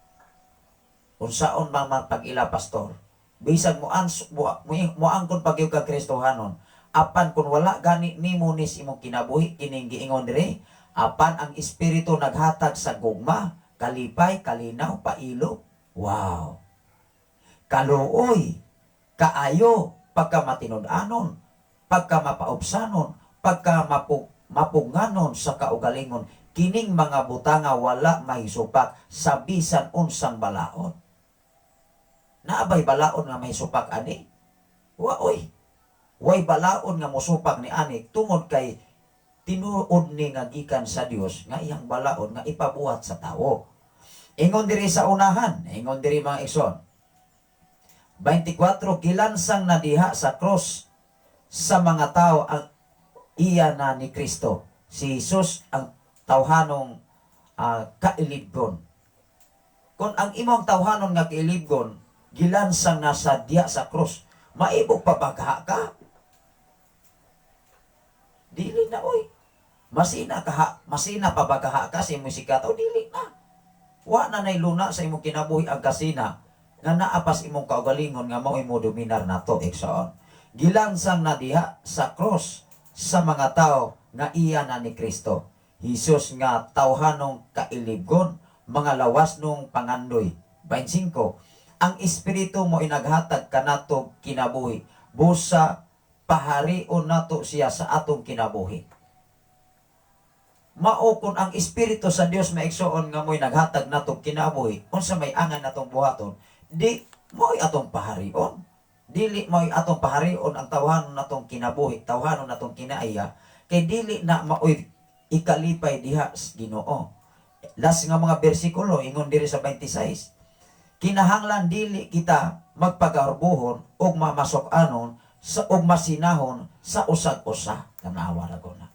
Speaker 4: Unsaon man man pag-ila, pastor? Bisag mo ans mo, mo, moangkon pag kag Kristohanon, apan kung wala gani nimo nis imong kinabuhi kining giingon diri, apan ang Espiritu naghatag sa gugma, kalipay, kalinaw, pailo. Wow. Kaluoy, kaayo, pagka matinud-anon, pagka mapaubsanon, pagka mapunganon sa kaugalingon, kining mga butanga wala mahisupak sa bisan unsang balaod. Naabay balaod nga mahisupak ani? Wa oy. Way balaod nga mosupak ni ani tungod kay tinuod ni nga gikan sa Dios nga iyang balaod nga ipabuhat sa tawo. Ingon diri sa unahan, ingon diri, mga igsoon. 24, gilansang na diha sa cross sa mga tao ang iya na ni Kristo. Si Jesus ang tawhanong kailibgon. Kung ang imong tawhanon nga kailibgon gilansang na sa diha sa cross, maibog pa ba kaha ka? Dili na oy. Masina kaha, masina pa ba kaha ka sa imong sikat o dili na? Wa na nay luna sa imong kinabuhi ang kasina nga naapas imong kaugalingon nga mao imo dominar nato, igsoon. Gilansang na diha sa cross sa mga tao nga iya na ni Kristo. Jesus nga tawhanong kailibgon, mga lawas nung pangandoy. 25. Ang Espiritu mo inaghatag kanato kinabuhi. Busa paharion nato siya sa atong kinabuhi. Mao kun ang Espiritu sa Dios, maigsoon, nga mo'y naghatag natong kinabuhi, unsa may angan natong buhaton, di mo'y atong paharion. Dili mo'y atong paharion ang tawhanon natong kinabuhi, tawhanon natong kinaiya, kay dili na maoy ikalipay diha sa Ginoo. Last nga mga bersikulo, ingon diri sa 26. Kinahanglan dili kita magpagarbuhon ug mamasok-anon sa ug masinahon sa usag-usa. Tanawa ra ko na.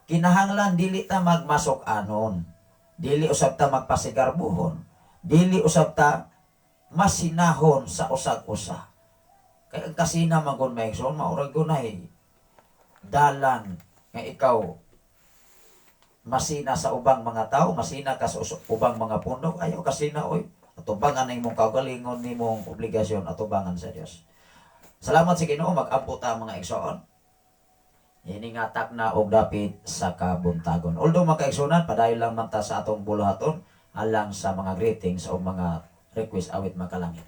Speaker 4: Kinahanglan dili ta magmasok-anon. Dili usab ta magpasigarbuhon. Dili usab ta masinahon sa usag-usa. Kay ang kasina man gun, mga igsoon, maurag gunay dalan nga ikaw masina sa ubang mga tao, masina ka sa ubang mga pundok, ayaw kasina oy. Atubangan na imong kaugalingon nimong obligasyon atubangan sa Dios. Salamat sa Ginoo, mag-ampo ta, mga igsoon. Ini nga takna og dapit sa kabuntagon. Although, mga kaigsunan, padayon lang man ta sa atong buluhaton alang sa mga greetings o mga request awit makalangit.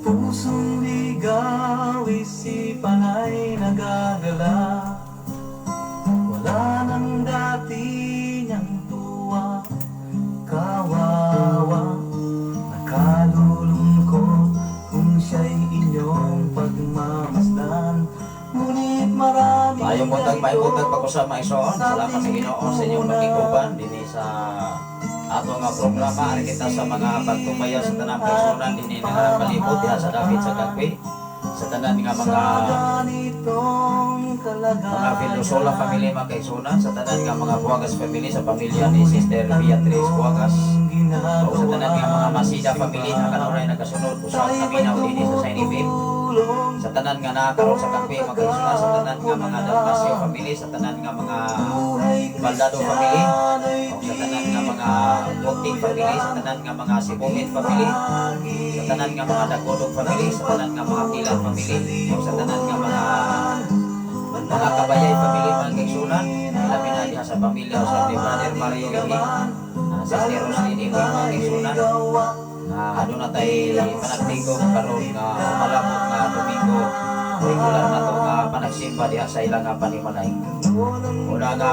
Speaker 5: Pusong ligaw, isipan ay nagagala. Wala nang dati niyang tuwa. Kawawa, nakalulungkot kung siya'y inyong pagmamasdan. Ngunit maraming
Speaker 4: Maayong buntag pag-usap, mga igsoon. Salamat sa Ginoo sa inyong pakiguban dinhi sa ato nga programa. Ari kita sa mga pagtumaya sa tanang kaigsunan dinhi nga palibot diha sa dapit sa Kagwi. Sa tanan nga mga
Speaker 5: Sa ganitong kalagayan,
Speaker 4: mga Vildosola family, mga kaigsunan, sa tanan nga mga Buagas family, sa pamilya ni Sister Beatrice Buagas. O sa tanan nga mga Masida family na kanunay nagasunod usab naminaw dinhi sa Shiny FM. Sa tanan nga naa karon sa Kagwi, mga kaigsunan, sa tanan nga mga Dalmasio family, sa tanan nga mga Baldado family, o sa tanan nga mga Bunting family, sa tanan nga mga Sibuhit family, sa tanan nga mga Dagodog family, sa tanan nga mga Kilat family, o sa tanan nga mga Kabayay family, mga kaigsunan, labi na diha sa pamilya sa ni Brother Mario Ihi, Sister Roslyn Ihi, mga kaigsunan, na aduna tay panagtigom karon nga malapot nga Domingo, regular na to nga panagsimba diha sa ilang nga panimalay. Una nga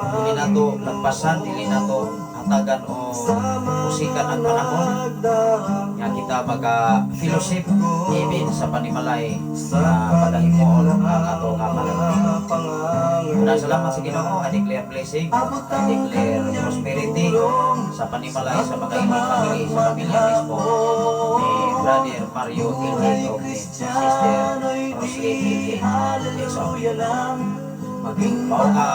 Speaker 4: dili nato lagpasan, dili nato hatagan o usikan ang panahon nga kita maga fellowship even sa panimalay nga pagahimuon ang ato nga panagtigom. Unang salamat sa Ginoo, I declare blessing, I declare prosperity sa panimalay sa mga inyong family, sa pamilya mismo ni Brother Mario Ilhig o ni Sister Roslyn Ilhig. So, mao nga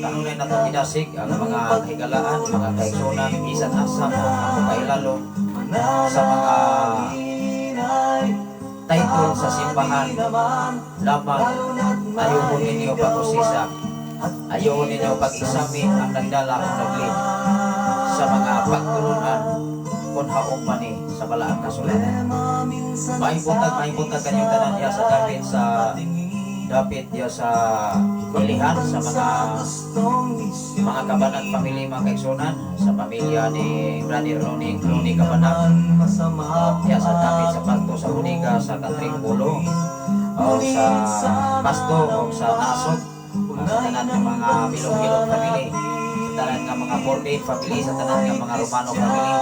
Speaker 4: kanunay nato gidasig ang mga kahigalaan, mga kaigsunan, bisan asa mo ang kailalom sa mga title sa simbahan lamang. Ayaw mo ninyo pag-usisa, ayaw ninyo pag-examine ang nagdala o nag-lead sa mga pagtulunan kung haong mani sa balaang kasulatan. Maayong buntag kanyong tanan diha sa dapit diha sa ilihan sa mga Kabanag family, mga kaigsunan, sa pamilya ni Brother Ronnie Ronnie Kabanag diha sa dapit sa Pasto sa Boniga sa Katring Bulo o sa Pasto o sa Nasog, sa tanan ng mga Bilog-Bilog family, sa tanan ng mga Borden family, sa tanan ng mga Romano family,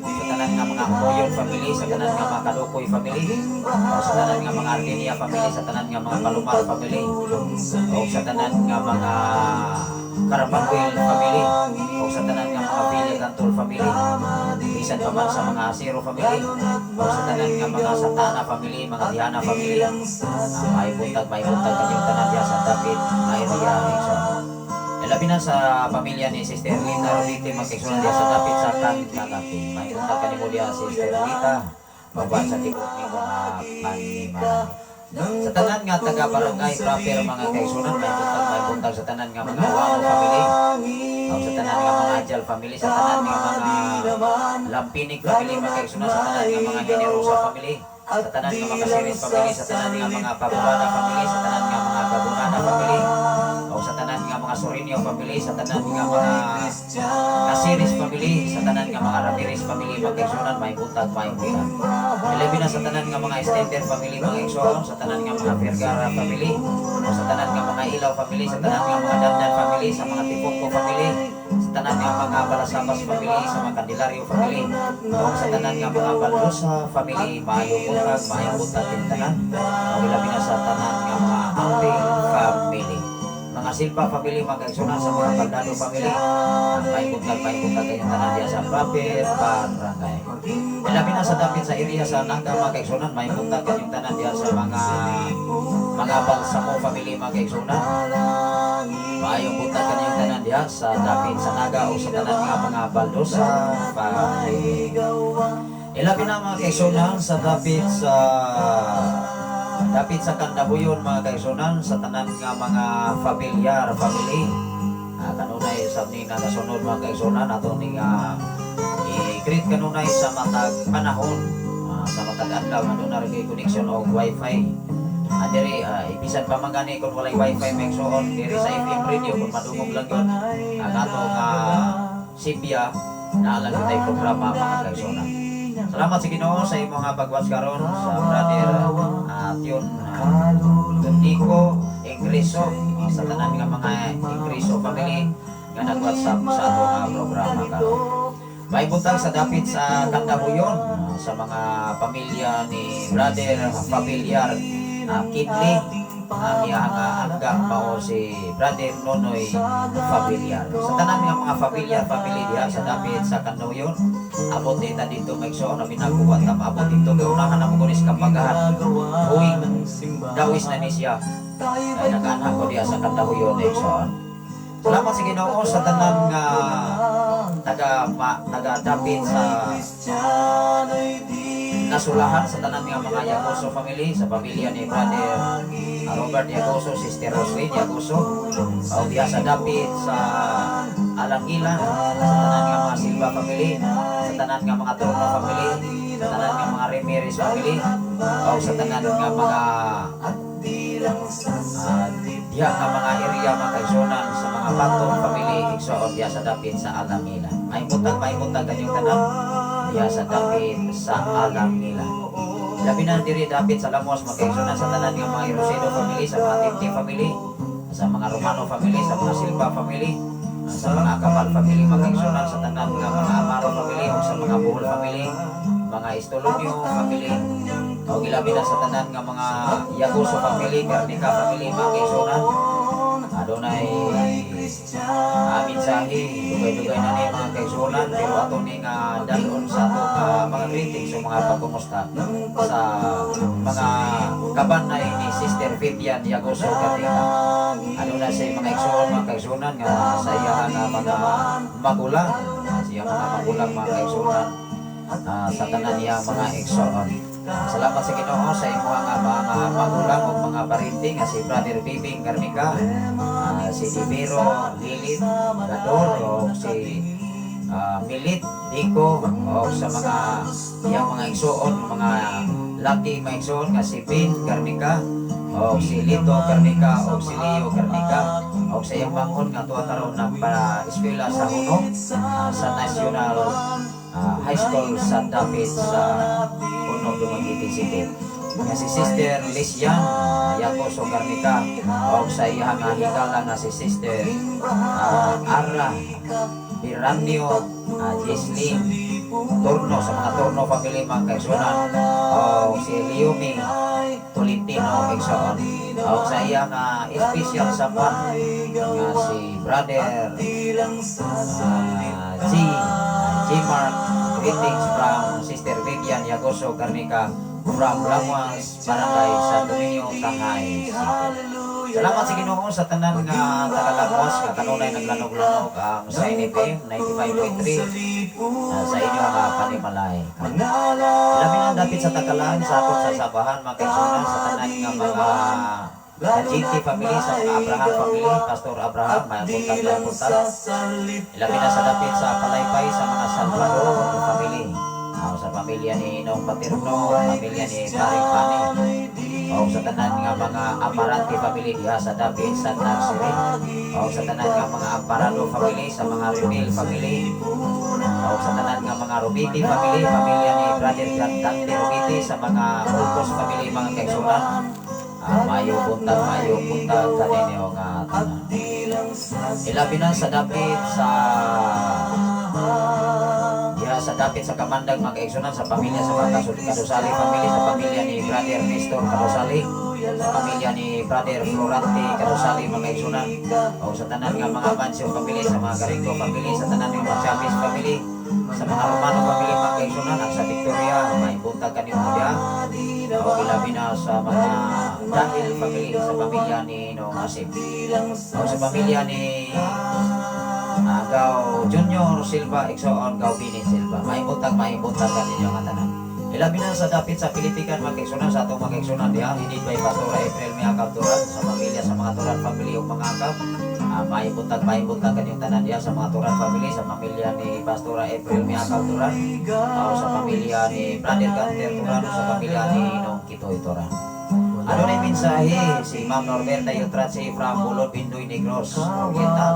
Speaker 4: sa tanan ng mga Moyon family, sa tanan ng mga Kadukoy family, o sa tanan ng mga Ardinia family, sa tanan ng mga Palomar family, o sa tanan ng mga Carabanguel family, o sa tanan ng mga Villa Gantol family, bisan pa man sa mga Zero family, o sa tanan ng mga Santana family, mga Diana family. May buntag kanyong tanan diya sa dapit na area. So, labi na sa pamilya ni Sister Rita Robite, mga kaigsunan, diya sa dapit sa Kan Kagapi. May buntag kanimo diya, Sister Rita, mabaan sa tigok nimo nga panimalay. Sa tanan nga taga barangay proper, mga kaigsunan, may buntag sa tanan nga mga Wano family, o sa tanan nga mga Ajal family, sa tanan nga mga Lampinig family, mga kaigsunan, sa tanan nga mga Generosa family, sa tanan nga mga Siris family, sa tanan nga mga Pabubada family, sa tanan nga mga Gabunana family, o sa tanan nga mga Sorinio family, sa tanan nga mga Casiris family, sa tanan nga mga Ramirez family, mga kaigsunan, maayong buntag, maayong buntag. Ilabi na sa tanan nga mga Stender family, mga igsoon, sa tanan nga mga Vergara family, o sa tanan nga mga Ilaw family, sa tanan nga mga Dandan family, sa mga Tipongko family, sa tanan nga mga Balasabas family, sa mga Candelario family, o sa tanan nga mga Baldosa family, maayong buntag kayong tanan. O ilabi na sa tanan nga mga Amping family. Mga Silpa family, mga kaigsunan, sa mga Baldado family, ang maayong buntag kayong tanan diya sa Proper Barangay. Ilabi na sa dapit sa area sa Naga, mga kaigsunan, maayong buntag kayong tanan diya sa mga Balsamo family, mga kaigsunan. Maayong buntag kanyang tanan diha sa dapit sa Naga o sa tanan nga mga Baldosa family. Ilabi na, mga kaigsunan, sa dapit sa Kandahuyon, mga kaigsunan, sa tanan nga mga familiar family. Kanunay sa ni nagasunod, mga kaigsunan, ato ni nga i-greet kanunay sa matag panahon, sa matag adlaw nga doon na rin kay connection og wifi. Diri ibisan pa man gani kung walay wifi, mga igsoon, diri sa FM radio kung madungog lang yun ang atong Sibya na lang kitay programa, mga kaigsunan. Salamat sa Ginoo sa imong nga pag-watch karon sa brother Tion Tundico Ingreso, sa tanan nga mga Ingreso family nga nag-WhatsApp sa atong programa karon. May buntag sa dapit sa Kandahuyon, sa mga pamilya ni brother familiar Kinley, ang iyang anggang mao si brother Nonoy Familiar. Sa tanan nga mga familiar family diha sa dapit sa Kandahuyon, abot dita dito, may igsoon na binaguan ta maabot dito kay unahan na mo kunis kapagahan. Going dawis na ni siya. Ay nag-anak ko diha sa Kandahuyon, igsoon. Salamat sa Ginoo sa tanan nga taga dapit sa Nasulahan, sa tanan nga mga Yagoso family, sa pamilya ni brother Robert Yagoso, Sister Roslyn Yagoso, o diha sa dapit sa Alangilan, sa tanan nga mga Silva family, sa tanan nga mga Torno family, sa tanan nga mga Ramirez family, o sa tanan nga mga diha nga mga area, mga kaigsunan, sa mga Patong family, igsoon, diha sa dapit sa Alangilan. Maayong buntag kanyong tanan diha sa dapit sa Alangilan. Labi na diri dapit sa Lamos, mga kaigsunan, sa tanan nga mga Irosedo family, sa mga Tinti family, sa mga Romano family, sa mga Silva family, sa mga Akabal family, mga kaigsunan, sa tanan nga mga Amaro family, o sa mga Buhol family, mga Estolonio family, o gilabi na sa tanan nga mga Yagoso family, Garnica family, mga kaigsunan. Adunay mensahe, dugay-dugay na ni, mga kaigsunan, pero ato ni nga dalon sa atong mga greetings o mga pagkumusta sa mga kabanay ni Sister Vivian Yagoso Garnica. Ano na sa mga igsoon, mga kaigsunan, nga sa iya nga mga magulang, siya mga magulang, mga kaigsunan, sa tanan niya mga igsoon. Salamat sa Ginoo sa imo nga mga magulang o mga parinti nga si Brother Bibing Garnica, si Divero Lilith Gador o si Milit Dico o sa mga iyang mga igsoon, mga laki, mga igsoon, nga si Pin Garnica o si Lito Garnica o si Leo Garnica o sa iyang manghon nga tuwa karon nagpa-eskwela sa Huno, sa National High School sa dapit sa Huno, Dumaguete City, nga si Sister Lisian Yacoso Garnica o sa iyang nga higala nga si Sister Ara Biranio Jesslyn Turno, sa mga Turno family, mga kaigsunan, o si Leomi Tolentino, igsoon, o sa iyang special someone nga si Brother G Mark. Greetings from Sister Vivian Yagoso Garnica from Lamuas, Barangay San Domingo, Tanjay City. Salamat sa Ginoo sa tanan nga taga-Lamuas nga kanunay naglanog-lanog ang sa NFM 95.3 sa inyo nga panimalay. Labi na dapit sa Takalaan sa akong sa Sabahan, mga kaigsunan, sa tanan nga mga GT family, sa mga Abraham family, Pastor Abraham, may buntag, may buntag. Labi na sa dapit sa Palaypay, sa mga Salvador family. Sa pamilya ni Nong Paterno, pamilya ni Paring Pani. O sa tanan nga mga Amarante family diha sa dapit sa nursery. O sa tanan nga mga Amparado family, sa mga Rimil family. O sa tanan nga mga Rubiti family, pamilya ni Brother Dante Rubiti, sa mga Ulcos family, mga kaigsunan. Mayo buntag kaninyo nga tanan. Ilabi na sa dapit sa diha sa dapit sa Kamandag, mga kaigsunan, sa pamilya sa mga Kadusali family, sa pamilya ni Brother Nestor Kadusali, sa pamilya ni Brother Florante Kadusali, mga kaigsunan, o sa tanan nga mga Mancio family, sa mga Garingo family, sa tanan nga mga Chavez family, sa mga Romano family, mga kaigsunan, at sa Victoria, may buntag kaninyo diha. O ilabi na sa mga Dahil family, sa pamilya ni Nong Asip. O sa pamilya ni Gaw Junior Silva, Exoon Gaw Bini Silva. May buntag kaninyo nga tanan. Ilabi na sa dapit sa Pilipikan, mga kaigsunan, sa atong mga kaigsunan diha, headed by Pastora April Miakab Turan, sa pamilya sa mga Turan family ug mga akab. May buntag kanyong tanan diha sa mga Turan family, sa pamilya ni Pastora April Miakab Turan, sa pamilya ni Brother Ganter Turan, sa pamilya ni Nong Kitoy Turan. Ano na yung mensahe? Si Ma'am Norberta Yutratsi from Bulod, Bindoy, Negros Oriental.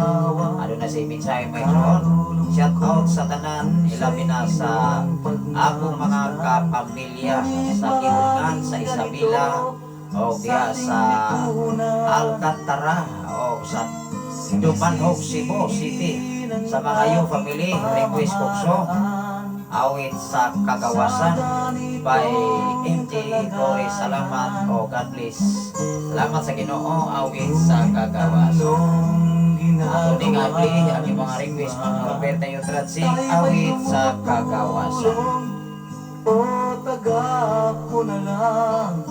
Speaker 4: Ano na si mensahe may John? Shout out sa tanan, ilabi na sa akong mga kapamilya sa Kihungan, sa Isabela, o diha sa Alcantara, o sa Dumanhog, Cebu City. Sa mga yo family, request kukso, Awit sa Kagawasan by MJ Flores. Salamat o God bless. Salamat sa Ginoo, Awit sa Kagawasan. Ato ning abli ang imong mga request, Ma'am Roberta Yutratsi, Awit sa Kagawasan.
Speaker 5: O taga ko na lang.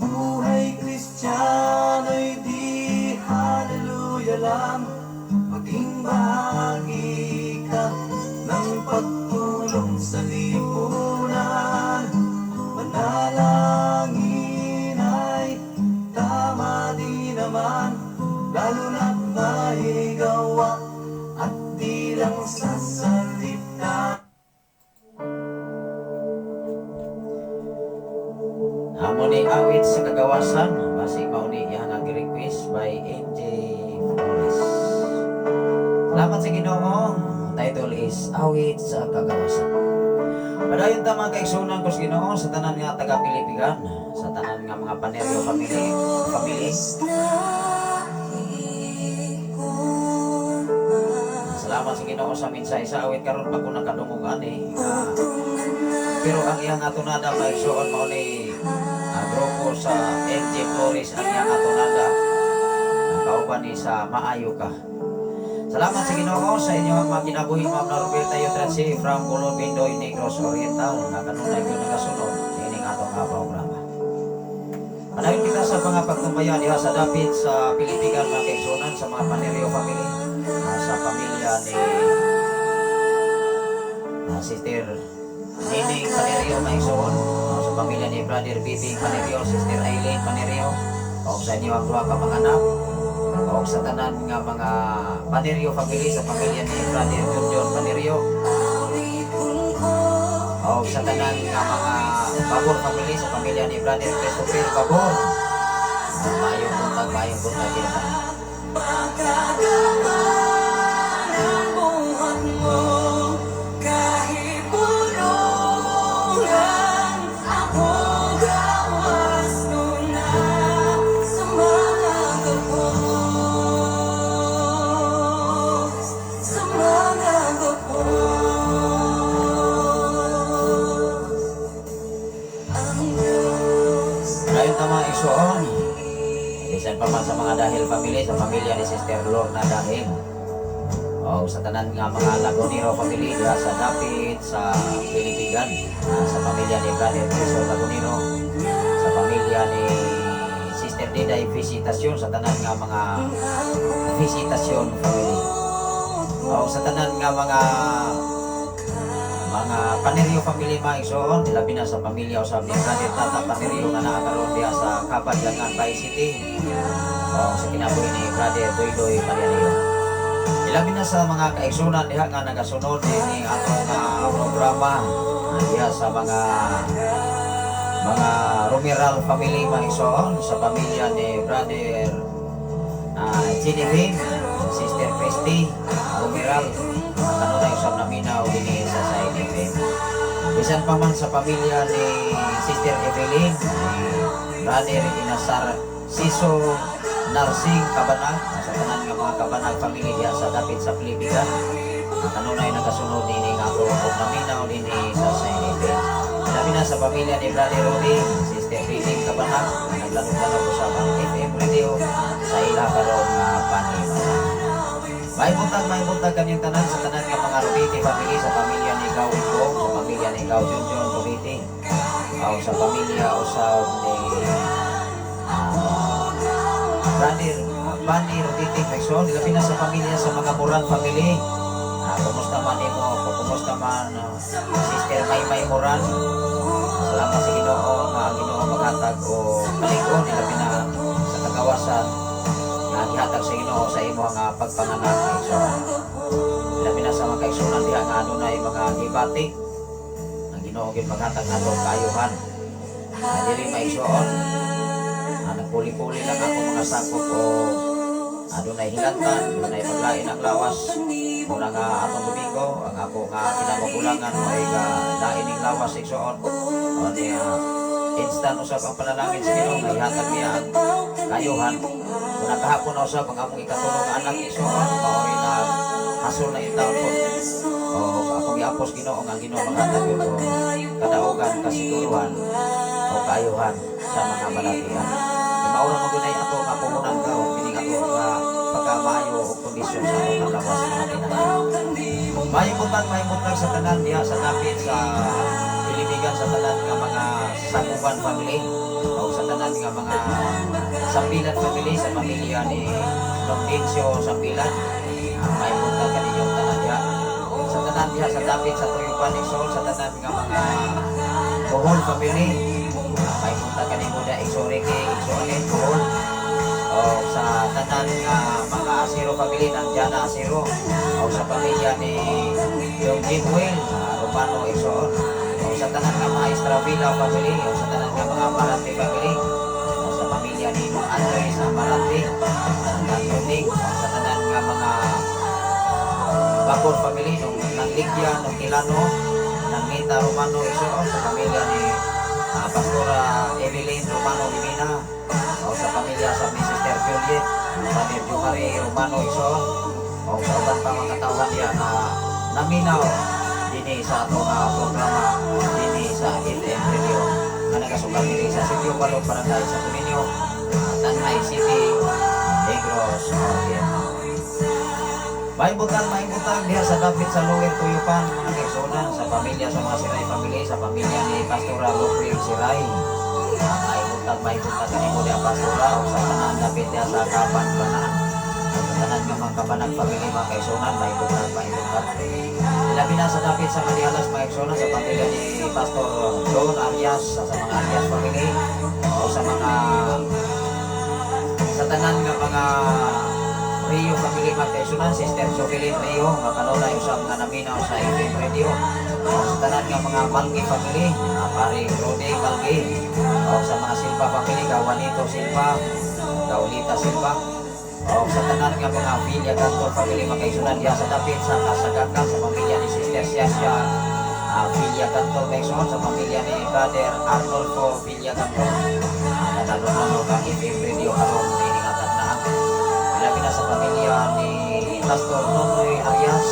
Speaker 5: Buhay Kristiyano'y di hallelujah lang. Maging bahagi ka ng pagtulong sa lipunan. Manalangin ay tama di naman, lalo na't may gawa at di lang sa salita.
Speaker 4: Amo ni Awit sa Kagawasan, basig mao ni iyang ang request by MJ Flores. Salamat sa Ginoo. Title is Awit sa Kagawasan. Padayon ta, mga kaigsunan ko sa Ginoo, sa tanan nga taga Pilipigan, sa tanan nga mga Paneryo family. Salamat sa Ginoo sa mensahe sa awit karon pa ko nakadungog ani. Pero ang iyang atunada, mga igsoon, mao ni grupo sa MJ Flores ang iyang atunada. Kauban ni sa Maayo Ka. Salamat sa Ginoo sa inyong mga kinabuhi, Ma'am Norberta Yutransi from Bulod, Bindoy, Negros Oriental, nga kanunay ko nagasunod ining atong programa. Padayon kita sa mga pagtumbaya diha sa dapit sa Pilipigan, mga kaigsunan, sa mga Panerio family, sa pamilya ni Sister Nining Panerio Maigsoon, sa pamilya ni Brother Bibing Panerio, Sister Eileen Panerio, o sa inyo ang duha ka mga anak, o sa tanan nga mga Panerio family, sa pamilya ni Brother Junjun Panerio, o sa tanan nga mga Babor family, sa pamilya ni Brother Christopher Babor. Maayong buntag kita tanan.
Speaker 2: Pagkagawa ng buhat mo, kahit bulungan, ako gawas ko na sa mga gapos, sa mga gapos. Ang Diyos.
Speaker 4: Dayon ta, mga igsoon. Bisan pa man sa mga Dahil family, sa pamilya ni Sister Lorna Dahil. O sa tanan nga mga Lagunero family diha sa dapit sa Pilipigan, sa pamilya ni Brother Criso Lagunero, sa pamilya ni Sister Diday Visitacion, sa tanan nga mga Visitacion family. O sa tanan nga mga Panerio family, mga igsoon, labi na sa pamilya usab ni Brother Tata Panerio nga naa karon diha sa Cabadyangan, Bay City. O sa kinabuhi ni Brother Doydoy Panerio. Ilabi na sa mga kaigsunan diha nga nagasunod ni atong programa diha sa mga Romeral family, mga igsoon, sa pamilya ni Brother Jenny, Sister Christy Romeral, kanunay usab naminaw dinhi sa Sign FM. Bisan pa man sa pamilya ni Sister Evelyn, ni Brother Inasar Siso Narsing Kabanag, sa tanan nga mga Kabanag family diha sa dapit sa Pilipigan. Ang kanunay nagasunod dinhi nga ato ug naminaw dinhi sa Sign FM. Labi na sa pamilya ni Brother Rudy, Sister Riling Kabanag, naglanong-lanong usab ang FM Radio sa ila karon nga panimata. May buntag kanyang tanan sa tanan nga mga Rubiti family, sa pamilya ni Gawin Bong, sa pamilya ni Gaw Junjun Rubiti, o sa pamilya usab ni Brother Bunny Rubiti Pexon, labi na sa pamilya sa mga Moran family. Kumusta man nimo? Kumusta man Sister Maymay Moran? Salamat sa Ginoo nga ang Ginoo maghatag og kalig-on, labi na sa kagawasan nga gihatag sa Ginoo sa imo nga pagpanganak. So, labi na sa mga kaigsunan diha nga adunay mga gibati. Ang Ginoo gid maghatag nato kaayuhan. Dili maigsuon. Nagpuli-puli lang ako mga sakop o adunay hilantan, adunay paglain ang lawas. Muna nga atong Domingo, ang ako nga kinamagulangan ay ga lain ning lawas, igsuon. O niya, instant usab ang panalangin sa Ginoo nga ihatag niya ang kaayuhan. Kung nakahapon na usab ang among ikatulong nga anak, igsuon, mao'y na hasol na intawon ko. O akong iapos Ginoo nga ang Ginoo maghatag yun o kadaugan, kasiguruhan o kaayuhan sa mga balatian. Maura mo gunay ato nga puhunan ka o kining ato nga pagkamaayo o kondisyon sa atong lawas, mga tinanay. Maayong buntag sa tanan diha sa dapit sa Pilipigan, sa tanan nga mga Sanguban family o sa tanan nga mga Sambilan family, sa pamilya ni Don Vincio Sambilan. Maayong buntag kaninyong tanan diha. Sa tanan diha sa dapit sa Tuyupan Exol, sa tanan nga mga Bohol family. Maayong buntag kanimo diha, Exo Ricky, Exo Anet Bohol. O sa tanan nga mga Asiro family ng Jana Asiro o sa pamilya ni Yung Jimwell Romano Exoon o sa tanan nga mga Estravilla family o sa tanan nga mga Marante family o sa pamilya ni Nung Andres Amarante ng Tuning o sa tanan nga mga Bakor family nung ng Ligya, nung Tilano, ng Nita Romano Exoon, sa pamilya ni Pastora Evelyn Romano Divina o sa pamilya sa ni Sister Juliet, Brother Jumari Romano Ison, o sa uban pa mga katawhan diya na naminaw dinhi sa ato nga programa dinhi sa FM Radio nga nagasukat dinhi sa Sitio Balog, Barangay sa Tuminyo, Tanjay City, Negros Oriental. Maayong buntag diha sa dapit sa Lower Tuyupan, mga kaigsunan, sa pamilya sa mga Siray family, sa pamilya ni Pastora Lufril Siray. Maayong buntag kanimo diha, Pastora, o sa tanan dapit diha sa Kapan Banaan. Sa tanan nga mga Kabanag family, mga kaigsunan, maayong buntag, maayong buntag. Labi na sa dapit sa Manialas, mga kaigsunan, sa pamilya ni Pastor John Arias, sa mga Arias family, o sa mga sa tanan nga mga Rio family, mga kaigsunan, Sister Jovelyn Rio, nga kanunay usab nga naminaw sa FM Radio. O sa tanan nga mga Malgi family, pare Rode Malgi, o sa mga Silva family, Gawanito Silva, Gaulita Silva, o sa tanan nga mga Villa Cantor family, mga kaigsunan, diha sa dapit sa Kasagaka, sa pamilya ni Sister Siasia Villa Cantor Mexon, sa pamilya ni Brother Arnolfo Villa Cantor. Lalo-lalo kang FM Radio karon niningatag na. Labi na sa pamilya ni Pastor Nonoy Arias,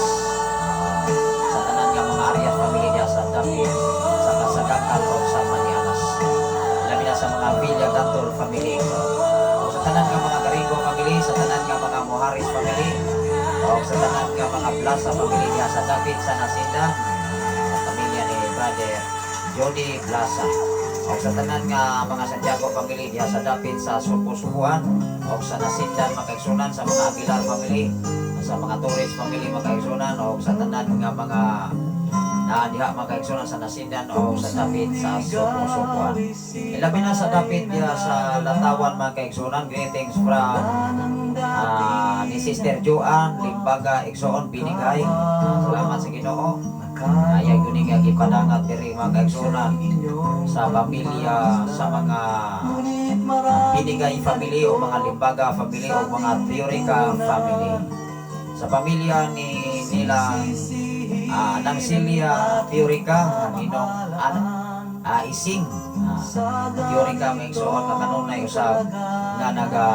Speaker 4: sa tanan nga mga Arias family diha sa dapit sa Kasagakal o sa Manianas. Labi na sa mga Villa Cantor family. O sa tanan nga mga Garingo family, sa tanan nga mga Moharis family, o sa tanan nga mga Plaza family diha sa dapit sa Nasinda, sa pamilya ni Brother Jody Plaza. O sa tanan nga mga Santiago family diha sa dapit sa Supo-Supuan o sa Nasindan, mga kaigsunan, sa mga Aguilar family, sa mga Torres family, mga kaigsunan, o sa tanan nga mga na diha, mga kaigsunan, sa Nasindan o sa dapit sa Supo-Supuan. Ilabi na sa dapit diha sa Latawan, mga kaigsunan, greetings from ni Sister Joanne Limbaga Igsoon Binigay. Salamat sa Ginoo. Aya gyud nga gipadangat diri, mga kaigsuonan, sa pamilya sa mga Binigay family o mga Limbaga family o mga Theorica family. Sa pamilya ni nila nang Celia Theorica, Ninong an Ising Theorica, may igsoon nga kanunay usab nga naga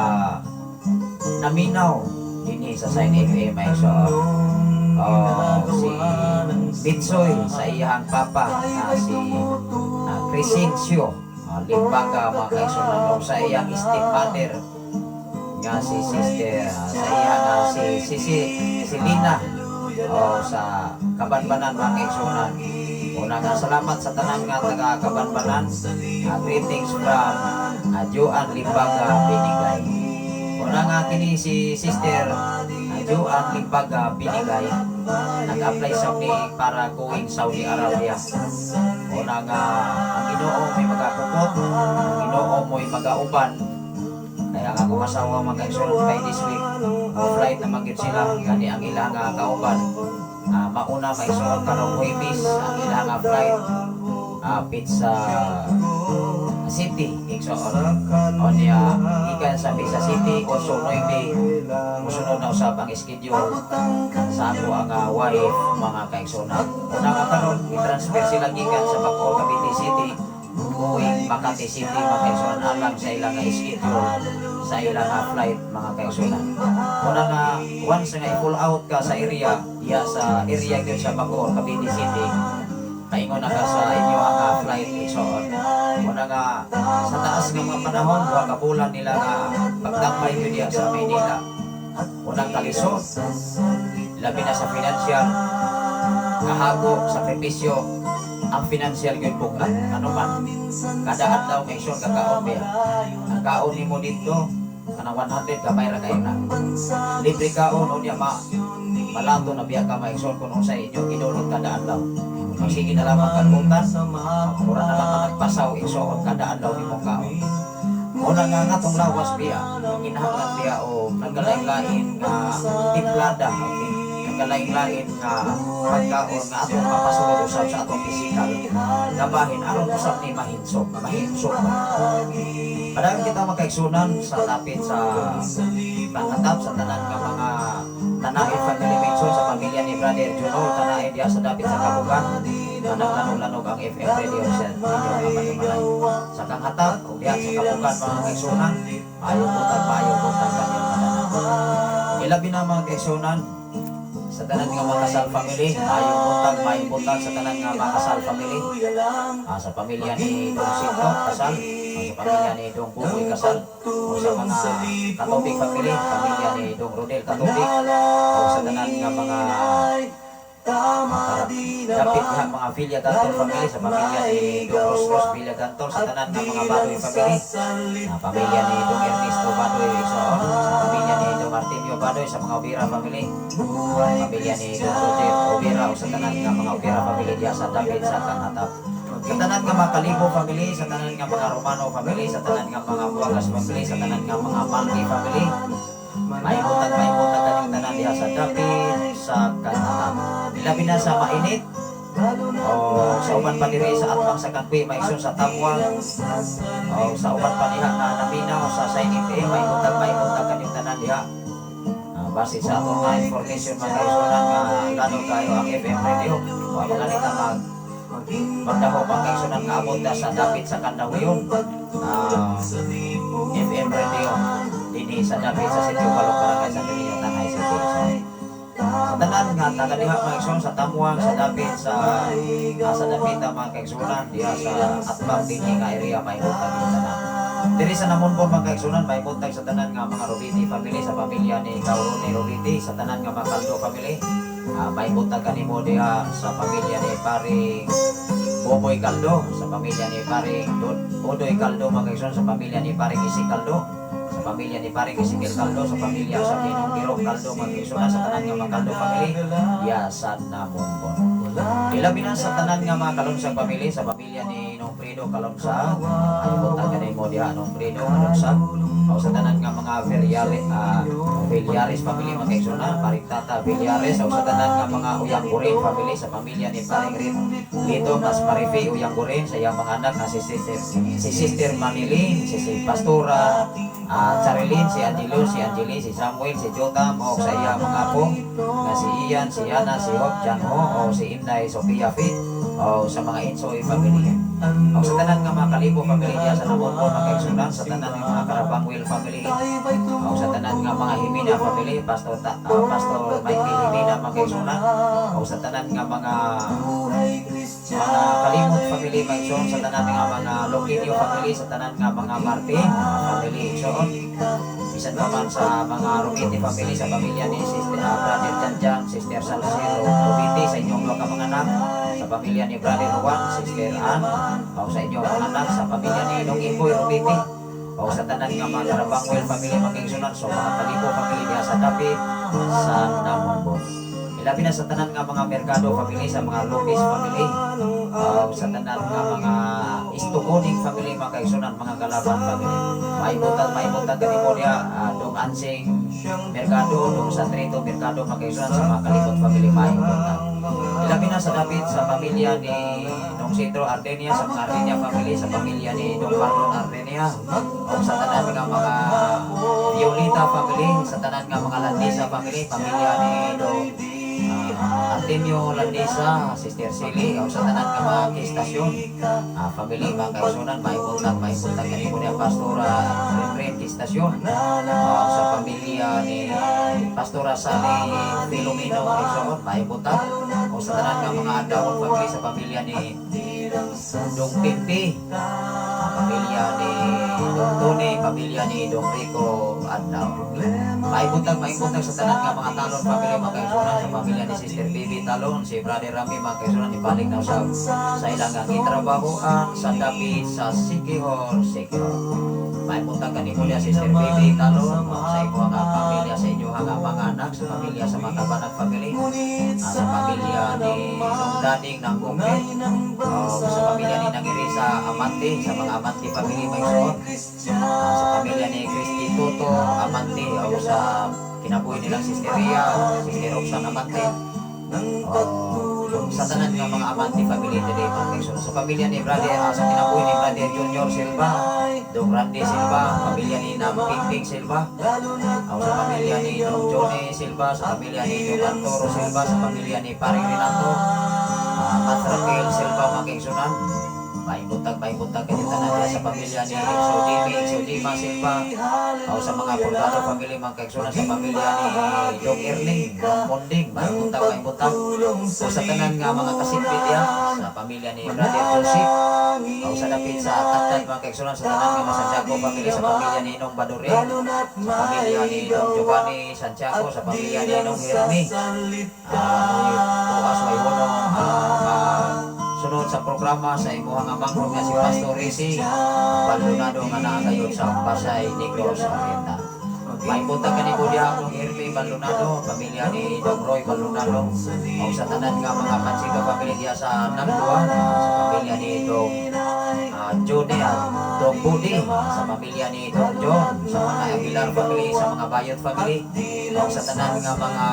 Speaker 4: naminaw dinhi sa Sign FM, may igsoon. Oh, si Bitsoy sa iyang papa na si Crescencio Limbaga, mga kaigsuonan, sa iyang stepmother nga si sister sa iya nga si Lina o sa Kabanbanan, mga kaigsuonan. Una nga salamat sa tanan nga taga Kabanbanan. Greetings from Joan Limbaga Binigay. Una nga kini si sister Joan Limbaga Binigay nag-apply sa ni para going Saudi Arabia. Una nga ang Ginoo may magakupot, ang Ginoo mo'y magauban. Kaya ang akong asawa, mga kaigsuonan, kay this week mo flight na magyud sila, gani ang ilang nga kauban mauna maigsuon karong Huwebes ang ilang nga flight Pizza City, igsoon. O niya gikan sa Pizza City 8:09 musunod na usab ang schedule sa ako ang wife, mga kaigsuonan. Una nga karon i-transfer sila gikan sa Bacoor, Cavite City going Makati City, mga kaigsuonan, alang sa ilang nga schedule sa ilang nga flight, mga kaigsuonan. Una nga once nga i-pull out ka sa area diya, sa area gyud sa Bacoor, Cavite City, paingon na ka sa inyo ang flight, igsoon. Una nga sa taas nga mga panahon, 2 ka bulan nila nga pagtambay gyud diya sa Maynila. Unang kalisod, labi na sa financial, kahago, sakripisyo, ang financial gyud bugat. Ano man, kada adlaw may isyon kakaon biya. Ang kaon nimo dito, kanang 100, gamay ra kayo na. Libre kaon, unya ma malato na biya ka maigsoon kung sa inyo gidulot kada adlaw. Magsige na lamang kalbutan, mura na lamang nagpasaw, igsoon, kada adlaw nimo kaon. Una nga nga tong lawas biya, kinahanglan biya o nagkalain-lain nga timplada, okay? Nagkalain-lain nga pagkaon nga atong mapasulod usab sa atong physical nga bahin aron usab ni mahinsog, mahinsog ba. Padayon kita makaigsunan sa dapit sa pangatap sa tanan nga mga Tanain family mention sa pamilya ni Brother Juno Tanain diya sa dapit sa Kabugan. Kanang lanog-lanog ang FM radio sa inyong nga panimalay sa Kanghatap o diya sa Kabugan, mga kaigsunan. Ayaw buntag kanyang tanan. Ilabi na, mga kaigsunan, sa tanan nga mga kasal family, ayaw buntag sa tanan nga mga kasal family. Sa pamilya ni Dong Sito kasal, sa pamilya ni Dong Buboy kasal, o sa mga Katubig family, pamilya ni Dong Rodel Katubig, o sa tanan nga mga dapit nga mga Villa Gantor family, sa pamilya ni Dong Ros Ros Villa Gantor, sa tanan nga mga Badoy family, sa pamilya ni Dong Ernesto Badoy, sa pamilya ni Dong Artemio Badoy, sa mga Obira family, pamilya ni Dong Roger Obira, o sa tanan nga mga Obira family diya sa dapit sa Kanghatap. Sa tanan nga mga Kalibo family, sa tanan nga mga Romano family, sa tanan nga mga Buagas family, sa tanan nga mga Malki family, may buntag kaning tanan diha sa dapit sa Kanghatap. Ilabi na sa mainit o sa uban pa diri sa atbang sa Kangkwi, maigsoon, sa Tamwang o sa uban pa diha na naminaw sa Sign FM, may buntag kaning tanan diha. Base sa atong mga information, mga kaigsuonan, nga lano kayo ang FM radio, wa mga nita magdahom ang kaigsuonan nga abot na sa dapit sa Kandahuyon FM radio dinhi sa dapit sa Sitio Balok, Barangay Santo Niño, Tanay City. So, sa tanan nga taga diha, mga kaigsuonan, sa Tamuang, sa dapit sa dapita, mga kaigsuonan, diha sa atbang dinhi nga area, may buntag yung tanan. Diri sa Namonbon, mga kaigsuonan, may buntag sa tanan nga mga Robiti family, sa pamilya ni Kaurone Robiti, sa tanan nga mga Caldo family. May buntag kanimo diha sa pamilya ni Paring Boboy Caldo, sa pamilya ni Paring Odoy Caldo, mga kaigsuonan, sa pamilya ni Paring Isi Caldo, sa pamilya ni Paring Ezekiel Caldo, sa pamilya sa Ninong Girong Caldo, mga kaigsuonan, sa tanan nga mga Caldo family diha sa Namonbon. Ilabi na sa tanan nga mga Kalonsang family, sa pamilya ni Nong Fredo Kalonsang, ay buntag kanimo. kanimo diha anong Fredo anong sa o sa tanan nga mga Villares family, mga kaigsunan, Paring Tata Villares, o sa tanan nga mga Uyanggurin family, sa pamilya ni Paring Rit Lito Mas Marife Uyanggurin, sa iyang mga anak nga si Sister Manilin, si Pastora Charilyn, si Angelo, si Angeli, si Samuel, si Jotam, o sa iyang mga apo nga si Ian, si Yana, si Hope, Jan Ho, o si Inday Sofia Fit, o sa mga Insoy family. O sa tanan nga mga Kalibo family diya sa Namonbon, mga kaigsunan, sa tanan nga mga Karabangwil family, o sa tanan nga mga Himina family, Pastor Michael Himina, mga kaigsunan, o sa tanan nga mga Kalimot family, mga igsoon, sa tanan nga mga Loquinio family, sa tanan nga mga Martin family, igsoon, bisan pa man sa mga Rumiti family, sa pamilya ni Sister, Brother Janjan, Sister Salcero Rumiti, sa inyong mga mga anak, sa pamilya ni Brother Juan, Sister Ann, o sa inyong mga anak, sa pamilya ni Nong Iboy Rumiti, o sa tanan nga mga Karabangwel family, mga kaigsunan, so mga Kalibo family diha sa dapit sa Namonbon. Ilabi na sa tanan nga mga Mercado family, sa mga Lopez family, sa tanan nga mga Istukoning family, mga kaigsunan, mga Galaban family. Maibutang kanimo diha, Dong Ansing Mercado, Dong Sandrito Mercado, mga kaigsunan, sa mga Kalimot family, maibutang. Ilabi na sa dapit sa pamilya ni Dong Citro Ardenia, sa mga Ardenia family, sa pamilya ni Dong Marlon Ardenia, o sa tanan nga mga Violita family, sa tanan nga mga Landisa family, pamilya ni Dong Artemio Landisa, Sister Silly, o sa tanan nga mga Kistasyon family, mga kaigsunan, maibutang kanimo niya, Pastora Renren Kistasyon, o sa pamilya ni Pastora Sally Filomeno igsoon, maibutang, o sa tanan nga mga Adawon family, sa pamilya ni Dong Pimpi, pamilya ni Dong Tony, pamilya ni Dong Rico Adlaw. Maibutang sa tanan nga mga Talon family, mga kaigsunan, sa pamilya ni Sister Bibi Talon, si Brother Rami, mga kaigsunan, ibalik na sa ilang nga gitrabahoan sa dapit sa Siquijor, Siquijor. Maibutang kanimo niya, Sister Bibi Talon, sa imo nga pamilya, sa inyo nga mga anak, sa pamilya sa mga Kabanag family, sa pamilya ni Nong Dading ng Gungkit, sa pamilya ni Nangirisa Amante, sa mga Amante family, may suot, sa pamilya ni Christy Toto Amante, o sa kinabuhi nilang Sister Ria, Sister Roxanne Amante, o sa tanan nga mga Amante family today, mga kaigsoon. Sa pamilya ni Brother, sa kinabuhi ni Brother Junior Silva, Dong Randy Silva, pamilya ni Nam Pingping Silva, o sa pamilya ni Dong Johnny Silva, sa pamilya ni Dong Arturo Silva, sa pamilya ni Paring Renato, Mat Raquel Silva, mga kaigsunan. Maibutang kanyang tanan diya sa pamilya ni Exo Jimmy, Exo Jima Silva, o sa mga Pulgado family, mga kaigsunan, sa pamilya ni Dong Erling, Dong Monding, maibutang. O sa tanan nga mga kasimpit diya, sa pamilya ni Brother Joseph, o sa dapit sa Tatad, mga kaigsunan, sa tanan nga mga Santiago family, sa pamilya ni Nong Badurin, sa pamilya ni Dong Giovanni Santiago, sa pamilya ni Nong Hermi, Bukas may hunong sunod sa programa sa imuhang amang nga si Pastor Rizzi Baldonado nga naa kayon sa Pasay, Negros Oriental. May buntag kani ko diha ang Hermi Baldonado, pamilya ni Dong Roy Baldonado, o sa tanan nga mga Pansito family diha sa Nagduan, sa pamilya ni Dong Johnny at Dong Budi, sa pamilya ni Dong John, sa mga Aguilar family, sa mga Bayot family, o sa tanan nga mga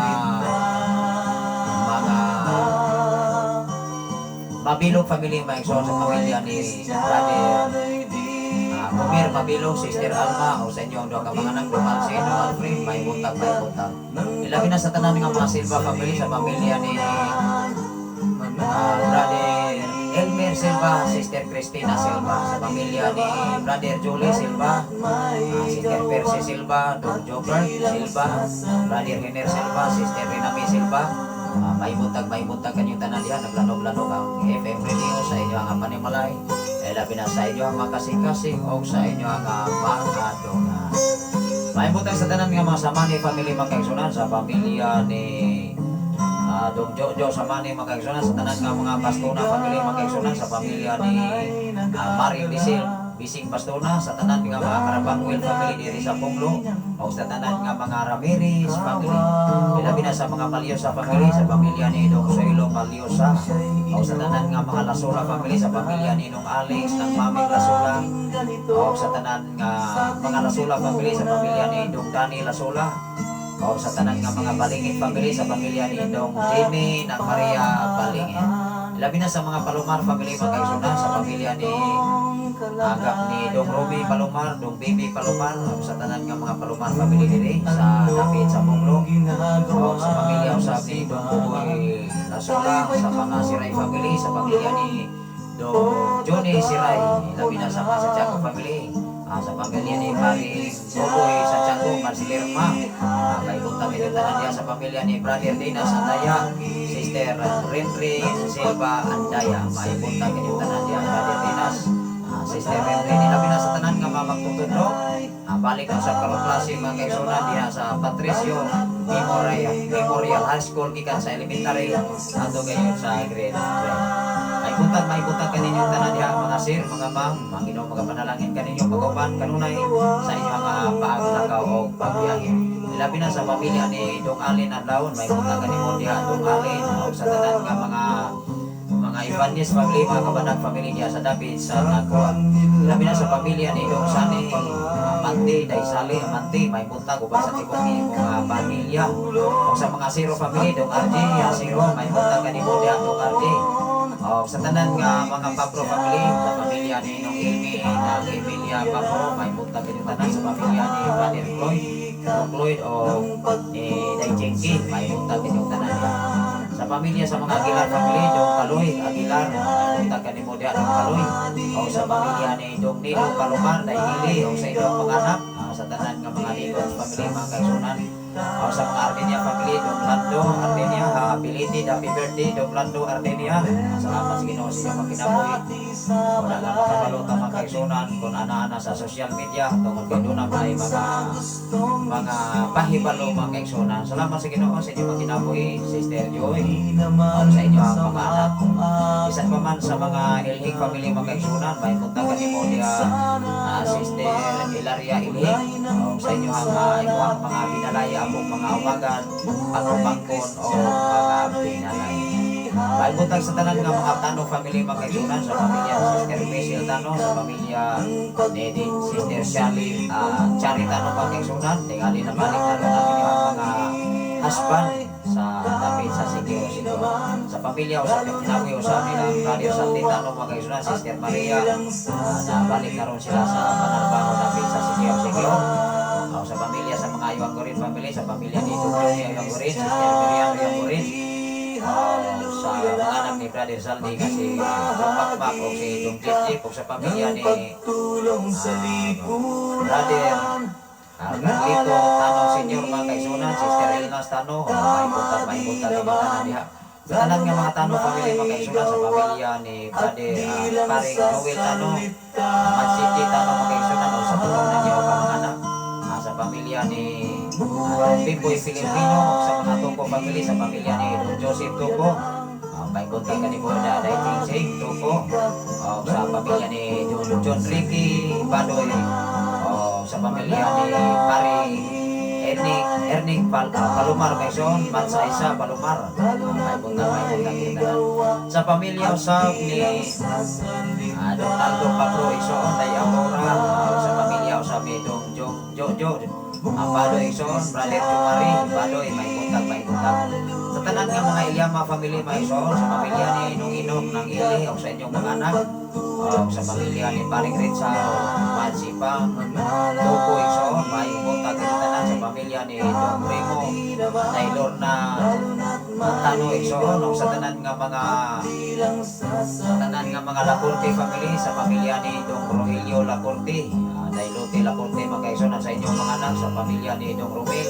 Speaker 4: Mabilog family, mga igsoon, sa pamilya ni Brother Mumir Mabilog, Sister Alma, o sa inyong duha ka mga anak, Dong Alcino, Alfred, may buntag, may buntag. Ilabi na sa tanan nga mga Silva family, sa pamilya ni Brother Elmer Silva, Sister Christina Silva, sa pamilya ni Brother Julie Silva, Sister Percy Silva, Don Joker Silva, Brother Henner Silva, Sister Renami Silva, may buntag kanyang tanan diha, naglanog-lanog ang FM radio sa inyo ang panimalay. Eh, labi na sa inyo ang makasing-kasing o sa inyo ang mga donga. May buntag sa tanan nga mga Samani family, mga kaigsunan, sa pamilya ni Dong Jojo Samani, mga kaigsunan, sa tanan nga mga Bastona family, mga kaigsunan, sa pamilya ni Maring Lisil. Bising Bastona, sa tanan nga mga Karabangwil family diri sa Punglo, o sa tanan nga mga Ramirez family. Ilabi na sa mga Malyosa family, sa pamilya ni Dong Soilo Malyosa, o sa tanan nga mga Lasola family, sa pamilya ni Dong Alex ng Maming Lasola, o sa tanan nga mga Lasola family, sa pamilya ni Dong Danny Lasola, o sa tanan nga mga Balingit family, sa pamilya ni Dong Jimmy ng Maria Balingit. Labi na sa mga Palomar family, mga kaigsuonan, sa pamilya ni agap ni Dong Romy Palomar, Dong Bibi Palomar, o sa tanan nga mga Palomar family diri sa dapit sa Punglo, o sa pamilya usab ni Dong Buboy Lasola, sa mga Siray family, sa pamilya ni Dong Johnny Siray, labi na sa mga Santiago family, sa pamilya ni Pari Buboy Santiago, Marcelerma, kay buntag ini tanan diya sa pamilya ni Brother Dinas Andaya, Sister Renri Silva Andaya, may buntag ini tanan diya, Brother Dinas, Sister Renri, labi na sa tanan nga mga magtutudlo, balik na sa karong klase, mga kaigsuonan, diha sa Patricio Memorial High School gikan sa elementary ato gayon sa grade 12. Ay buntag, may buntag kaninyo tanan diha, mga sir, mga ma'am, mga Ginoo magapanalangin kaninyo pag-uban kanunay sa inyong mga paglakaw o pagbiyahe. Labi na sa pamilya ni Dong Alin Adlawon, may buntag kanimo diha, Dong Alin, o sa tanan nga mga Ibanez family, mga Kabanag family diha sa dapit sa Nagua. Labi na sa pamilya ni Dong Sani Amante, Daisali Amante, may buntag uban sa tibok ni mga pamilya. O sa mga Zero family, Dong RJ, Zero, may buntag kanimo diha, Dong RJ. O sa tanan nga mga Pablo family, sa pamilya ni Nong Ilmi, ng Emilia Pablo, may buntag kanimo tanan sa pamilya ni Brother Floyd, Dong Floyd o ni Day Chenki, may buntag kanyong tanan diha. Sa pamilya sa mga Aguilar family, Dong Kaloy Aguilar, may buntag kanimo diha, Dong Kaloy. O sa pamilya ni Dong Nilo Palomar, Day Hili, o sa inyong mga anak, sa tanan nga mga Nicos family, mga kaigsuonan. O sa mga Armenia family, Dong Lando Armenia, belated happy birthday, Dong Lando Armenia. Salamat sa Ginoo sa inyong kinabuhi. Wala nga makabalo ta, mga kaigsuonan, kung ana-ana sa social media tungod kay doon may mga pahibalo, mga kaigsuonan. Salamat sa Ginoo sa inyong kinabuhi, Sister Joy. O sa inyong mga anak. Bisan pa man sa mga Ilhig family, mga kaigsuonan, may buntag kanimo diha, Sister Hilaria Ilhig. O sa inyong mga mga binalaya, among mga umagan, pagpapangkon o mga binalaya. May buntag sa tanan nga mga Tano family, mga kaigsuonan, sa pamilya ni Sister Michelle Tano, sa pamilya ni Sister Shirley Chari Tano, mga kaigsuonan, tingali na balik na ron ang inyong mga husband sa dapit sa Sitio Sitio. Sa pamilya o sa kinabuhi o sa nilang brother Santi Tano, mga kaigsuonan, Sister Maria, na balik na ron sila sa panarbaho dapit sa Sitio Sitio. O sa pamilya sa mga Ayuang family, sa pamilya ni Dr. Ayuang Sister Miriam Ayuang, sa mga anak ni Brother Saldi nga si Dong Makmak o si Dong Jip o sa pamilya ni
Speaker 5: Pagtulong sa lipunan.
Speaker 4: Brother Carlito Tano Senior, mga kaigsuonan, Sister Elnas Tano, may buntag inyong tanan diha. Sa tanan nga mga Tano family, mga kaigsuonan, sa pamilya ni Brother Paring Noel Tano, Matsiti Tano, mga kaigsuonan, o sa tulong ninyo ka mga anak. Sa pamilya ni Pimboy Filipino, sa mga Tuko family, sa pamilya ni Don Joseph Tuko, may buntag kanimo na Day Ting Tuko, sa pamilya ni John, John Ricky Badoy, sa pamilya ni Pari Erning Erning Palomar Quezon, Mansa Isa Palomar, may buntag kita. Sa pamilya usab ni Donaldo Pablo Ixon, Day Aurora, sa pamilya usab ni Dong Jong Jojo Amado Ixon, Brother Jumari Badoy, may buntag, may buntag. Sa tanan nga mga Ilyama family, may Ixon, sa pamilya ni Nung Inom ng Ili, o sa inyong mga anak, o sa pamilya ni Paring Ritza, Mansipang, Tuko Ixon, may buntag kita tanan sa pamilya ni Dong Primo, Day Lorna, Tano Ixon, o sa tanan nga mga Lacorte family, sa pamilya ni Dong Rogelio Lacorte, Day Lote Lacorte, mga kaigsuonan, sa inyong mga anak, sa pamilya ni Dong Romel,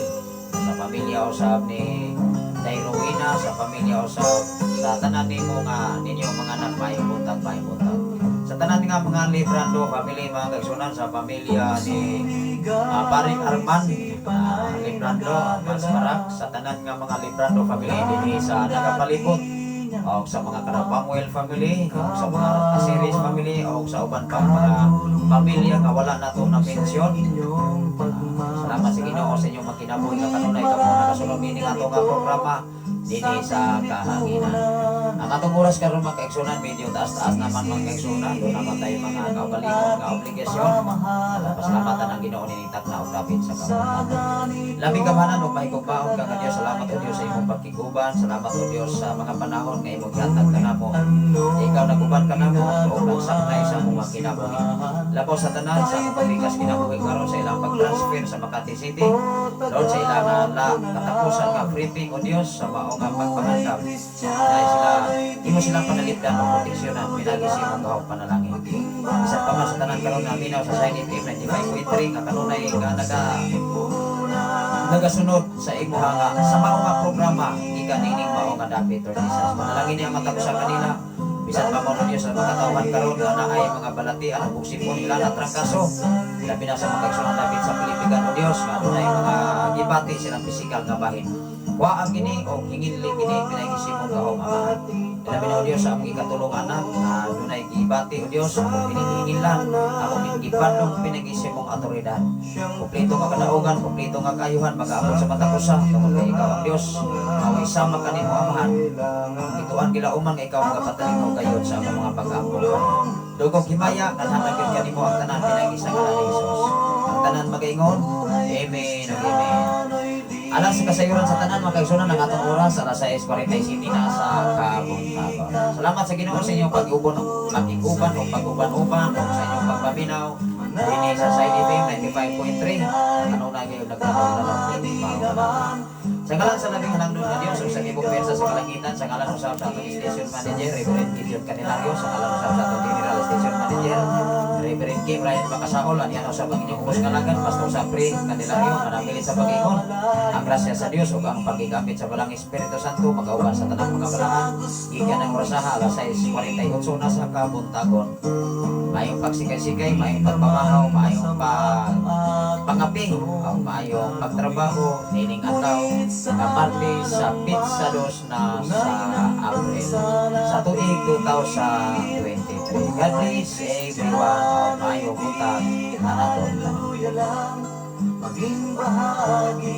Speaker 4: sa pamilya usab ni Day Rowena, sa pamilya usab sa tanan nimo nga ninyong mga anak, may buntag, may buntag. Sa tanan nga mga Librando family, mga kaigsuonan, sa pamilya ni Paring Arman Librando Mas Barak, sa tanan nga mga Librando family dinhi sa nagapalibot. O sa mga Karapangwell family, o sa mga Asiris family, o sa uban pang mga pamilya nga wala nato na mention. Salamat sa Ginoo sa inyong makinabuhi nga kanunay kamo nakasulong nining ato nga programa dinhi sa Kahanginan. Ang atong oras karon, mga kaigsunan, medyo taas-taas naman, mga kaigsunan. Duna naman tayo mga kaugalingon nga obligasyon. Pasalamatan ang Ginoo nining takna og dapit sa kabuntagon. Labing gamhanan ug mahigugmaon ka nga Dios, salamat o Dios sa imong pagkiguban, salamat o Dios sa mga panahon nga imong gihatag kanamo. Ikaw naguban kanamo ug nagsaknay sa among mga kinabuhi. Labaw sa tanan sa akong pamigkas kinabuhi karon sa ilang pag-transfer sa Makati City. Lord, sa ilang la katapusan nga briefing, o Dios, sa mao nga pagpangandam. Dahil sila imo silang panalipdan o proteksyonan pinagi sa imong gahom panalangin. Bisan pa man sa tanan karon nga minaw sa Shine FM 95.3 nga kanunay nga nagasunod sa imuha nga sa mao nga programa gikan nining mao nga dapit, Lord Jesus. Manalangin niya matag usa kanila. Bisan pa man, Diyos, sa mga katawhan karon nga naay mga balatian o bugsipon ila na trangkaso. Labi na sa mga kaigsunan dapit sa Pilipigan, o Diyos, nga adunay mga gibati silang pisikal nga bahin. Wa ang kini o hinginli kini pinaagi sa imong gahom, Amahan. Labi na, O Diyos, sa among ikatulong anak nga adunay gibati, O Diyos, among pinihingilan, among gipadlong pinaagi sa imong awtoridad. Kompleto nga kadaugan, kompleto nga kaayuhan, mag-aabot sa matag usa tungod kay ikaw ang Diyos. Away sama kanimo, Amahan. Ituan gilauman nga ikaw magapataling gayod sa among mga pag-ampo. Dugong himaya, naghatag gyud kanimo ang tanan pinaagi sa ngalan ni Jesus. Ang tanan magaingon, Amen ug Amen. Alang sa kasayuran sa tanan, mga kaigsunan, ang atong oras, alas 6:47 na sa kabuntagon. Salamat sa Ginoo sa inyong pag-ubon, pag-iguban o pag-uban-uban o sa inyong pagpaminaw dinhi sa Side FM 95.3. Ano na kayo nagkakaroon na. Sa ngalan sa labing halangdon nga Dios ug sa tibok pwersa sa kalangitan, sa ngalan usab sa atong station manager, Reverend Gideon Candelario, sa ngalan usab sa atong general station manager, Reverend Kim Ryan Bacasaol, anihan usab ang inyong ubos kalagan, Pastor Sapri Candelario, manamilit sa pag-ingon. Ang grasya sa Dios ug ang paggigamit sa Balang Espiritu Santo magauban sa tanang mga balaan. Gikan ang orasaha, alas 6:48 na sa kabuntagon. Maayong pagsikay-sikay, maayong pagpamahaw, maayong pangapi, o maayong pagtrabaho, nining adlaw, nga Martes sa petsa 2 na sa Abril sa tuig 2023. God bless everyone. O maayong buntag kanaton.
Speaker 5: Maging bahagi.